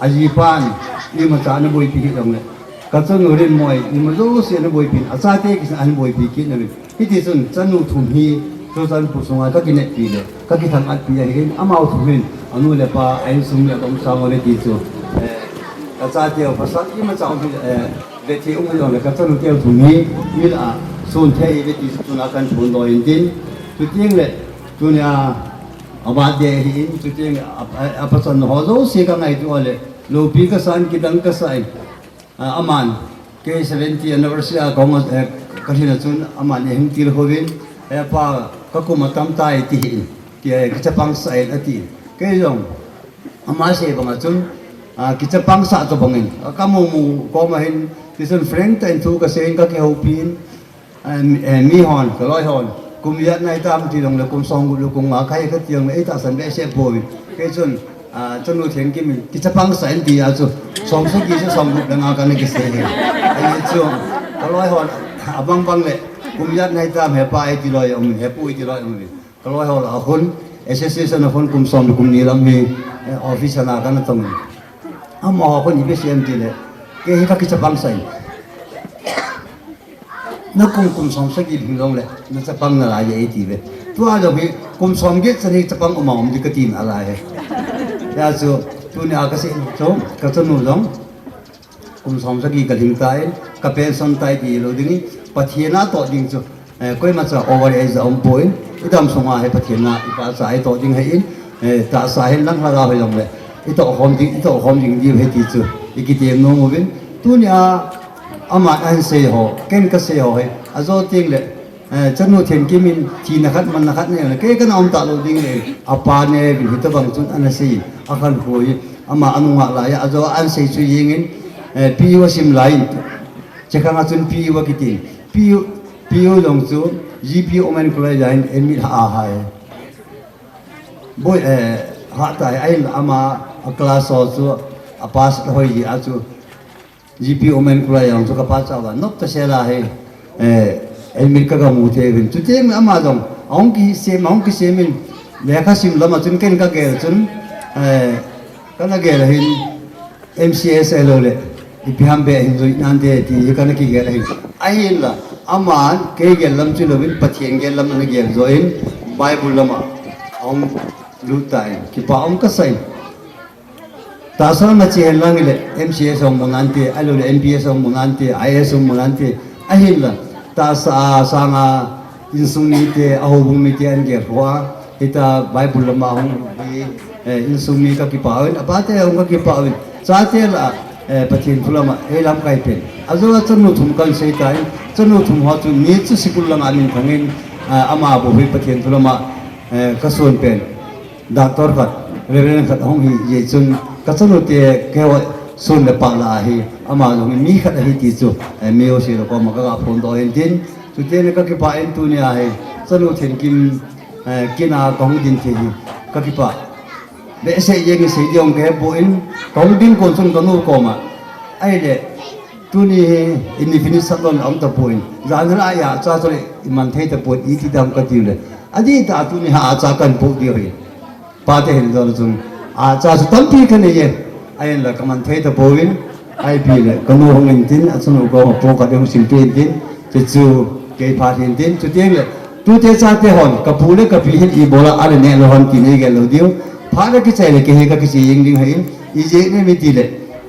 ajipan, imacha ana boipi hih jongle. Kachanu Rinmoi, ima jouse ana boipin, achate kisan ana boipi kit nauvin. Hitichun, chanu thum hi, Churachandpur sunga kakineppi le, kakithang-atpi ahin, amau thum hin, anu le apa, a insung le, abang sang le ti chu. Eh, kachate u pasal, imacha um hi, eh, Veti um jongle kachanu teu thum hi, mil a, sun thei veti tuna kan thun doi in tin. Chuteng le, tunia, a birthday ahin, chuteng le, a, a, apachan ho jouse kangaito le, loupi kasan kidang kasan. A, aman, kei seventy anniversary a kahung, eh, kalhin a chun, aman eihung tilkhouvin, eh, pa, kakum atam tai ti hin, ki, eh, kichapang sah in ati. Kei jong, Ama sei banga chun, ah, kichapang sah tobangin, ah, kamu mu koma hin, tichun frank tah in thu kasei in kakihoupi in, ah, mi, eh, mihon, kaloi hon, kum ijat nai tam ti jongle kum somgup le kum nga kahi kati jongle eitahsan behseh poi. Kei chun, ah, chanu Thenkim in, kichapang sah in tia chu, somsagi chu somgup le nga kana kisei hi. Ahi chu, kaloi hon, abang bang le, kum ijat nai tam hepa iti loi um, hepu iti loi um. Kaloi ho lah a khun, association a khun kum som le kum ni lam hi, eh, office a na kana tong. Amaho khun ipi sei em tile, kei hi kakichapang sah in. Nakum kum som sagi lhing jongle, nachapang nalai e iti ve. Tua jong hi, kum somget chan hi chapang um a um ding kati nalai e. Hijeh chun, tunia kasei chu, kachanu jong. Kum som sagi kalhing tan, ka pension tai ti lou ding in, Pathen a toh ding chu, eh, koimacha over age a um pon, idam sunga hi Pathen a, ipahcha itoh ding ahin, eh, tahsa hin lang lhagao hijongle, itoh khom ding, itoh khom ding diu ahi ti chu, ikitem nom uvin. Tunia, ama ahin sei ho, ken kasei ho hi, ajo teng le, Eh, chanu Thenkim in thina khat manna khat nei le, kei kana um talou ding le, apa neivin hitobang chun ana sei, akhankho hi, ama anunga laiya, ajo ahin sei chu jeng in, eh, P U asim lai in, chekhang a chun P U akiti, P U, P U jong chu, G P Women College a hin admit a ahai. Boi, eh, Kha tai, ahin ama a class ho chu a pass hoi ji a chu. G P Women Choir jong chu ka pa cha va nop ta se la he. Eh, ei mit ka ga mu thei vin. Chu teng ama jong, ahung ki sem, ahung ki sem in. Lekha sim lama chun ken ka gel chun, eh, ka na gel hin M C S a lo le. Ipi ham be hin jui nan te ti ka na ki gel hin. Ahin la, ama kei gel lam chu lo vin, Pathian gel lam na gel jo in, Bible lama. Ahung lut ta in, kipa ahung ka sai. Tahsa ma che hen lang le M C S hung mu nante, ahilou le M P S hung mu nante, I A S hung mu nante, ahin la. Tahsa a sanga insung mite, a houbung mite an gel hua, hita Bible lama hung hi, eh, insung mi ka kipa uvin, apa te hung ka kipa uvin, chate la, eh, Pathen thu lama, eh, lamkai pen. Ajo a chanu thum kan sei ta in, chanu thum ho chu ni chu sikul langa min thangin, eh, ama bou hi Pathen thu lama, eh, ka son pen. Doctor khat, Reverend khat hung hi jeh chun, ka chanu te keiho sun le pah la ahi, ama jong mi khat ahi ti chu, eh, mi o si lo ko ma ka ga phone doh hin tin, chu te le ka kipa in tuni ahi, chanu then kin, eh, kin a ka hung din thei hi, ka kipa. Behseh jeng in sei ding ka he poi, ka hung din kon chun ka nu koma. Ahile, tuni hi, in ni finish sat lon a um ta poi, jan la ya cha chu le, i man thei ta poi, i ti dam ka ti le. Adih tah a tuni ha a cha kan po diu hi. Pa te hin jol chun, a cha chu tampi ka nei e. Ahin la ka man thei ta pouvin, ipi le, ka nu hung in tin, a chanu koma po ka ding hung sim pe in tin, chu chu kei pha hin tin, chu teng le, tute chate hon, ka pu le ka pi hin i bol a, a le neh lou hon ti nei gel lou diu. Pha le kichai le kei hi ka kichai jeng ding ahin, i jeh inem i ti le,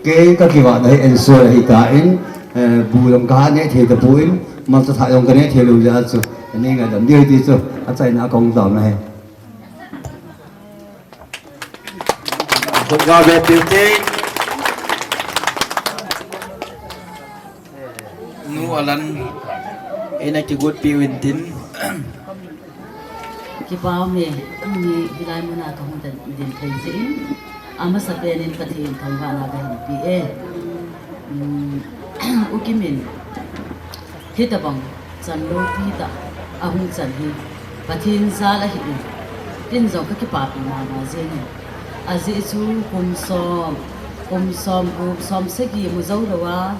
kei ka kivah na hi ensure ahi ta in, eh, bu jong ka ha neh thei ta pouvin, malcha thah jong ka neh thei lou jeh a chu, nei ngaidam diu ti chu, achaina a ka hung jao na hi. Thongga ve tiu te. Nu Alan, eina kigotpi uvin tin. Kipa um e, tuni hilai muna ka hung din, din thei jeh in. Amasapen in Pathen thangvahna ka hin pe e. Um, U Kim in, hitabang chan loupi tah a hung chan hi Pathen jal ahi in, ken jong ka kipapi mama jeng in. Ajeh chu kum som, kum som gup, som sagi mu jou lou a,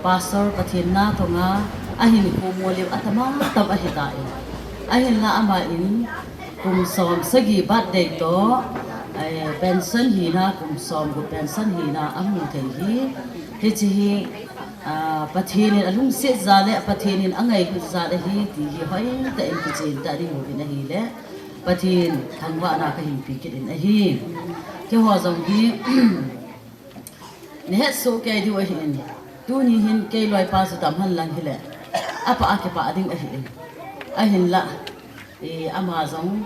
Pastor Pathen na tonga ahin kho mo leu atama tam ahi ta in. Ahinla ama in kum som sagi birthday toh, eh, pension hina, kum som gup pension hina ahung thei hi, hiche hi, ah, Pathen in alungset jal le, Pathen in angailhut jal ahi, ti hi hoitah in kichen tah ding uvin ahile, Pathen thangvahna ka hin pe kit in ahi. Keiho jong hi, na het soh kei diu ahi in. Tuni hin kei loipa chu dam hen lang hile, apa a kipah ding ahi in. Ahinla, eh, ama jong,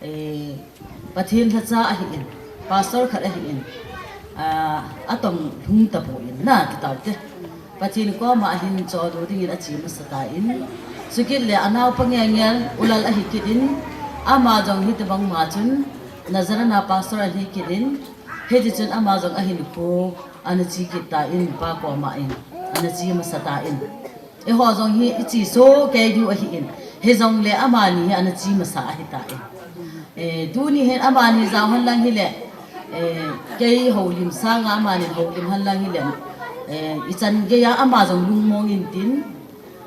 eh, Pathen lhacha ahi in, pastor khat ahi in, ah, atong lhung ta poi in, na ti tau te. Pathen koma ahin chol lou ding in ache masa ta in. Chukit le anaopa ngengel, U Lal ahi kit in, ama jong hitabang ma chun, Nazareth a pastor ahi kit in, hiti chun ama jong ahin kho, ana che kit ta in, pa koma in, ana che masa ta in. Eiho jong hi i che soh kei diu ahi in. Hijongle amani hi ana che masa ahi ta in. Eh, tuni hin amani jao hen lang hile, eh, kei houlim sanga amani houlim hen lang hile, eh, i chan gei a ama jong lungmong in tin,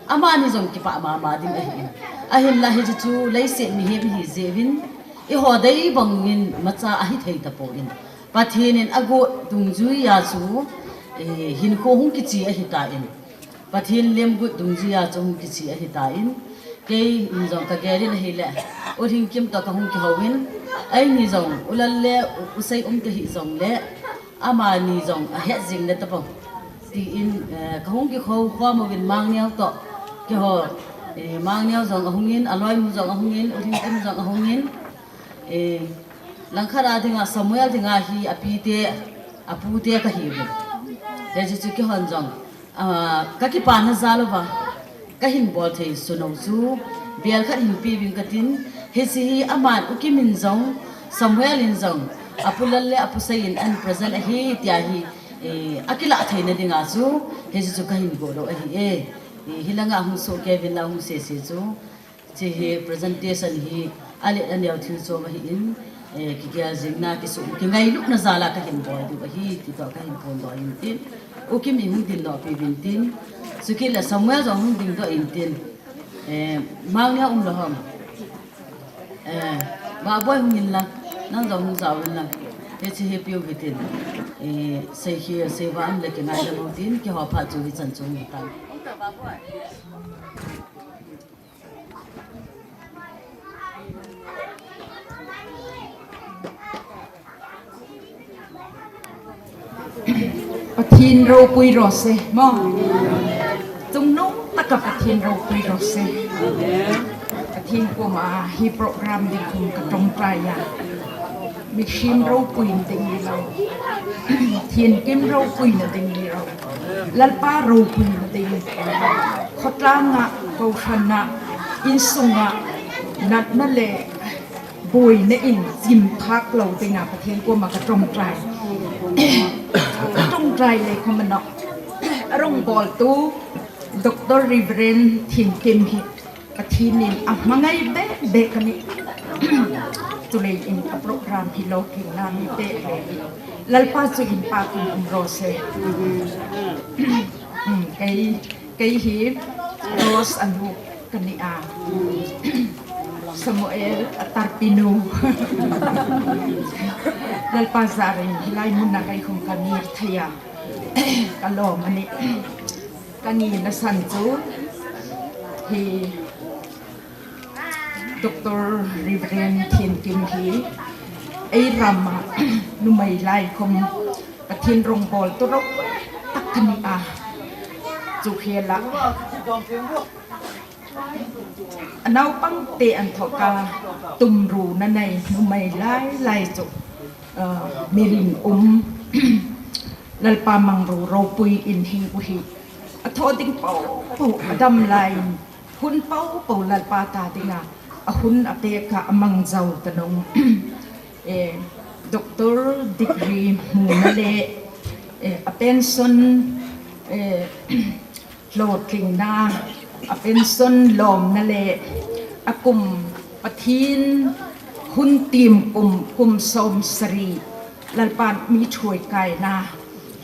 amani jong kipah mama ding ahi in. Ahinla hiche chu leiset mihem ihi jeh uvin, eiho dei bang in imacha ahi thei ta poi in. Pathen in agot dungjui a chu, eh, hinkho hung kiche ahi ta in. Pathen lemguh dungjui a chu hung kiche ahi ta in. Kei in jong ka gel in ahile, U Lhingkim toh ka hung kihou in, eini jong, U Lal le U, U Seium te hi jongle, amani jong ahet jing le tapong. Ti in, eh, ka hung kikhou khom uvin Mangneo toh. Keiho, eh, Mangneo jong ahung in, aloinu jong ahung in, U Lhingkim jong ahung in, eh, langkhat a dinga Samuel dinga hi api te, apu te ka hi uvin. Hiche chu keihon jong, ah, ka kipana jal uva, ka hin bol thei sunou chu, bel khat hin pe uving ka tin, hiche hi aman U Kim in jong, Samuel in jong, Apu Lal le Apu Sei in an present ahi tia hi, eh, akilah theina dinga chu, hiche chu ka hin go lou ahi e. Eh, hilanga hung soh kei uvin la hung sese chu, hiche hi presentation hi alet aneo thil chom ahi in, Eh, kigel jingna, kisu, kingailutna jal a kahin bol diu ahi, ti toh kahin phondoh in tin. U Kim in hung dingdoh peh uvin tin. Chukit le Samuel jong hung dingdoh in tin. Eh, Mangnia um lou ham. Eh, Vahboi hung in lang. Nang jong hung jao in lang. Hiche hi peh u hitin. Eh, sei hi, sei va um le kingaidam u tin, kihou phat chu hichan chu hung tan. Pathen ropui ro se, mo. Chungnung tah a Pathen ropui ro se. Pathen koma hi program ding khun ka tong try a. Mihem ropui na ding hilou. Pathen kim ropui na ding hilou. Lalpa ropui na ding. Khotlang a, kohran a, insung a, natna le boina in chim phak lou ding a Pathen koma ka tong try. Ka tong try le khom ano. A rong bol tu Doctor Reverend Thinkim hi Pathen in a hmangai be be kani. Tulei in a program hi lo king na mi te. Lalpa chu in pa kum um ro se. Hmm, kei, kei hi Rose a nu kani a. Samuel a tarpi nu. Lalpa jarin hilai mun a kei khum ka ngir thei a. Ka lom ani. Ka ngina san chu hi Doctor Reverend Thinkim hi ei ram a numei lai khom Pathen rong bol tu ro tak kani a. Chu khel a. A naupang te an thoh ka tumru na nei numei lai lai chu, ah, mirin um Lalpa mangru ropui in hing u hi. A thoh ding po po a dam lai in hun po po Lalpa ta ding a, a hun a pek a a mang jao ta nung. Eh, Doctor degree mu na le, eh, a pension, eh, lotling na, a pension lom na le, a kum Pathen hun tim kum, kum som sari, Lalpa mi thuoi kai na,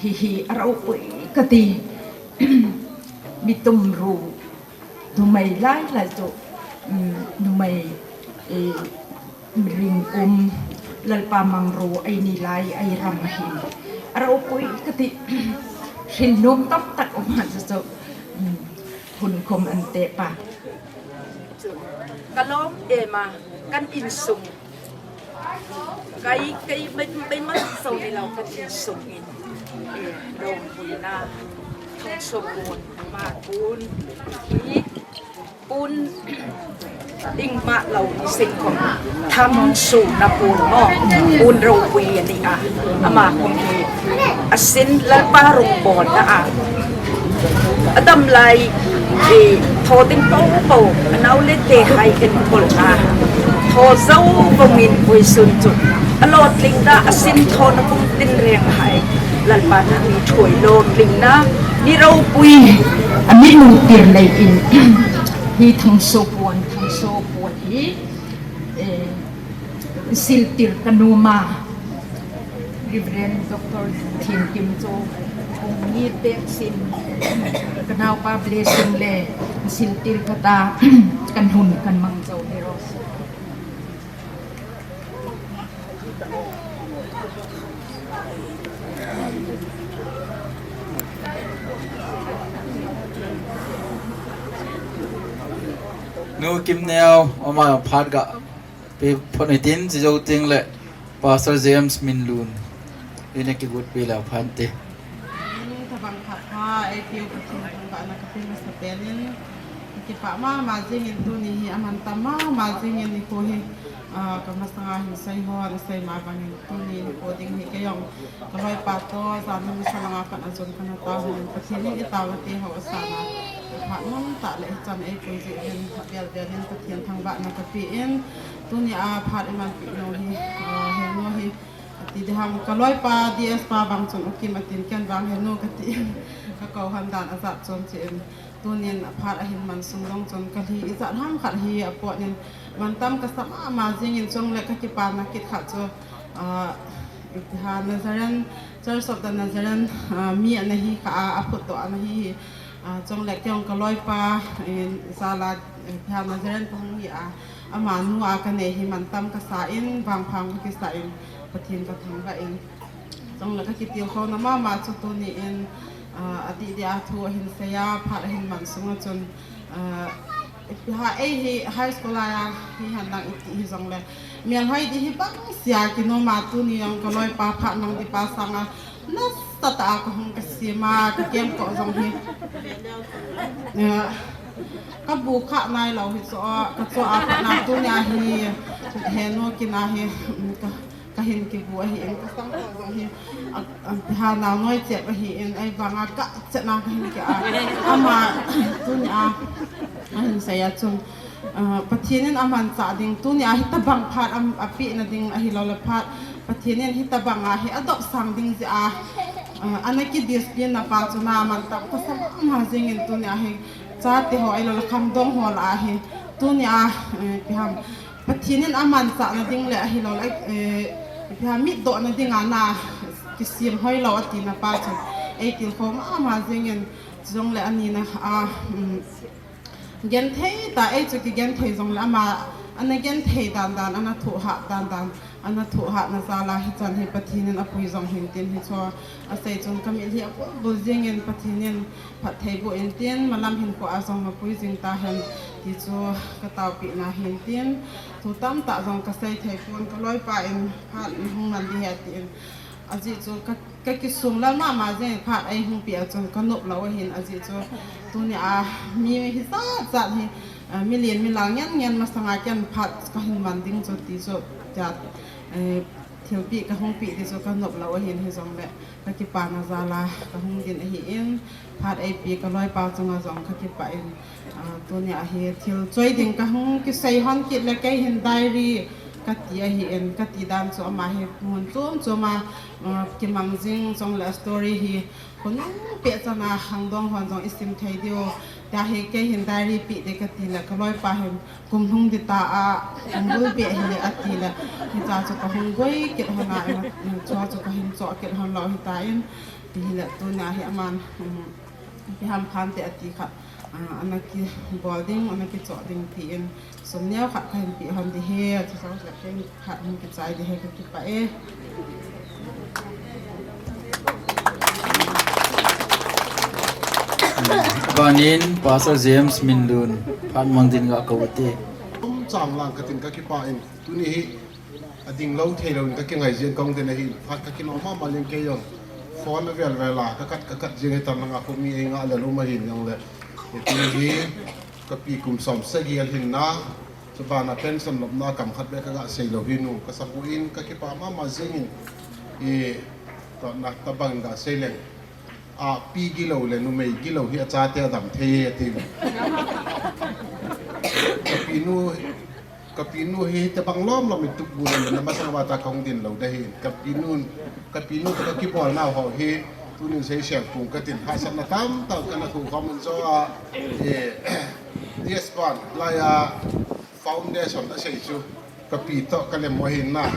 hi hi a ropui kati, mi tumru, numei lai lai chu, um, numei, eh, mirin um, Lalpa mangru ei ni lai ei ram ahi. A ropui kati, hil nom tam tak um han chu, um, hun khom an te pa. Ka lom em a, kan insung. Kei, kei, mei, mei ma so ni lo kan insung in. Eh, lom pui na, thong so pun, ma pun, hi, pun, ding ma lo ni sing khom, tham su na pun mo, pun ropui ani a, ama khom hi, a sin Lalpa rong bol na a. A dam lai, eh, thoh ding po po, a nau le te hai en pol a. Thoh jao vang in pui sun chu. A lotling da, a sin thoh na kum tin reng hai. Lalpa na mi thuoi lotling na, mi ropui, a mi mu tir lei in. Hi thang so puan, thang so puan hi, eh, sil tir ka nu ma. Reverend Doctor Thinkim chu hung ni pek sin, ka naupa blessing le sil tir ka ta, kan hun kan mang jao hi ro. Nu Kimneo, ama phat ga pe phone tin, chi jou ting le Pastor James Minlun. Ina kigot pe la phan te. Thabang khat pha, ei piu Pathen thangvahna ka pe masa pen in. Kipah mama jing in tuni hi, aman tam mama jing in nikho hi. Ah, ka masanga hin sei ho, na sei ma bang in tuni nikho ding hi kei jong. Ka loipa toh, jan hin sa langa khat a jon kana ta hon. Pathen in i tao te ho sa na. Phat nom tah le hichan ei pui jeh in, vel vel in Pathen thangvahna ka pe in. Tuni a phat i man pi nu hi, ah, he nu hi. Ati ding ham ka loipa D S pa bang chun U Kim atin ken vang he nu kati. Ka kou han dan ajat chom che in. Tunin aphat ahin man sung jong chun kalhi ijat ham khat hi apot in mantam kasa mama jingin chule kakipana kit khat chu, ah, ipi ham Nazarene, Church of the Nazarene, ah, mi ana hi kha a, aphutdoh ana hi hi, ah, chule kei jong kaloipa in jal a, ipi ham Nazarene kahung hi a, amanu a kanei hi mantam kasa in, vangpha kakisa in, Pathen kathangvah in. Chule kakitilkhouna mama chu tuni in, ah, adih dih a thu ahin sei a, phat ahin man sunga chun, ah, ipi ham ei hi high school a hihen lang iti hijongle, melhoi ding hi bangsia kinom a tuni jong kaloipa phat mang ding pa sanga nasatah a kahung kasem a, kakengkoh jong hi, ah, kabu kha nailou hi chu a, kachoh a phat na tunia hi, henu kina hi, um, ka kahin kibu ahin, kasangkho jong hi, a, a, ipi ham naonoi chep ahin, ahivanga kachetna kahin ki a. Ama, tunia, ahin sei a chun, ah, Pathen in amanchah ding, tunia hitabang phat am, apehna ding ahiloule phat, Pathen in hitabang a hi adopsang ding jeh a, ah, ana kidiscipline na pa chu na mantam kasa mama jingin tunia hi, chate ho ahiloule khangdong ho lah a hi, tunia, eh, ipi ham, Pathen in amanchahna ding le ahiloule, eh, ipi ham mitdohna dinga na kisem hoilou atina pa chun eitilkhou mama jingin, chujongle anina a, um, genthei tah, ei chu kigenthei jongle ama ana genthei dandan, ana thohhat dandan, ana thohhatna jal a hichan hi Pathen in apui jong hin tin hichu asei chun kamitlhi abulbul jingin Pathen in phatthei boh in tin, malam hinkho a jong mapui jing tahen ti chu kataopehna hin tin, thu tamtah jong kasei thei pon, kaloipa in phat hung man ding ahi atin, ajeh chu ka, kakisung lal mama jeng phat eihung peh a chun kanop lou ahin, ajeh chu tunia mi hijat jat hi, ah, milen milang ngen ngen masanga ken phat kahin man ding chu ti chu tia, eh, thilpeh kahung peh ti chu kanop lou ahin, hijongle kakipana jal a kahung din ahin, phat eipeh kaloipa chunga jong kakipah in, ah, tunia hi thil choi ding kahung kisei hon kit le keihin diary kati ahin, kati dan chu ama hi mun chom chom a, ah, kimang jing chule story hi khonung peh chan a khangdong hon jong isim thei diu, tia hi keihin diary peh ding kati le kaloipa hin kum lhung ding ta a, kum bul beh hile atile, hicha chu kahung boi kit hon a, ima, ima chua chu kahin choh kit hon lou hitan, ti hile tunia hi aman, um, ipi ham phante ati khat, ah, ana kibol ding, ana kichoh ding tin, sum neo khat kahin peh hon ding ahi, chuche khat hung kichai ding ahi, kakipah e. Banin Pastor James Minlun, phat mang din ga kaute. Chomcham lang katin kakipah in, tuni hi ading lou thei louvin kakingai jin kahung din ahin, phat kakinom mama jing kei jong. Phone avel vel a, kakat, kakat jing hitan langa khu mi eingah le lum ahin jongle. Tuni hi kapi kum som sagi ahin na, chubana pension lopna kam khat beh kaga sei lou hi nu, kasapui in kakipah mama jingin, i, tuna tabang ga sei leng. A, pi gilou le numei gilou hi achate adam thei e atin. Kapinu, kapinu hi tabang lom lom in tup bu le na masang vata kahung din lou ding ahin. Kapinu, kapinu toh kakibol nau ho hi tunin seisel pung katin, hahsatna tamtah kana thu khom in jo a, eh, T S Ban, laiya foundation asei chu. Kapi toh kalem u ahin na.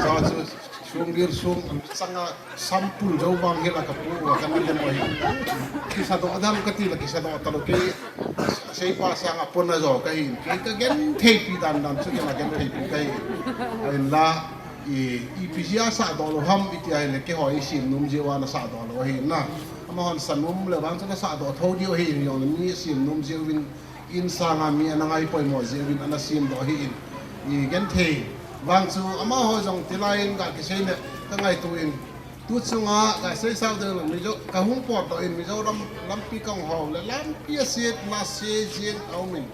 Sa chu sum bir sum an changa sampul jo vang hila kapu u a kana lem u ahin. Kisadoh dam kati la kisadoh talou kei. Seipa sanga pona jo kahin. Kei kagentheipi dan dan chu kei la gentheipi kahin. Ahinla, i, ipi jeh a sadoh lou ham iti ahile keiho i sem nom jeh uva na sadoh lou ahin na. Amahon sa nom le vang chu na sadoh thou diu ahin, jong le mi sem nom jeh uvin, in sanga mi ana ngai poimo jeh uvin ana sem doh ahin, i genthei vang chu amaho jong tilai in ga kisei le kangaito in, tu chunga ga sei sao ding le Mizo kahung potdoh in Mizoram lampi kahung hou le lampi aset na se jeng aum in,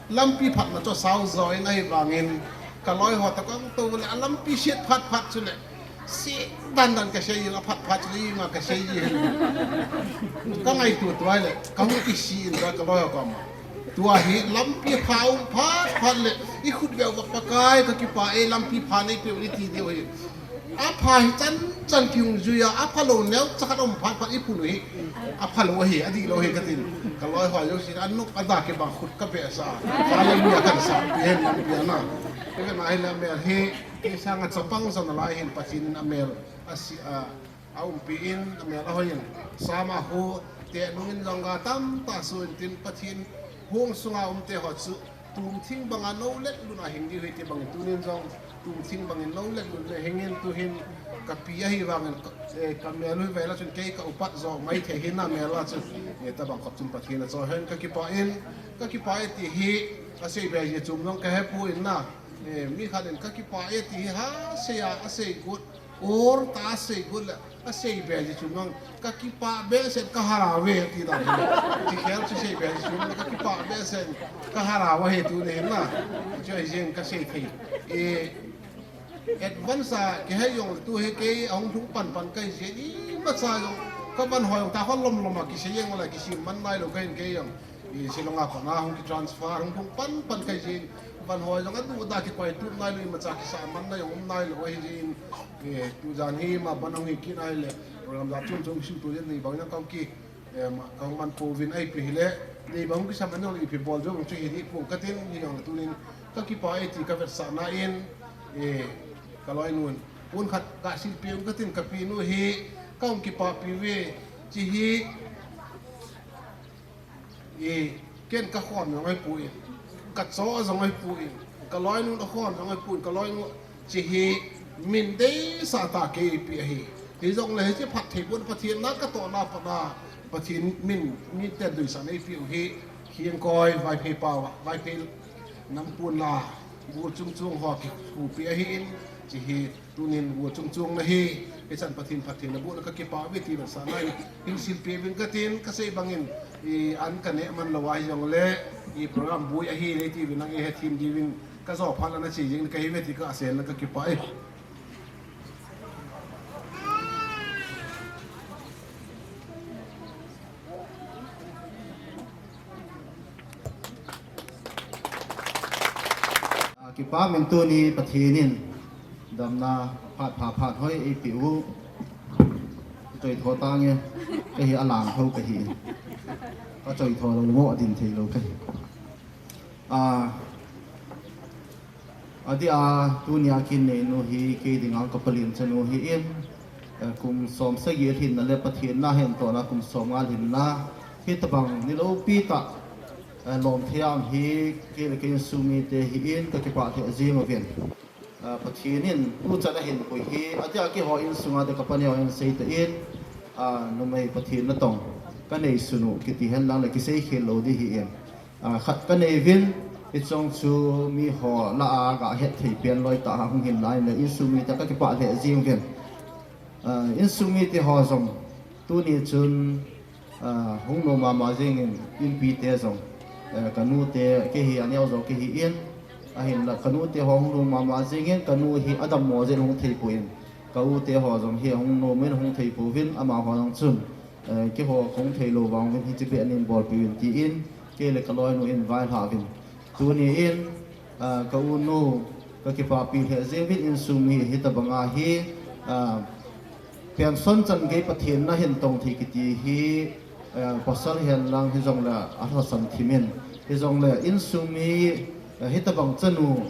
lampi phatna chu sao jo in ahivangin kaloi ho toh kahung tou le a lampi set phat phat chule se dan dan kasei in, aphat phat chule ima kasei ji hin. Kangaito tua le kahung kisi in ka kaloi ho koma. Tua hi lampi pha um phat phat le I khut veu va Pakai ka kipah e, lampi pha nei peh u iti diu hi. A pha hi chan chan kihung jui a, a pha lou neo chakhat um phat phat i phun u hi. A pha lou hi, a dih lou hi ka tin. Ka loi ho jouse a nop a da kibang khut ka behsah. Hallelujah kan sa, pi hen lampi a na. Ka na hi la mel hi, kei sanga chapang sa nalai hin Pathen in a mel a si a. A umpi in, a mel a hoi in, sama hu, te nung in jong ga tamtah su in tin Pathen hung sunga um te ho chu, tum thing banga no let lun a hing diu hi ti bangin tunin jong, tum thing bangin no let lun le hing in tu hin ka pi ahi vangin, eh, ka mel u hi vela chun kei ka upat jo mai thei hin a mel a chun, eh, tabang khop chun Pathen a cho hen ka kipah in, ka kipah e ti hi, a sei be ji chum jong ka he pu in na, eh, mi khat in ka kipah e ti hi ha sei a, a sei gut, Or ta sei got le, a sei be ji chu mang, ka kipah behseh ka harau ve ti dan. Chi khel chu sei be ji chu mang, ka kipah behseh ka harau ve tu ne na. Chu hi jeng ka sei thei. E advance a kei he jong tu hi kei a hung thung pan pan kai jeng imacha jong ka van hoi jong ta hol lom lom a kisei jeng la kisim man nai lou ka hin kei jong. I Shillong a pat na hung ki transfer hung hung pan pan kai jin van hoi jong a duh da kikoi tup nai lou imacha kisa man na jong um nai lou ahi jin. I tu jan hi ma ban hung hi kit nai le program da chun chung shu tu jin ni bang jong kong ki, eh, ma kong man pouvin ahi pi hi le ni bang hung kisa man jong ipi bol jong chu hi ni pung ka tin hi jong tunin ka kipah e ti ka vetsahna in, eh, ka loinun. Pun khat ka silpi um ka tin ka pi nu hi ka hung kipah pi ve chi hi. I, ken ka khom jong ahi poi, ka cho jong ahi poi, ka loinu a khom jong ahi poi, ka loinu chi hi min deisah tah kei pi ahi. Hijongle hiche phatthei pon Pathen na ka tohna pat a Pathen min, min te deisah nei pi u hi, hi koi Vaiphei pao, Vaiphei nam pon la, bu chung chung ho kikhupi ahi in, chi hi Tunin u chung chung na hi, hichan Pathen phatthei na bu na ka kipah ve ti na sa nai, hin silpi vin ka tin, ka sei bangin, i an ka ne man lou ahi jongle, i program bui ahi le ti vin ang i he thim di vin, ka jo phat la na chi jing ka hi ve ti ka sei na ka kipah e. A, kipa min tuni Pathen in damna phat pha phat hoi ei pe u. Choi tho ta nge, ka hi a lang tho ka hi. Ka choi tho lou mo a din thei lou ka hi. A, Adia, tunia kin neinu hi, kei dinga ka palen chanu hi in, eh, kum som sagi lhinna le Pathen na hen tona kum som nga lhinna, hitabang ni lopi ta, eh, lom thei ang hi, kei le kei insung mite hi in, ka kipah lheh jing uvin. Eh, Pathen in, tuchan ahin pui hi, adia keiho insunga te ka pani ho in sei ta in, ah, numei Pathen natong, ka nei sunu, kiti hen lang le kisei khel lou di hi in. Ah, khat ka nei vin, hichong chu miho lah a ka het thei pen loi ta hung hin lai le insung mite ka kipah lheh jing vin. Ah, insung mite ho jong, tuni chun, ah, hung nom mama jing in, inpi te jong, eh, ka nu te, kei hi a neo jo kei hi in, ahin la, ka nu te ho hung nom mama jing in, ka nu hi a dammo jin hung thei poi in, ka u te ho jong hi hung nom in hung thei pouvin, amaho jong chun, eh, keiho hung thei lou vang vin hiche bep nin bolpi vin ti in, kei le ka loinu in vaihla vin. Tuni in, ah, ka u nu, ka kipah pi lheh jing vin insung mi hitabang a hi, ah, pension chan gei Pathen na hin tong thei kiti hi, ah, pasal hen lang hi jong le a lhasan thim in. Hi jong le insung mi, ah, hitabang chanu,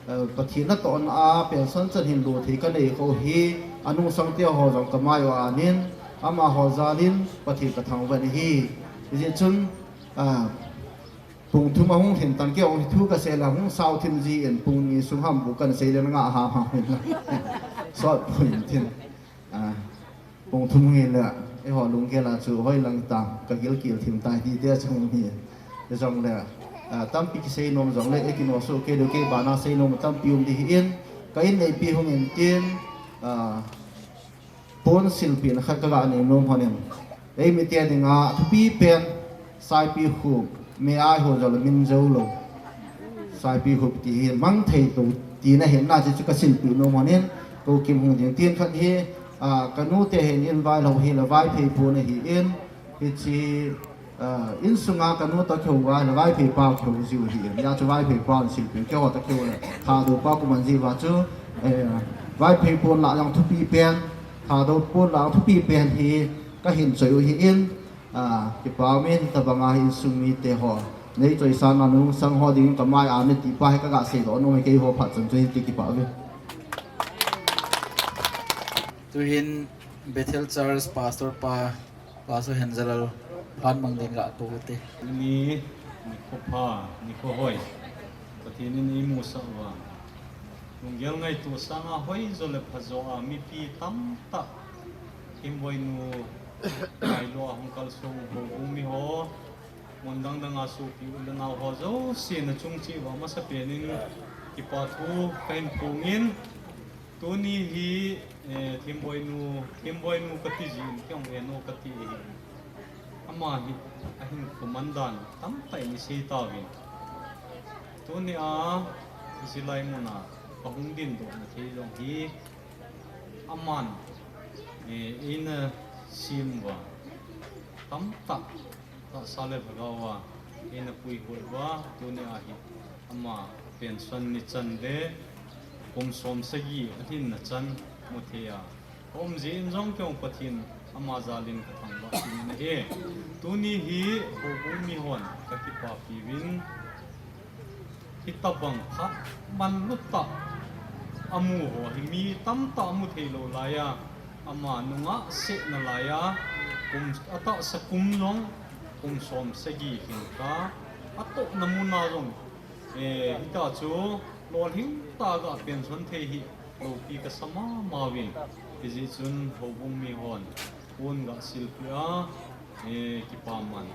eh, Pathen natohna a pension chan hin lo thei ka nei kho hi, a nungsang te ho jong ka mai u anin, amaho jal in Pathen ka thangvah in ahi. Hijeh chun, ah, pung thum a hung lhin tan kei hung thu ka sei le hung sao thim ji in pung ni sung ham bu kan sei le nga ham ham hin la. Sot pui in tin. Ah, Pung thum nge le, eiho lunggel a chu hoi lang ta, ka gilkel thim ta hi te chu hi. Te jong le, ah, tampi kisei nom jong le, ei kinoh soh kei diu kei bana sei nom tampi um di hi in, ka in neipi hung in tin, ah, pon silpi na khat ka ga nei nom hon in. Ei mite dinga thupi pen, Saipikhup, me ai ho jol min jo lou. Saipikhup ti hi mang thei tou tina hin na chu ka silpi nom hon in, ko kim hung ding tin khat hi, ah, ka nu te hin in vai lou hi la Vaiphei pon ahi in, hiche Insunga kanu toh kihou a, Vaiphei pa kihou jiu ahi. Hijeh chun Vaiphei pa silpeh, keiho toh kihou le Thadou pa kaman jiu va chu, Vaiphei pon lah jong thupi pen, Thadou pon lah thupi pen hi kahin choi u ahin, kipa umin, tabanga hi insung mite ho neichoisang a nungsang ho dingin kamai a nati pa hi kaga seidoh nom e, keiho phat chan chu hin ti, kipa uve. Tuhin Bethel Church Pastor pa, Pastor Henjalal, phat mang ding ga kou ute. Ni, nikho pha, nikho hoi. Pathen in eimusah uva, lunggel ngaito sanga hoijo le phajo a mipi tamtah, Themboinu ngailua hung kalsong houbung miho, mun dang danga sopi u le nao ho jouse nachung cheh uva masapen in kipa thu kahin phongin, tuni hi, Themboinu, Themboinu kati jin, kei jong Heno kati ahi. Ama hi ahinkho man dan tamtah in isei tauvin, tunia hiche lai muna kahung dindoh na thei jong hi aman eina sem uva, tamtah tahsa le lhagao a eina puihoi uva, tunia hi ama pension ni chan le kum som sagi alhinna chan muthei a kaum jeh in jong kei jong Pathen ama jal in kathangvah in ahi. Tuni hi houbung mihon kakipapi uvin, hitobang phat manlu tah amu ho hi mi tamtah amu theilou laiya, ama nungah sehna laiya, kum, atahsa kum jong kum som sagi lhingkha, atohna muna jong hitia chu lolhing tah a ga pension thei hi loupi kasa mama uvin, hijeh chun houbung mihon pon ga silpeh a, kipaman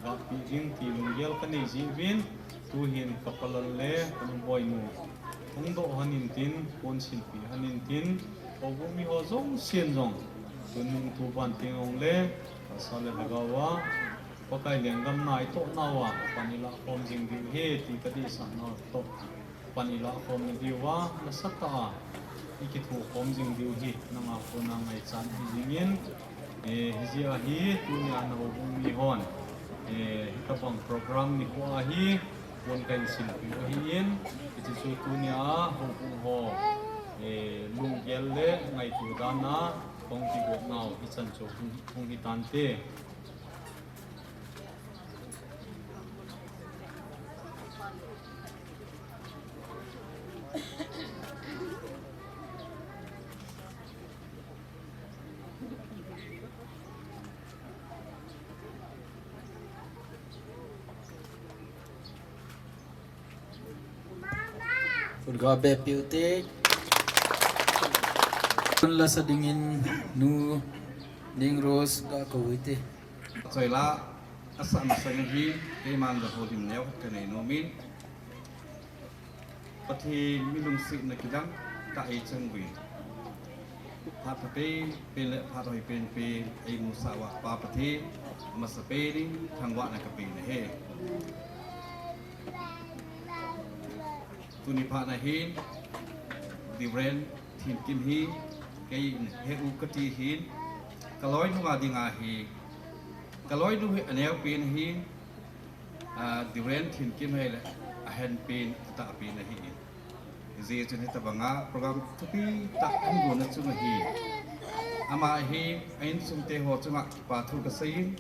gapeh ding ti lunggel kanei jeh uvin, tuhin kapalal le kanuboinu hungdoh hon intin, pon silpeh hon intin, houbung miho jousen jong tunung tuban teng jongle tahsa le lhagao a Pakai lenggam na itoh nauva pan ilah khom jing diu ahi ti kadeisah nau toh pan ilah khom na diuva nasatah a ikithokhom jing diu hi nanga kona ngaichat ahi jingin, hijeh a hi tunia na houbung mihon hitobang program nikho a hi pon kahin silpeh u ahin, hiche chu tunia houbung ho lunggel le ngaito dan a kahung kigop nau hichan chu hung hitante. Pun ga be piu te. Pun la sa dingin nu Ning Rose ga kou ute. Choila asa masang hi keiman jong houlim neo khat kanei nomin, Pathen mi lungsetna kidang tah eichang uvin, phat pha penpen le phat hoi penpen eimusah uva Pa Pathen, amasapen in thangvahna kapen ahi. Tuni phat na hin Reverend Thinkim hi keiin he u kati hin, kaloinu a dinga hi, kaloinu hi aneopen ahin, Reverend Thinkim hi le ahenpen atahpen ahin. Hijeh chun hitobanga program thupi tah ahin gonna chunga hi, ama hi a insungte ho chunga kipa thu kaseiyin,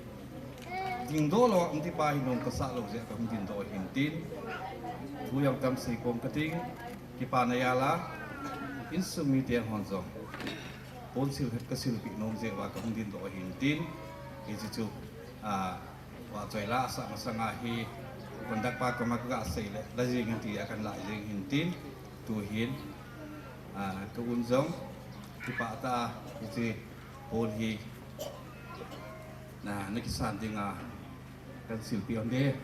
dingdoh lou a um tipa hi nung kasah lou jeh a kahung dingdoh ahin tin, thu jong tamsei kom kating, kipana jal a insung mite hon jong ponsil khat kasilpeh nom jeh uva kahung dingdoh ahin tin, hiche chu, a, vahchoila asa masanga hi conductor pa koma kaga sei le la jeng in ti a kahin lah jeng hin tin, tuhin, a, ka un jong kipah tah a hiche pon hi na, nakisan dinga kahin silpeh un de.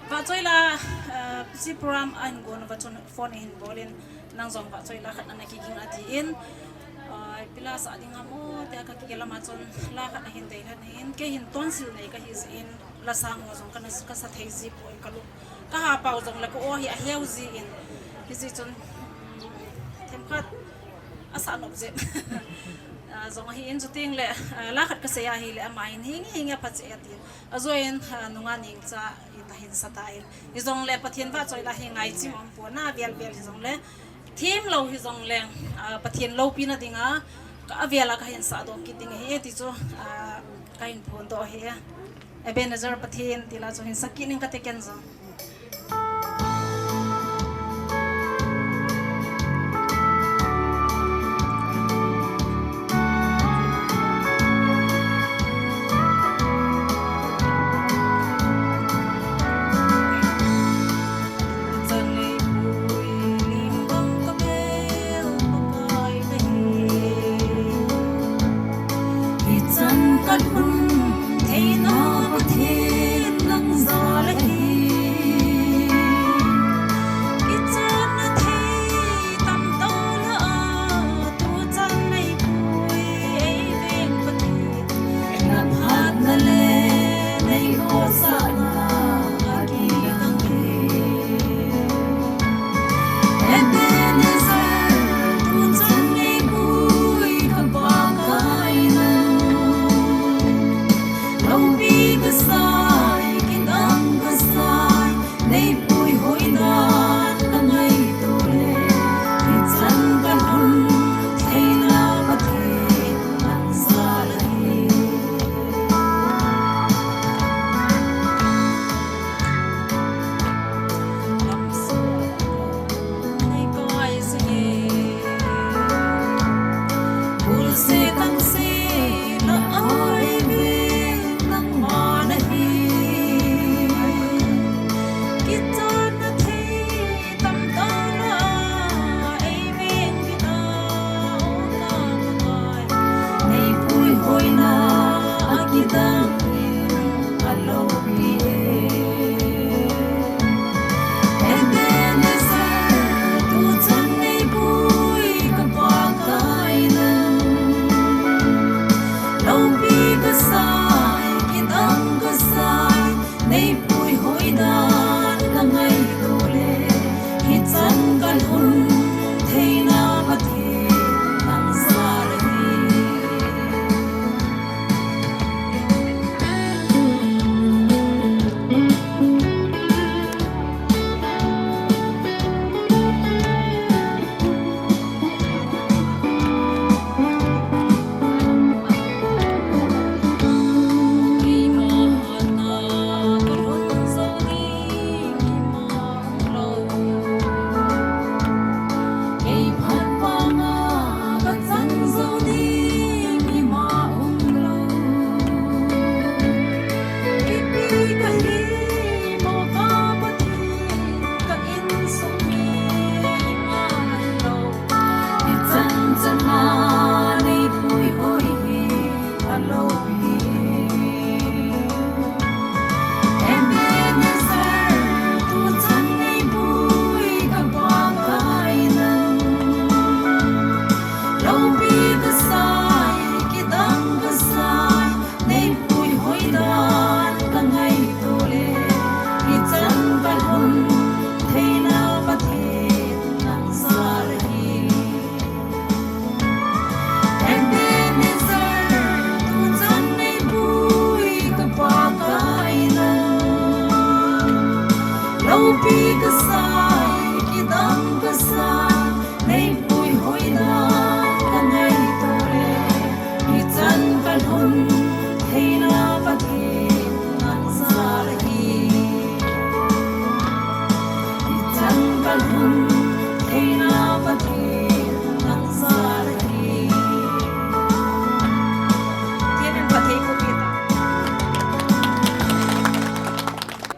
Vahchoila, hiche program ahin gon uva chun phone ahin bol in, nang jong vahchoila khat ana kiging atin, ipi la sa ding ham o tia kakigel ama chun la khat ahin dei khat ahin, kei hin tonsil nei kahi jeh in la sang ho jong kana, kasa thei jipoi, kalu Ka hapau jong le ka aw hi a heu ji in. Hijeh chun, um, themkhat a sa nop jep. Ah, jong ahi in chuting le, ah, la khat ka sei ahi le ama in hi nge hi nge pha che a tin. A jo in, ah, nunga ning cha in ta hin sa ta in. Hi jong le Pathen vahchoi la hi ngai chim um pon a vel vel hi jong le. Thim lo hi jong le, ah, Pathen loupina dinga, ka a vel a ka hin sa doh kit ding ahi ti chu, ah, ka hin phon doh ahi. Ebenezer Pathen ti la chu hin sa kit ning ka te ken jong.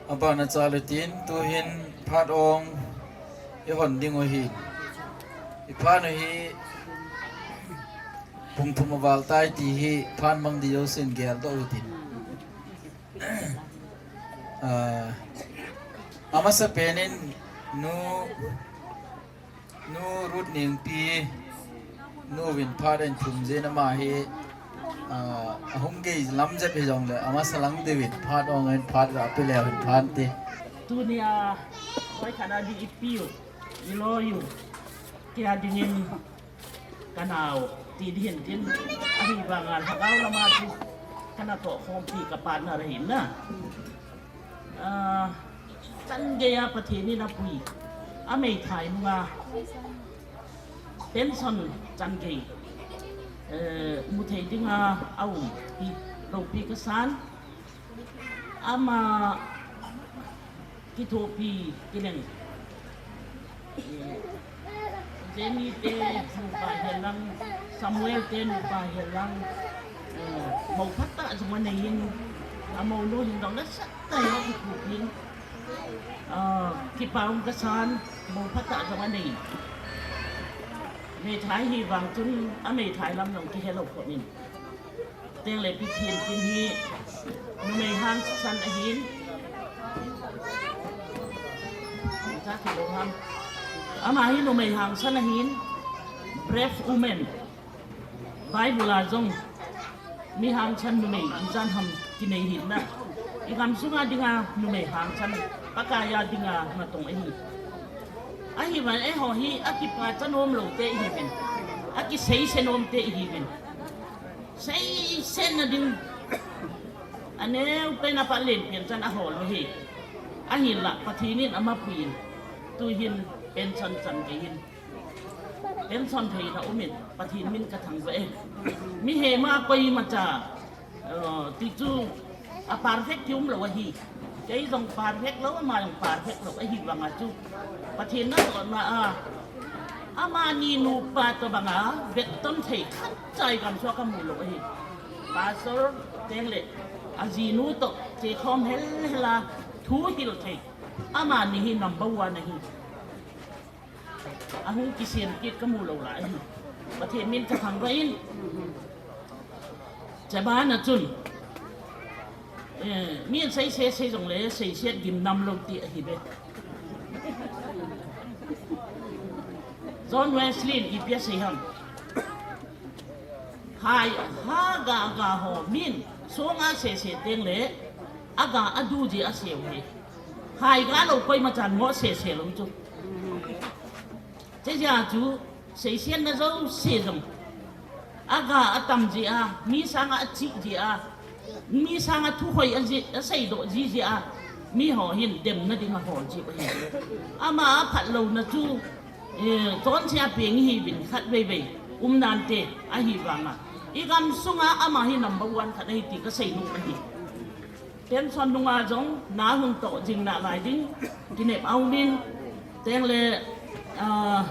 Abana chale tin, tuhin phat ong i hon ding u hi. I phat u hi pung thum aval tai ti hi phat mang di jousen geldoh u hitin. Ah, amasapen in nu Nu Ruth Nengpi, nu vin phat in thum jin ama hi, ah, ahung gei lam jep hi jongle, amasa lang diuvin phat ong in phat ga pe leu hin phat te. Tunia, koi kana di ipiu, ilou u, kia dingin kanao, ti dihin tin, ahivanga lhagao lama chu, kana toh khompi ka partner ahin na. Ah, chan geiya Pathen in apui, ameithai nunga, pension chan gei, eh, muthei dinga aum, hi, loupi kasan, Ama kithopi kileng. Eh, Jenny te nupa hilang, Samuel te nupa hilang, eh, mou phatah jong anei in, amou nu hin dong nasatah a kithopi in, ah, kipa um kasan, mou phatah jong anei. Meithai hi vang chun, ameithai lam jong kihelou khop in. Tengle Pathen kin hi numei hangsan ahin. Ama hi numei hangsan ahin. Brave woman. Bible a jong mi hangsan numei ijat ham kinei hin na. Igam sunga dinga numei hangsan, Pakai a dinga natong ahi. Ahivang eiho hi akipachat nom lou te ihiuvin. Akiseiset nom te ihiuvin. Seisetna ding. Aneo pen a palen pen chan ahol u hi. Ahinla Pathen in ama puiyin. Tuhin pension chan gei hin. Pension theina umin Pathen min kathangvah e. Mihem a koimacha, eh, ti chu a perfect kium lou ahi. Kei jong perfect lou, ama jong perfect lou ahivanga chu Pathen natohna a, amani nupa tobanga vetton thei khatcha igamsung a kamu lou ahi. Pastor tengle ajinu toh chekhom helhel a thu hil thei, amani hi number one ahi. Ahung kisem kit kamu lou lai ahi. Pathen min kathangvah in. Chabana chun, eh, min seise sei jongle seiset gimnam lou ti ahi be. John Wesley in ipi asei ham. Hai, ha ga ga ho min songa sese tengle aga adu ji aseu hi. Hai ga lou koimachan mo sese lou chu. Chejeh a chu seisetna jouse jong aga atam jeh a, mi sanga achih jeh a, mi sanga thu hoi aji, aseidoh ji jeh a, miho hin demna ding ahol jiu ahi. Ama aphatlouna chu, eh, chonse a peng ihiuvin khatvei vei um nante ahivanga, igamsunga ama hi number one khat ahi ti kasei nom ahi. Pension nunga jong na hung toh jing nalai ding kinep aumin, tengle, ah,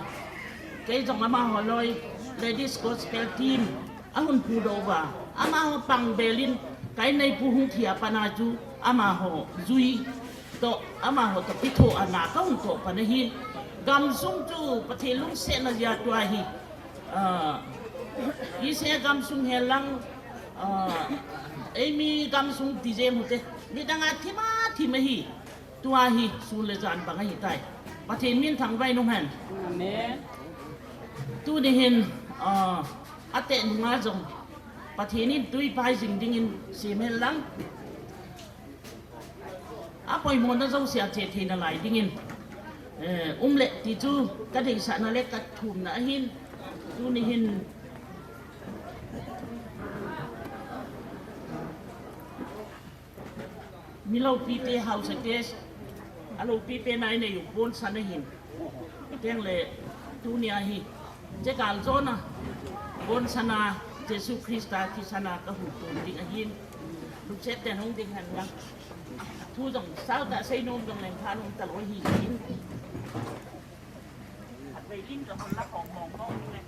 kei jong amaho loi, Ladies Gospel Team, ahung phudoh uva, amaho pangbel in, Kaineipu hung thi a pat a chu, amaho jui toh, amaho toh kithoa na kahung toh pan ahi. Gamsung chu Pathen lungsetna jeh a tua hi. Ah, ise gamsung helang, ah, eimi gamsung tijeng hute. Nidanga thima thim ahi. Tua hi sun le jan bang ahitai. Pathen min thangvah in umhen. Amen. Tuni hin, ah, ateh nunga jong Pathen in tuipai jing dingin sem henlang. Apoimona jouse a che thei nalai dingin, eh, um le ti chu kadeisahna le kathumna ahin, tuni hin mi loupite house guest, aloupipen a inei u bonsan ahin. Tengle tunia hi, chekal jona, bonsana, Jesu Christa thisana kahung tun ding ahin. Lungset tah in hung ding hen lang. Thu jong sautah seinom jong leng phanom talou ahi jeh in. Khatvei lim jong hung la khom mong mong le.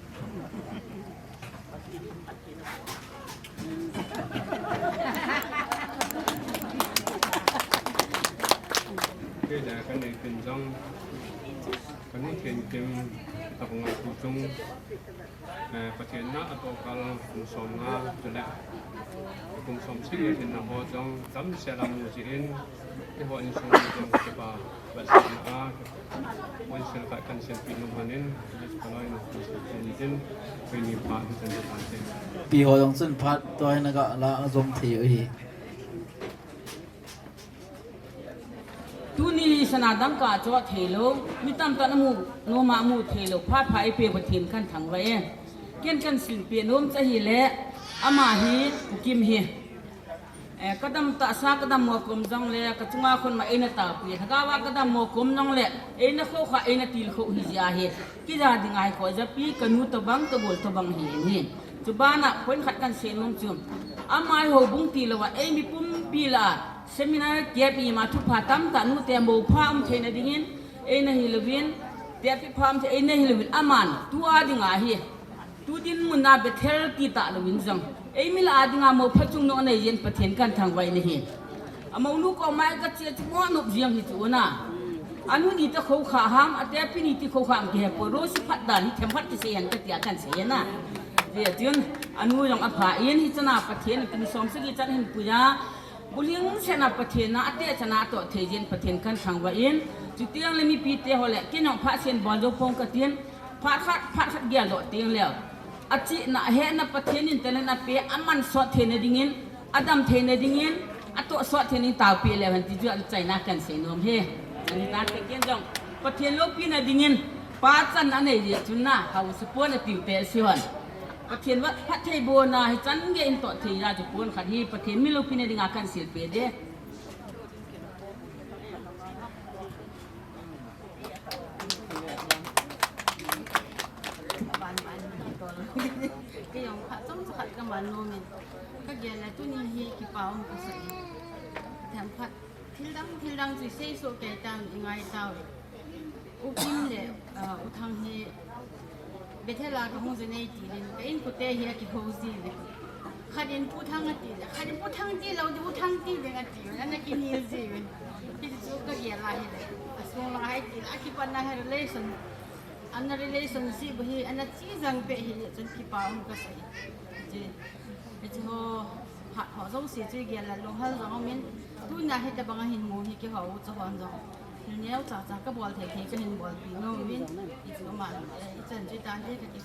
Kei le kanei kin jong, kanu kin kim, tapanga tu chung, eh, Pathen na atoh kal kum somnga, chule kum somsagi kin na ho jong, tamsel a mu jeh in, eiho insung jong kipa, vetsahna a, Oi, sel khat kan selpi nom hanin, Jesu Christa in Christa in tin, koi ni pa ni chan ta te. Pi ho jong chun phat tua hin aga la a jom thei u hi. Tuni hi sana dangka cho thei lou, mi tamtah in amu nom a amu thei lou, phat pha eipeh Pathen kahin thangvah e. Ken kahin silpeh nom chu ahile, ama hi U Kim hi. Eh, kadam tahsa, kadam mo kom jongle, kachunga khun ma eina taopeh. Lhagao a kadam mo kom jongle, eina khoukhah, eina tilkhou hi jeh ahi. Kija ding ahi, koi japi, kanu tobang, kagol tobang hi ahi. Chubana, point khat kahin sei nom chu. Ama hi houbung tilou a, eimi pumpi lah a, seminar kiap ima thupha tamtah nute mo pha um theina dingin, eina hilouvin, tepi pha um thei, eina hilouvin, aman, tua ding ahi. Tu dinmun a Bethel ti talouvin jong, eimi lah a dinga mo phachung nung anei jeh in Pathen kahin thangvah in ahi. Amonu koma kache chu mo nop jeng hi chu na. Anu ni ta khoukhah ham, atepi ni ti khoukhah ham kihe poi, Rosi phat dan hi themkhat kisei hen katia kahin sei na. Hijeh chun, anu jong apha in hichan a Pathen in kum som sagi chan ahin puiya. Bulhing sena Pathen a, ateh chan a atoh thei jeh in Pathen kahin thangvah in. Chuteng le mipite ho le, ken jong phat sen bol jou pong katin, phat khat, phat khat geldoh teng leu. Achihna, ahehna Pathen in talent apeh, aman sot theina dingin, adam theina dingin, atoh sot theina dingin taopeh leu hen ti chu achaina kahin sei nom e. Ani ta te ken jong, Pathen loupina dingin, pachan anei jeh chun na, hausa pon atiu te si hon. Pathen vah phatthei bohna hichan gei in toh thei a chu pon khat hi Pathen min loupina dinga kahin silpeh e. Kei jong phat chomcha khat kaman nom in, kagel le tuni hi kipa um kasah e. Themkhat, thil dang, thil dang chu isei soh kei tan, ingai tau. U Kim le, ah, U Thang hi Bethel a kahung jing e ti uvin, ka inkote hi akihou ji uve. Khat in Pu Thang ati le, khat in Pu Thang tilou ding, U Thang ti ding ati uvin, ana kinel ji uvin. Hichu kagel a hile, asung lang hai ti le, akipatna hi relation, ana relationship hi, ana chijang peh hi, chun kipa um kasah e. Hichu, hichu ho, phat ho jouse chu igel le lunghel jong umin, tuna hitobang a hin mu hi keiho u chu hon jong. Thil neocha cha kabol thei thei kahin bolpi nom uvin, hichu aman, eh, ichan chu itan te kati.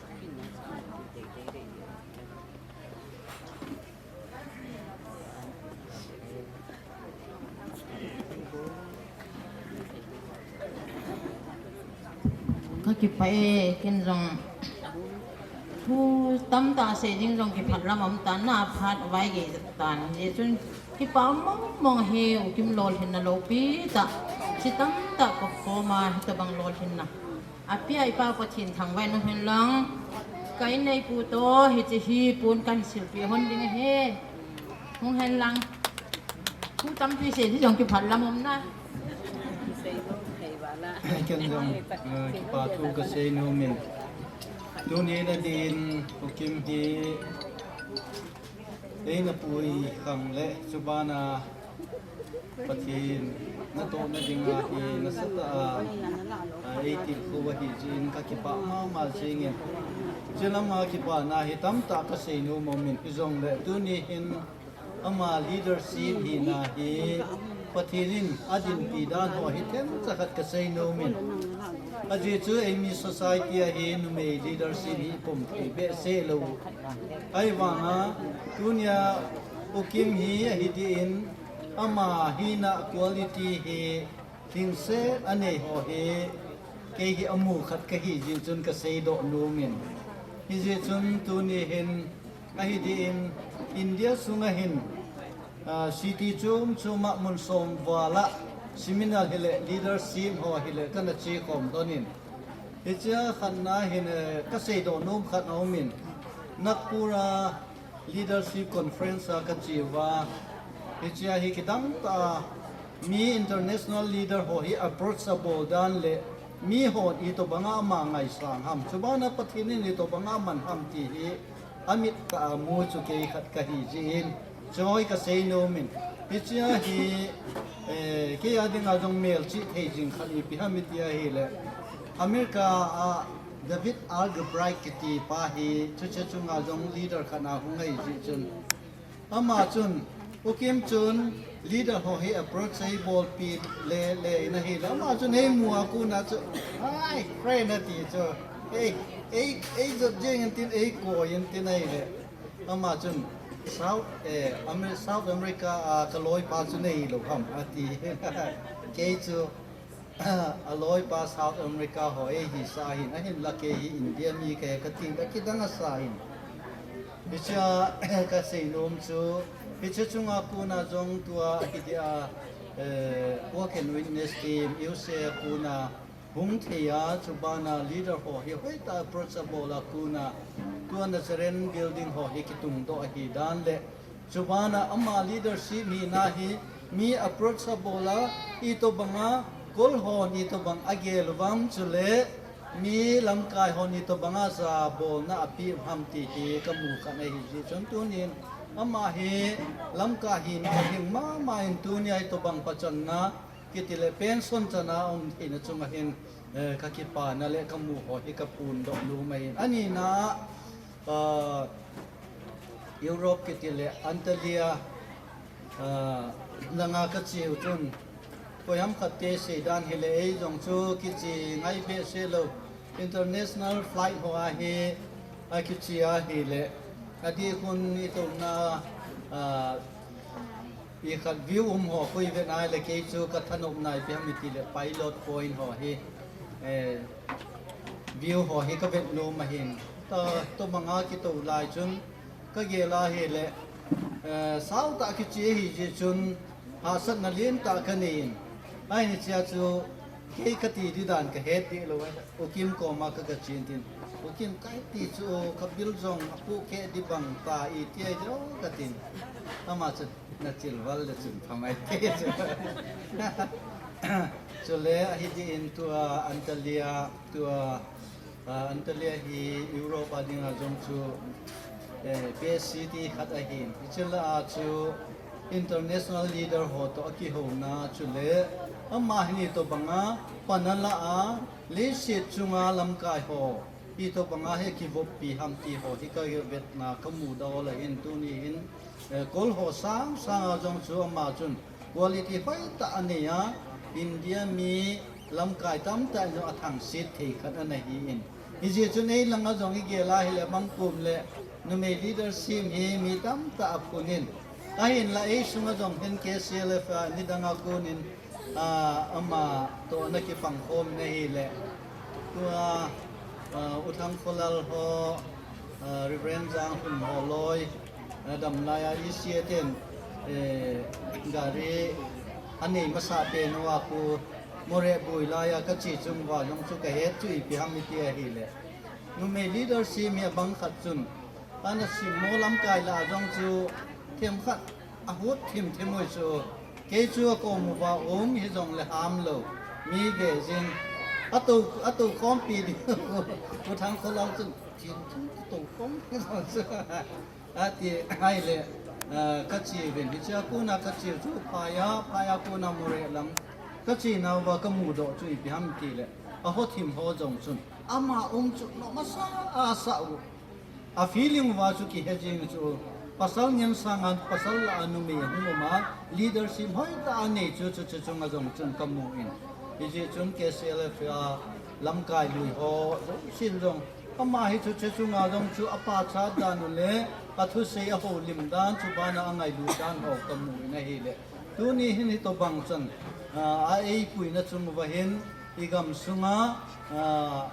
Kakipah e, ken jong thu tamtah sei ding jong kiphat lam um tan, na phat vai gei tan. Hijeh chun kipa um mong mong e, U Kim lolhinna loupi tah. Hiche tamtah kakhom a, hitobang lolhinna apeh a iPa Pathen thangvah in um hen lang. Ka inneipu toh hiche hi pon kahin silpeh hon ding ahi. Hung hen lang. Thu tampi sei ding jong kiphat lam um na. Ken jong, eh, kipa thu kasei nom in. Tuni nadin U Kim hi eina pui khang le chubana Pathen natohna dinga hi nasatah a, a, eitilkhou ahi jeh in kakipah mama jing in. Hiche lama kipana hi tamtah kasei nom um in, hijongle tuni hin ama leadership hina hi Pathen in adinpi dan ho hi themcha khat kasei nom in. Ajeh chu eimi society a hi numei leadership hi ipom thei behseh lou. Ahivanga tunia U Kim hi ahi din, ama hina quality hi lhingset anei ho hi kei hi amu khat kahi jeh chun kaseidoh nom in. Hijeh chun tuni hin ahi din India sunga hin, ah, city chom choma mun som vala seminar hile leadership ho hile kana chekhom don in. Hichea khatna hin, eh, kaseidoh nom khat aum in. Nagpur a Leadership Conference a kache uva, hichea hi kidang tah a, mi international leader ho hi approach abol dan le, mi hon itobanga ama ngaisang ham, chubana Pathen in itobanga aman ham ti hi amit tah a mu chu kei khat kahi jeh in, choi kasei nom in. Hichea hi, eh, kei a dinga jong melchih thei jing khat ipi ham iti ahile, America a David Albright kiti pa hi, chuche chunga jong leader khat a hung ahi jeh chun. Ama chun, U Kim chun, leader ho hi approach eibolpi le, le in ahile. Ama chun eimu a kona chu, "Hi, friend," ati chu. "Ei, ei, ei jot jeng in tin, eikoi in tin," ahile. Ama chun, "South, eh, Amer-, South America a kaloipa chu neilou ham," ati. Kei chu aloi pa South America ho eihisa ahin, ahinla kei hi India mi kahi kati le kidang asa ahin. Hichea kasei nom chu, hiche chunga kona jong tua akidia, eh, work and witness team, U S A a kona hung thei a, chubana leader ho hi hoitah approach abol a kona, tua Nazarene building ho hi kitungdoh ahi dan le, chubana ama leadership hina hi mi approach abol a, itobanga kol hon itobang agel uvam chule mi lamkai hon itobanga jabolna apeh u ham ti hi kamu khan ahi jeh chun tunin ama hi lamkai hin kahing mama in tunia itobang pachanna kitile pension chana um theina chunga hin, eh, kakipana le kamu ho hi kaphondoh nom ahin. Anina, ah, Europe kitile Antalya, ah, langa kache u chun, koiham khat te seidan hile ei jong chu kiche ngai behseh lou, international flight ho ahi, akiche ahile, adih khun itona, ah, ikhat view um ho khu ivet nai le kei chu kathanopna ipi ham itile pilot point ho hi, eh, view ho hi kavet nom ahin. Tua, tobanga kitou lai chun kagel ahile, eh, saotah kiche ahijeh chun hahsatna lentah kanei in. Ahin hichea chu kei kati di dan kahet deh lou ahi. U Kim koma ka, kachen tin, U Kim, kaiti chu, kabil jong apohkeh di bang ta iti ahi jo katin. Ama chu nachilval le chun phamai ti chu. Chule ahi din tua Antalya, tua, ah, Antalya hi Europe a dinga jong chu, eh, best city khat ahin. Hiche lah a chu international leader ho toh akihouna chule ama hi itobanga pan ala a, leiset chunga lamkai ho itobanga hi kivoppi ham ti ho hi kavetna kamudoh le hin tuni hin, eh, kol ho sang sanga jong chu ama chun quality hoitah anei a, India mi lamkai tamtah in jong athangset thei khat ana hi in. Hijeh chun ei langa jong igel ahile bangkum le numei leadership hi mi tamtah aphun in. Ahinla ei sunga jong hin K C L F a nidanga konin, ah, ama toh ana kipangkhom in ahile, tua, ah, U Thangkholal ho, ah, Reverend Janghun ho loi, ah, damlai a E C A ten, eh, gari anei masa pen uva khu Moreh boi laiya kache chung uva jong chu kahet chu ipi ham iti ahile, numei leadership mi abang khat chun ana simmo lamkai lah a jong chu themkhat ahut thim thim ui chu, kei chu akom uva um hijongle hamlou, mi ve jing, atou, atou khompi ding. U Thangkholal chun, thim thim atou khompi jong chu, ati ahile, ah, kache uvin, hichea kona kache u chu phaiya, phaiya kona Moreh lam kachena uva kamudoh chu ipi ham itile, ahothim ho jong chun ama um chu nom asa asah u. A feeling uva chu kihe jing chu, pasal ngen sanga pasal lah a numei ahung um a, leadership hoitah anei chu, chu, chu chunga jong chun kamu in. Hijeh chun K C L F a lamkai lui ho jousen jong, ama hi chu, chu chunga jong chu apachat dan u le athusei ahoulim dan, chubana angailut dan ho kamu in ahile, tuni hin hitobang chun, ah, a eipuina chung uva hin, igam sunga, ah,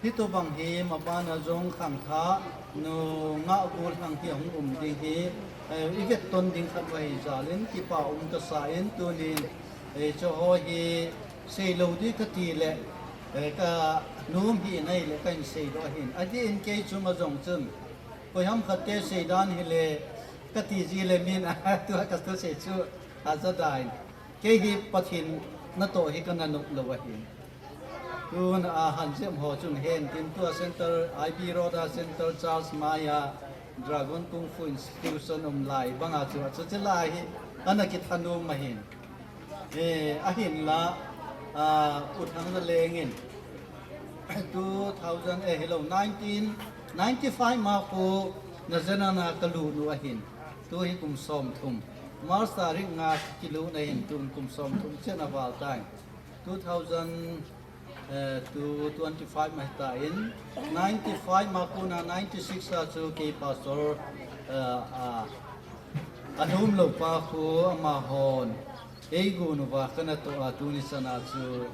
hitobang hi mabana jong khangthah, nungah gollhang hi ahung um ding hi, eh, ivetton ding khat uva hi jalin kipa um kasa in tunin, eh, chuho hi seilou di kati le, eh, kanom hih in ahile kahin seidoh ahin. Adih in kei chunga jong chun, koiham khat te seidan hile, kati ji le min a, tua kathusei chu ajada in. Kei hi Pathen natoh hi kana nop lou ahin. Tuna ahan jep ho chun hen tin tua Center, I B Road a Center Charles Maya Dragon Kung Fu Institution um lai banga chu, chuche lai hi ana kithanom ahin. Eh, ahinla, ah, U Thangzaleng in two thousand, eh, hilou, nineteen ninety-five ma khu Nazareth a kalut u ahin. Tu hi kum somthum. March tarik nga kilutna hin tun kum somthum chen aval tai. Two thousand, eh, to twenty-five ma hitan, ninety-five ma kona ninety-six a chu kei pastor, eh, a, anom lou pa khu amahon Eigon uva kana toh a tuni chana chu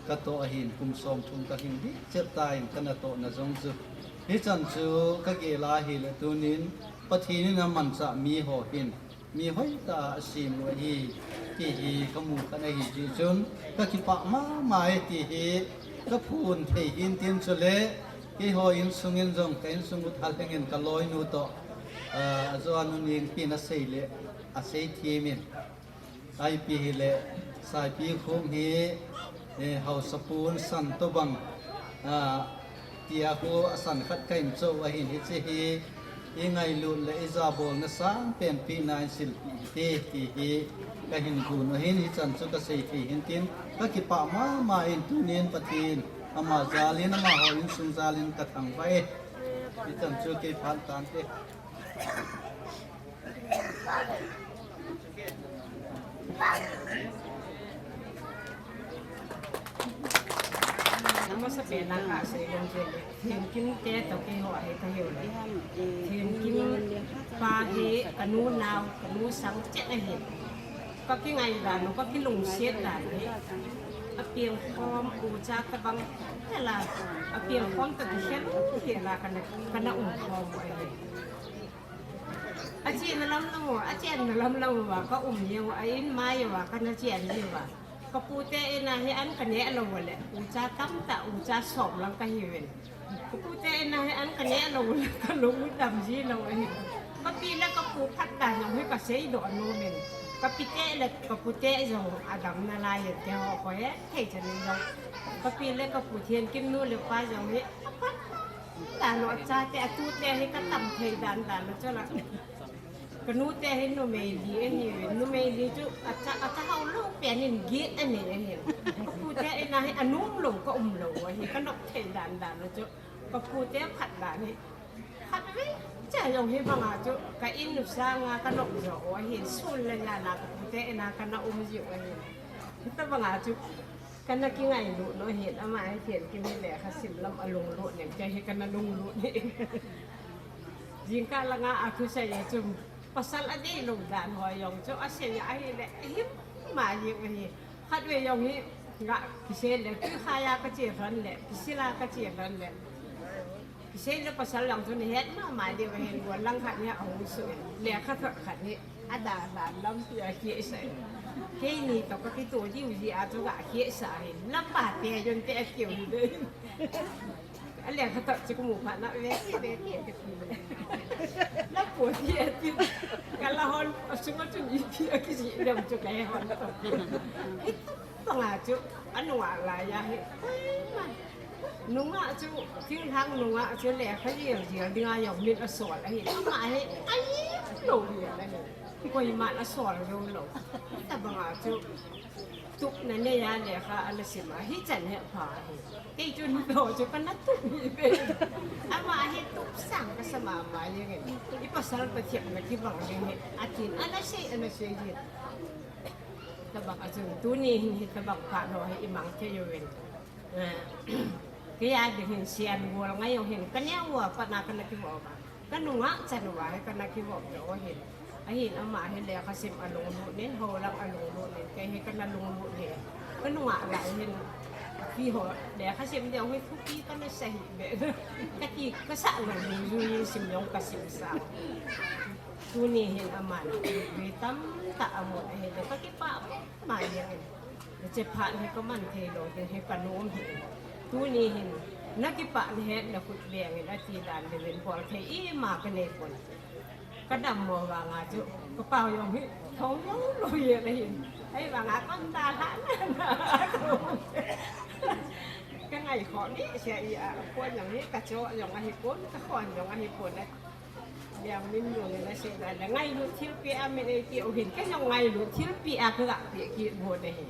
katoh ahin kum somthum kahing ding chet tan kana tohna jong chu. Hichan chu kagel a ahile tunin Pathen in amanchah mi ho hin mi hoitah a asem u ahi ti hi kamu khan ahi jeh chun kakipah mama e ti hi kaphon thei hin tin chule keiho insung in jong ka insung u Thalheng in kaloinu toh, ah, ajo a nu Nengpi in asei le asei them in. Ipi hile, Saipi khong hi, eh, haosapu san tobang, ah, tia khu asan khat kahin cho ahin hiche hi, ingailut le ijabolna sangpen pi na in silpeh hite, ti hi kahin gon ahin hichan chu kasei thei hin tin, kakipah mama in tunin Pathen, ama jal in amaho insung jal in kathangvah e. Hichan chu kei phat tante. Nang masa pena kasei jong chu le. Themkim te toh keiho ahi kahiu le. Themkim pa hi kanu nao, kanu sang chet ahi. Kakingai dan u, kakilungset dan u hi. Apeng khom ucha tobang hela. Apeng khom toh kikhel hela kana, kana um khom u ahi. Achena lam lam u, achenna lam lam uva kaum jeng u, a in mai uva kana chen ji uva. Kapu te in a hi an kaneh lou u le, ucha tamtah, ucha som lang kahiuvin. Kapu te in a hi an kaneh lou u le, kalung u dam ji lou ahi. Kapi le kapu phat dan jong hi kaseidoh nom in. Kapi te le kapu te jong adam nalai in keiho koi e, thei chan in jong. Kapi le kapu Themkim nu le pa jong hi aphat dan u, achate, atute hi katam thei dan dan u chu la. Kanu te hi numei li ahi, numei li chu acha, acha hao lou pen in git anei ahi. Kapu te in a hi anom lou, kaum lou ahi, kanop thei dan dan u chu. Kapu te phat dan hi. Khatvei cha jong hibanga chu ka in u sanga kanop jo u ahi, sun le jan a kapu te in a kana um ji u ahi. Hitobanga chu Kana kingailut u ahin, ama hi Themkim hi lekha sim lam alunglut in, kei hi kana lunglut in. Jingkah langa athusei a chun, pasal adeilou dan ho jong chu asei ahile, ahim ma jeng ahi. Khatvei jong hi, ga kisei le, twikhai a kache lhon le, kisil a kache lhon le. Kisei le pasal jong chu nahet mama diu ahin, gol lang khat hi ahung sut in, lekhathot khat hi ada dan lampi a kisei. Keini toh kakito diu jeh a chu ga kisei ahin, lamba te jong te akiu hi de. A lekhathot chu kamu phat na ve ti ve ti ti. La po ti ati. Kala hon asunga chu ipi akiji lem chu kahe hon toh. Panga chu, anunga laiya hi, koima. Nunga chu, thinglhang nunga chu lekha jil jil dinga jong min asol ahi. Ama hi, alim lou jil ahi. Koiman asol jou lou. Hitobanga chu, tupna neiya lekha ana sim a, hichan hi apha ahi. Kei chun hiho chu kana tup hi ve. Ama hi tup sang kasa mama jeng in. I pasal Pathen na kibang jeng hi. Atin, ana sei, ana sei jin. Tabang a chun tuni hin hitabang phat ho hi imang thei uvin. Eh, kei a ding hin sian gol ngai u hin kaneo uva pat na kana kivo uva. Kanunga chan uva hi kana kivo uva hin. Ahin ama hi lekha sim alunglut in, holang alunglut in, kei hi kana lunglut in. Kanunga lai hin, pi ho lekha sim deu hi thupi kana sa hi be. Kati kasa lou hin, jui sim jong kasim sa. Tuni hin aman, mi tamtah amun ahile, kakipah mama jeng in. Hiche phat hi kaman thei lou ding hi kanom hi. Tuni hin, nakipah nahet le khut beng in ati dan diuvin bol thei ima kanei pon. Kadammo vanga chu, kapao jong hi, thong jong lou jeng ahin. Ahivanga kon dalhah na na. Kangai khoh ni sia i a, kon jong hi, kacho jong ahipon, kakhon jong ahipon. Liang min jong nasei dan le ngailut thilpeh a min eipeh u hin, kei jong ngailut thilpeh a kaga peh kit bou ahi.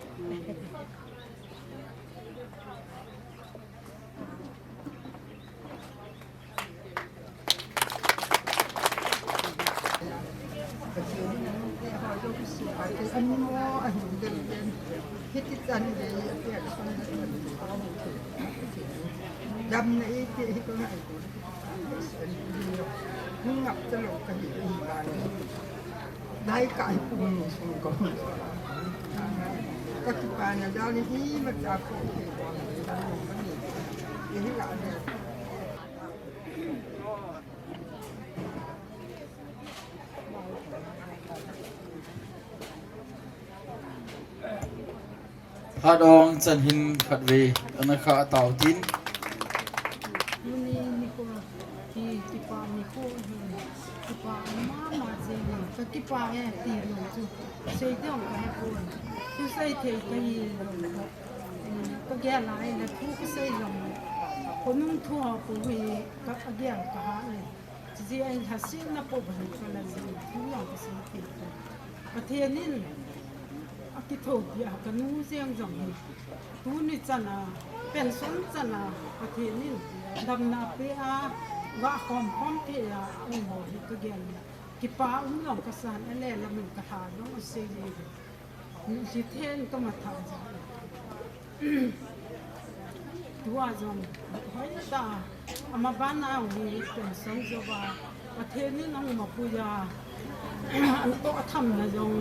Damna eipeh hi kangai. Hung ngap talou kahi, ahi vangin. Lai kai pum ni sung ko. Ka kipana dan hi macha ko ke ko. Hi la de. Hat ong chan hin khatvei ana kha tau tin. Tuni nikho hi kipa nikho hi, kipa mama jeng in, ka kipa e ti lou chu sei ding ka hepon. Chu sei thei ka hi lou. Ka gel a le thu ka sei lou. Khonung thu ho ko hi ka gel ka ha e. Chuti a in lhasetna po bang ka la jin, thu jong ka sei thei. Pathen in akithopi a ka nu jeng jong hi. Tuni chan a, pension chan a, Pathen in damna pe a, ga khom khom thei a, um ho hi ka gel. Kipa um jong ka sa in, ale lam in ka lha jong asei le. Nusi then ka matha ja. Tua jong, hoitah, ama bana hi pension jo ba, Pathen in ahung mapui a, an toh thamna jong,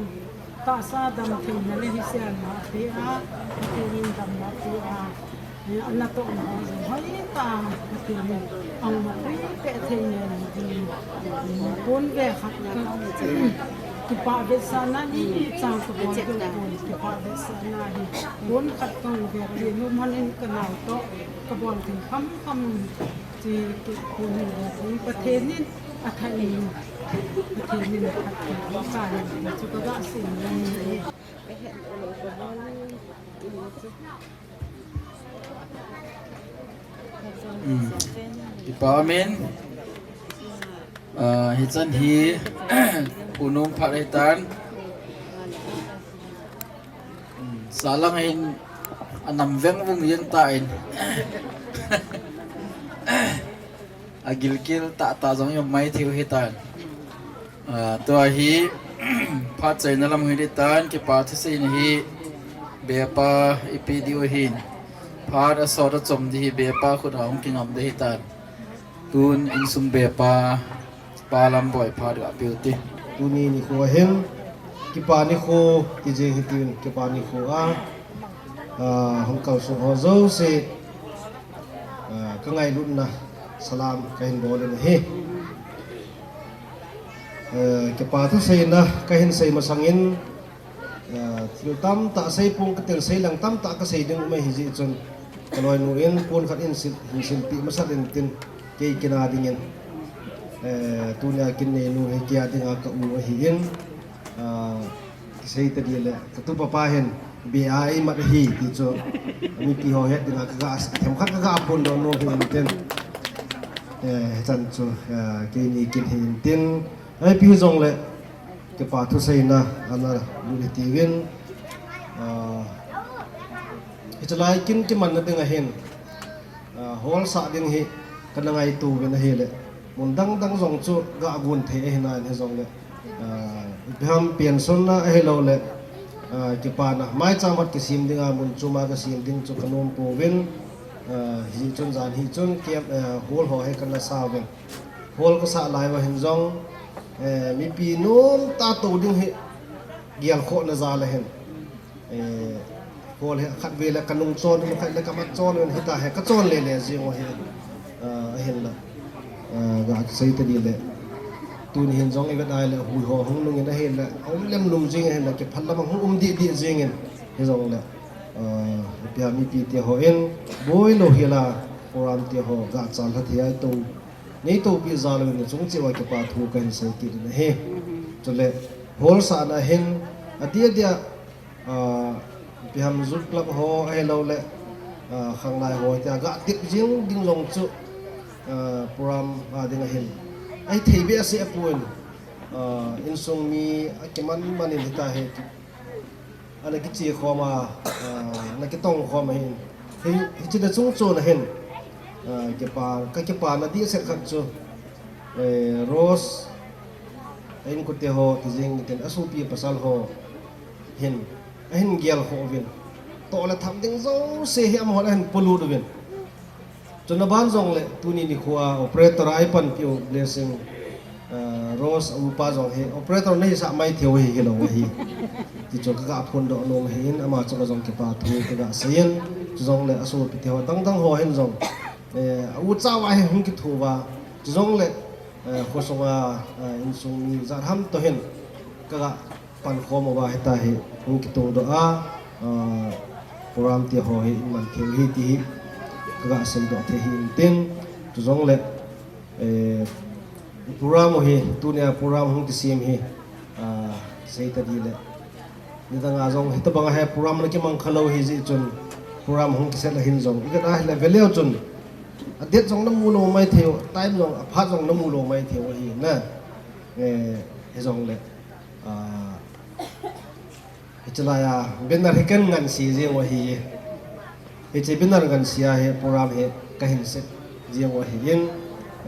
tahsa damtheina le hiselna pe a, Pathen in damna pe a, eh, ana tohna ho jong, hoitah, Pathen in ahung mapui peh thei nge, pon ve khat ka, kipa vetsahna ni chang ka bol ding pon, kipa vetsahna hi. Pon khat kong ve ti nu man in ka nao toh ka bol ding kham kham ti ki pon ni ve ti Pathen in a thai in Pathen in a thai in ka ni chu ka ga sin ni. Kipa amen. Ah, hichan hi, punom phat hitan. Salang hin anam veng vung yen ta in. Agilkel tah tah jong i um mai thei u hitan. Ah, tua hi, phat chaina lam hi hitan, kipa thuseina hi, bepa ipi diu hin. Phat asot achom di hi, bepa khut a hung kingam di hitan. Tun insung bepa, Pa Lamboi phat ga piu ti. Tuni nikho hin, kipa nikho, ti jeng hitin, kipa nikho a, ah, hung kalsung ho jouse, ah, ka ngailutna salam ka hin bol in ahi. Eh, kipa thuseina ka hin sei masang in, eh, thil tamtah sei pong ka tin, sei lang tamtah ka sei ding um ahi jeh chun, ka loinu in pon khat in sil, hin silpeh masat in tin, kei kin a ding in, eh, tunia kin neinu hi kei a ding a ka u ahi in, ah, kisei ta di le, ka tupa pa hin, be a ei mat ahi, ti chu, mipi ho het ding a ka ga, themkhat ka ga phondoh nom ahi in tin. Eh, hichan chu, eh, keini kin hi in tin, ipi hijong le, kipa thuseina, ana lut hiti uvin, ah, hiche lai kin kimanna ding ahin, ah, hall sah ding hi, ka na ngaito uvin ahile, mun dang dang jong chu ga gon thei ahi nan hijong le, ah, ipi ham pension na ahilou le, ah, kipana, maicham khat kisem ding a mun chom a ka sem ding chu ka nom pouvin, ah, hijeh chun jan hi chun, kem, ah, hall ho hi ka na sa uvin. Hall ka sah lai uva hin jong, eh, mipi nom tah tou ding hi gelkhoh na jal ahin. Eh, hall hi khatvei le ka nung chon, khat le ka mat chon, hita hi ka chon le le jing u ahi. Ah, ahinla. Ah, ga sei ta di le. Tuni hin jong i vet a le hui ho hung nung in ahinla. Um lem lum jing ahinla, kiphat lam hung um di di jing in. Hijong le. Ah, ipi a mipi te ho in. Boi lou hi la. Program te ho ga chal ha thei ai tou. Nei toupi jal uvin, chung cheh uva kipa thu ka hin sei kit in ahi. Chule, hall sahna hin, adia dia, ah, ipi ham Youth Club ho ahilou le, ah, khanglai ho tia ga tep jing ding jong chu, ah, program a ding ahin. Ahi thei behseh pon, ah, insung mi akiman man in hita hi, ana kiche khom a, ah, ana kitong khom ahin. Hi, hiche na chung chon ahin. Ah, kipa, ka kipana dehset khat chu, eh, Rose, a inkote ho, kijing tin, asopi pasal ho hin, ahin gelkhoh uvin. Toh le tham ding jouse hi amahon ahin polut uvin. Chuna ban jong le, tuni nikho a operator a ipanpiu Blessing, ah, Rose a upa jong hi, operator nahisah mai thei u hi hilou ahi. Tichu kaga phondoh nom ahin, ama chunga jong kipa thu kaga seiyin, chujongle asopi teho dangdang ho hin jong, eh, a u chauva hi hung kitho uva, chujongle, eh, khosunga, eh, insung mi jat ham toh hin kaga pankhom uva hitia hi hung kitungdoh a, eh, program teho hi iman thei u ahi ti hi kaga seidoh thei ahin tin, chujongle, eh, program u hi, tunia program hung kisem hi, ah, seita ding le. Nidanga jong, hitobanga hi program ana kimang khalou ahi jeh chun, program hung kiset le hin jong, iga ahile veleu chun, a date jong namu lou maithei u, time jong, a phat jong namu lou maithei u ahi na. Eh, hijongle, ah, hiche laiya, banner hi kahin ngansi jeng u ahi. Hiche banner ngansi a hi program hi kahin set jeng u ahin,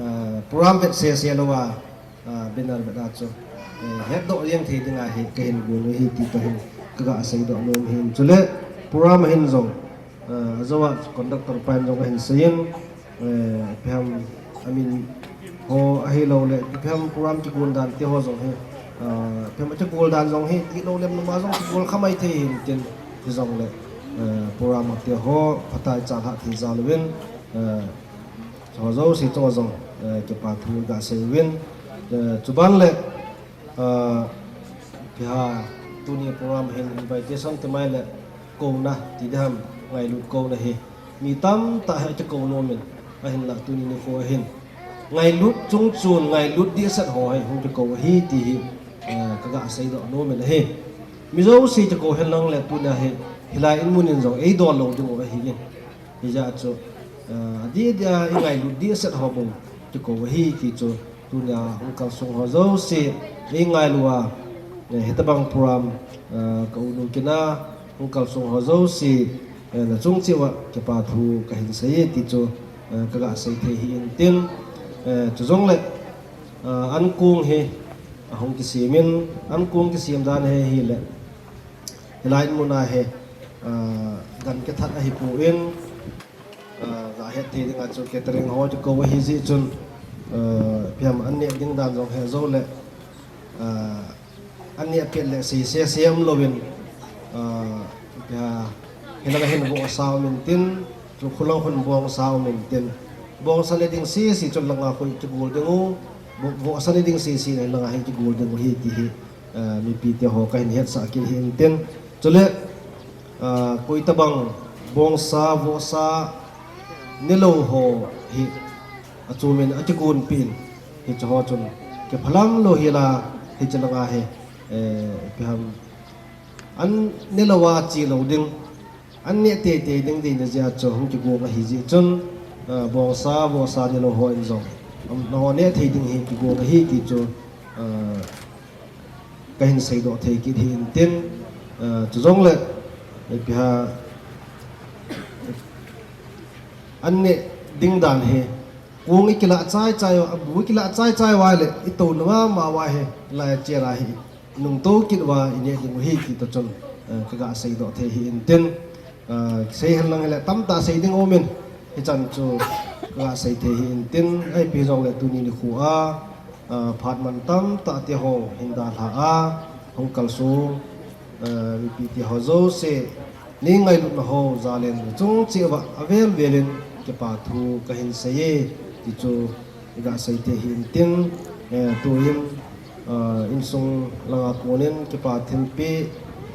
ah, program vet sese louva, ah, banner vet a chu, eh, hetdoh jeng thei dinga hi kahin gon u ahi ti toh hin kaga seidoh nom ahin. Chule program ahin jong, ah, ajouva conductor pan jong ahin seiyin, eh, ipi ham amin ho ahilouleh, ipi ham program kigon dan teho jong hi, ah, ipi ham akigol dan jong hi, dihlou lem lama jong kigol kha maithei ahin tin, hijongle, eh, program teho phatah a ichalhah thei jal uvin, eh, ho jouse chunga jong, eh, kipa thu ga sei uvin, eh, chuban le, ah, ipi ham, tuni program hin invitation ti mai le, kouna ti ding ham, ngailut kouna hi mi tamtah hi akikou nom in, ahinlah tuni nikho ahin ngailut chung chun ngailut dehset ho hi hung kikou ahi ti hi, eh, kaga seidoh nom in ahi. Mi jouse kikou henlang le tunia hi, hilai in mun in jong eidol lou ding u ahin. Hijeh chun, eh, adeh dia ingailut dehset ho bou kikou ahi ti chu, tunia hung kalsong ho jouse eingailu a, eh, hitobang program, eh, ka unu kina hung kalsong ho jouse, eh, nachung cheh uva kipa thu kahin seiye ti chu, eh, kaga sei thei ahin tin, eh, chujongle, eh, ankong hi ahung kisem in, ankong kisem dan hi ahile, hilai in muna hi, eh, gan kithat ahipon, ah, ga het thei dinga chu catering ho chu kou ahi jeh chun, ah, ipi ham an neh ding dan jong he jou le, ah, an neh pet le sei sese umlouvin, ah, ipi ham, hilanga hin vohsa um intin, chu khulang khun bongsa um intin, bongsa ne ding sese chun langa khu kigol ding u, vo-, vohsa ne ding sese le langa hin kigol ding u ahi ti hi, ah, mipi teho kahin hetsah kit ahin tin. Chule, ah, koi tabang bongsa, vohsa nelou ho hi achomin akigonpeh in, hiche ho chun kiphalam lou hila, hiche langa hi, eh, ipi ham, an nelou a chelou ding, an neh teitei ding deina jeh a chu hung kigong ahi jeh chun, ah, bongsa, vohsa nelou ho in jong, um, nangho neh thei ding hi kigong ahi ti chu, ah, kahin seidoh thei kit ahin tin, ah, chujongle, ipi ham, an neh ding dan hi, kong ikilah chaichai uva, abu ikilah chaichai uva le, itou nunga ma uva hi, lai chair a hi, nungtou kit uva ineh ding u ahi ti toh chun, eh, kaga seidoh thei ahin tin, eh, sei henlang hile tamtah sei ding um in, hichan chu kaga sei thei ahin tin, ipi hijongle tuni nikho a, eh, phat man tamtah teho hin dalha a, hung kalsong, eh, mipi teho jouse, nei ngailutna ho jal in nachung cheh uva avel vel in kipa thu kahin seiye ti chu iga sei thei ahin tin, eh, tuin, eh, insung langa konin kipa thilpeh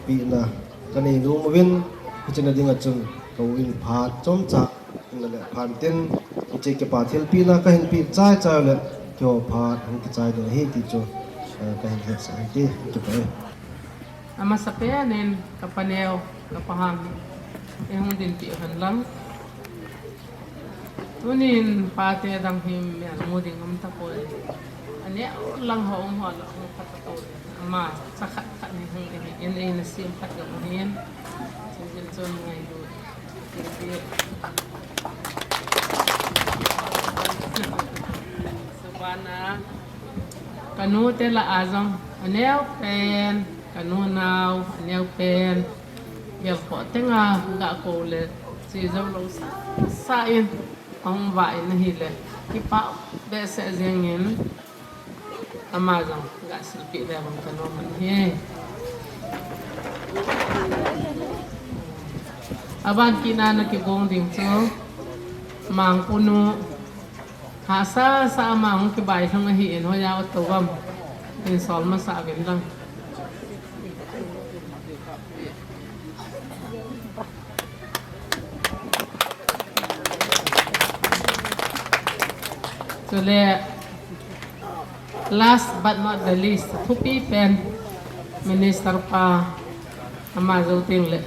pehna kanei nom uvin, hiche na dinga chun ka u in phat chomcha hin la le phan tin, hiche kipa thilpehna kahin peh chaichai u le, keiho phat hung kichai ding ahi ti chu, eh, kahin hetsah ahi ti, kipah e. Amasapen in kapa neo, kapa ham hi eihung dinpeh uhen lang. Tunin pate dang hi melmu ding um tapoi. Aneo lang ho um ho lah hung pha tapoi. Ama cha khat khat hi hung in, in eina sem khat jong ahin. Chujin chun ngailut. Subana. Kanu te lah a jong, aneo pen, kanu nao, aneo pen. Gelkhoh tenga ga kou le, che jou lou sasa in, ahung vah in ahile, kipah behseh jeng in, ama jong ga silpeh le vang kanom in ahi. Aban kit na na kigong ding chu Mangpunu. Hahsa sa a Mang kibai thung ahi in, hoiya u tou am. In sol masa uvin lang. Chule, last but not the least, thupi pen Minister pa ama jou teng le.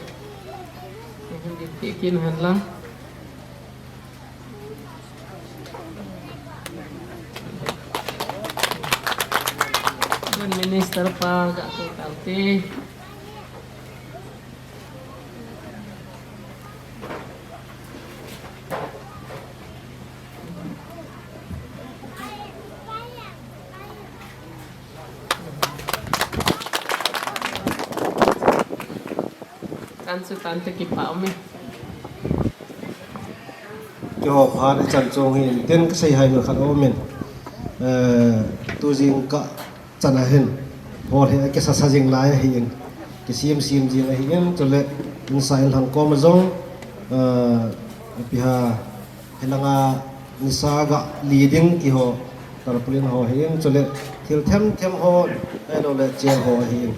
Kin hen lang. Minister pa ga ko tau te. Tan chu tan te kipa um e. Keiho phat ichan chong hi ten kasei hai nu khat um in. Eh, tu jingkah chan a hin. Hol hi akisa sa jing lai ahi in. Kisim sim jing ahi in. Chule insa in lhang kom a jong, eh, ipi ham, hilanga nisa ga li ding ti ho, tarpaulin ho hi in, chule thil them them ho, ahilou le chair ho hi in.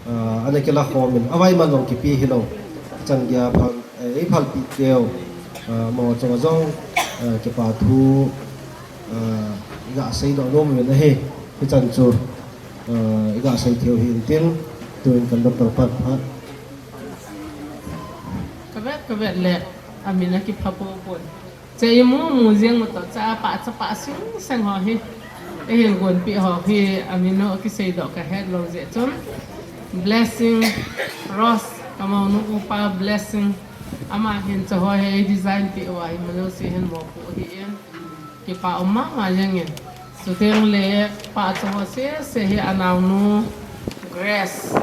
Ah, ana kila khom in, avai man jong kipe hilou. Chan gei a phan, eh, ei phalpi teu, ah, mo chong jong, ah, kipa thu, ah, iga sei doh nom uvin ahi, hichan chu, ah, iga sei theiyu hi in tin, tuin kan doctor pat phat. Ka vet, ka vet le, amin a kipha po pon. Che imu mu jeng u to, cha pa, cha pa sing seng ho hi. Eihin gonpi ho hi, amin u kisei doh ka het lou jeh chun. Blessing, Rose, ka monu upa Blessing. Ama hin cha ho hi design pi uva hi, manu si hin mo pu hi in. Kipa um mama jeng in. Chuteng le pa chonga sese hi anaonu Grace.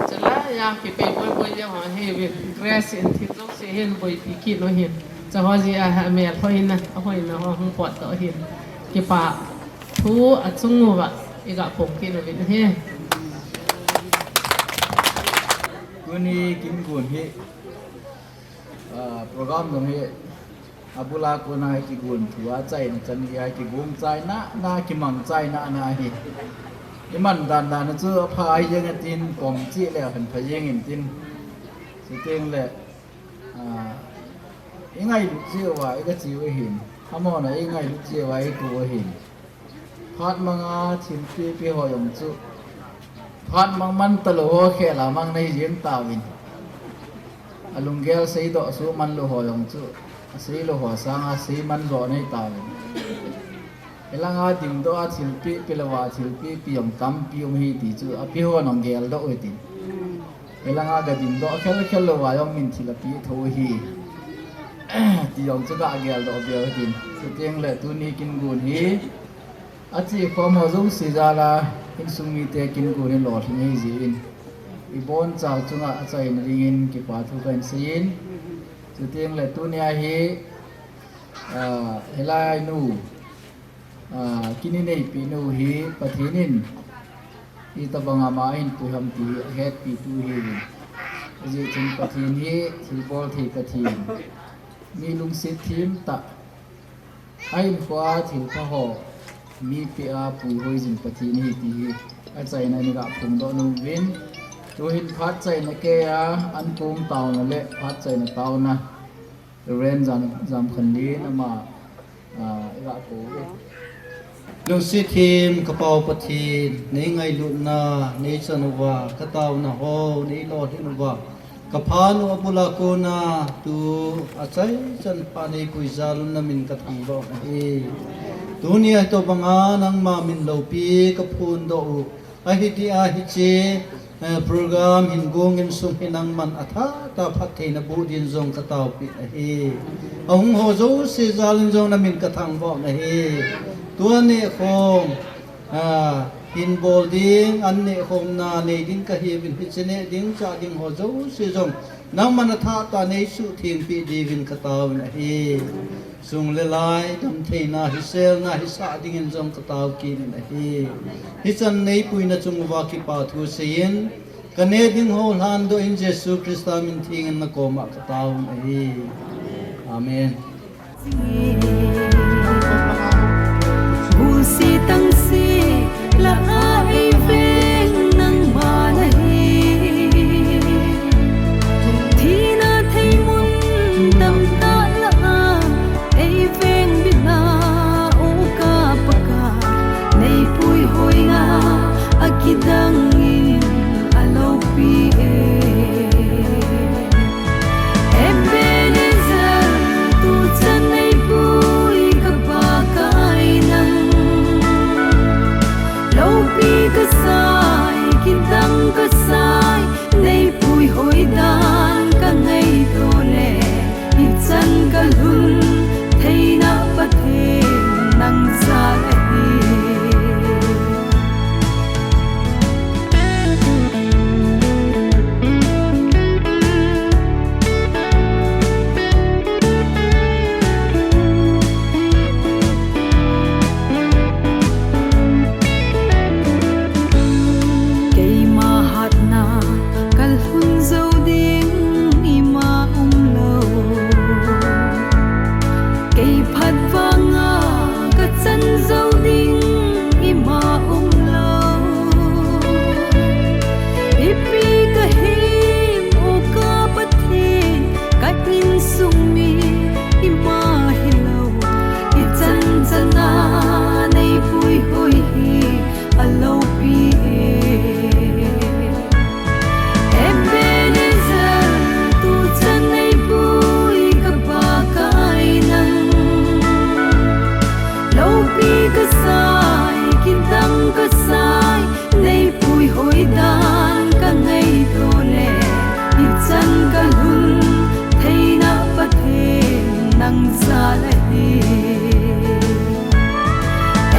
Chulai a kipei boi boi jeng ho hi Grace in thil jouse hin boipi kit u hin. Cha ho jeh a amel hoina, ahoina ho hung potdoh hin. Kipa thu achung uva iga phong kit uvin ahi. Tuni kin gon hi, ah, program jong hi Abul a kona hi kigon thu a chaina chan gei a kigong chaina, na kimang chaina na hi. Iman dan dan chu apha hi jeng a tin kom chi le aphan pha jeng in tin. Chuteng le, ah, ingailut cheh uva, iga cheu ahin. Amona ingailut cheh uva, ikou ahin. Phat manga thilpipi ho jong chu. Phat mang man talou ho khel a mang nei jeng tauvin. Alunggel seidoh suh man lou ho jong chu. Asei lou ho sanga sei man doh nei tauvin. Hilanga dingdoh a thilpipi louva thilpipi jong tampi um hi ti chu. Api ho nong geldoh u hitin. Hilanga ga dingdoh khel khel louva jong min thil api tho hi. Ti jong chu ga geldoh beu hitin. Chuteng le tuni kin gon hi. Achi khom ho jouse jal a, insung mite kin gon in lolhing ahi jeh in. Ibonchau chunga achaina dingin kipa thu kahin seiyin. Chuteng le tunia hi, ah, hilai nu, ah, kin ineipi nu hi Pathen in itobang a ama ahin pui ham ti hi ahetpi tu ahi. Ajeh chun Pathen hi thilbol thei Pathen. Mi lungset them tah. Ahinkhoa thilpha ho, mi peh a puihoi jing Pathen ahi ti hi, achaina in iga phongdoh nom uvin. Tuhin phat chaina keiya, ankong taona le phat chaina taona. Reverend Jam, Jamkhanlin ama, ah, iga kou uve. Lungset them ka Pau Pathen, nei ngailutna, nei chan uva, ka taona ho, nei lolhin uva. Ka phat u abul a kona tu achaichan pha nei pui jal un na min ka thangvah u ahi. Tunia hitobang a nangma min loupi ka phondoh u. Ahi ti a hiche, eh, program hin gong insung hi nangman athah tah a phattheina boh din jong ka taopi ahi. Ahung ho jouse jal in jong na min ka thangvah u ahi. Tua neh khom, ah, hin bol ding, an neh khomna nei ding ka hiuvin, hiche neh ding, chah ding ho jouse jong nangman athah tah a nei suhthengpeh diuvin ka taovin ahi. Sung le lai, damtheina, hiselna, hisah dingin jong ka tao kit in ahi. Hichan nei puina chung uva kipa thu seiyin, Ka ne ding ho lhan doh in Jesu Christa min theng in na koma ka tao in ahi. Amen. Gulse tangse lah a ei veng nangma nahi. Thina thei mun tamtah lah a ei veng bina, o ka Pakai, nei puihoina a kidang in a loupi e. Ebenezer, tuchan nei pui ka Pakai nang. Loupi ka sai, kidang ka sai, nei puihoi dan ka ngaito le, ichan ka lhun theina Pathen nang jal ahi. Keima hatna ka lhun jou ding ima umlou. Kei phat vanga ka chan jou ding ima umlou. Ipi ka him, o ka Pathen, ka insung mi ima hilou. Ichan chana nei puihoi hi a loupi e. Ebenezer, tuchan nei pui ka Pakai nang. Loupi ka sai, kidang ka sai, nei puihoi dan ka ngaito le, ichan ka lhun theina Pathen nang jal ahi.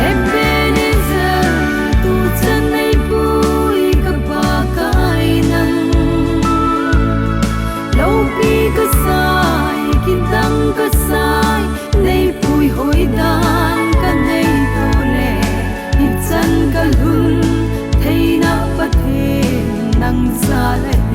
Ebenezer, tuchan nei pui ka Pakai nang. Loupi ka sai, kidang ka sai, nei puihoi dan ka ngaito le, ichan ka lhun theina Pathen nang jal ahi.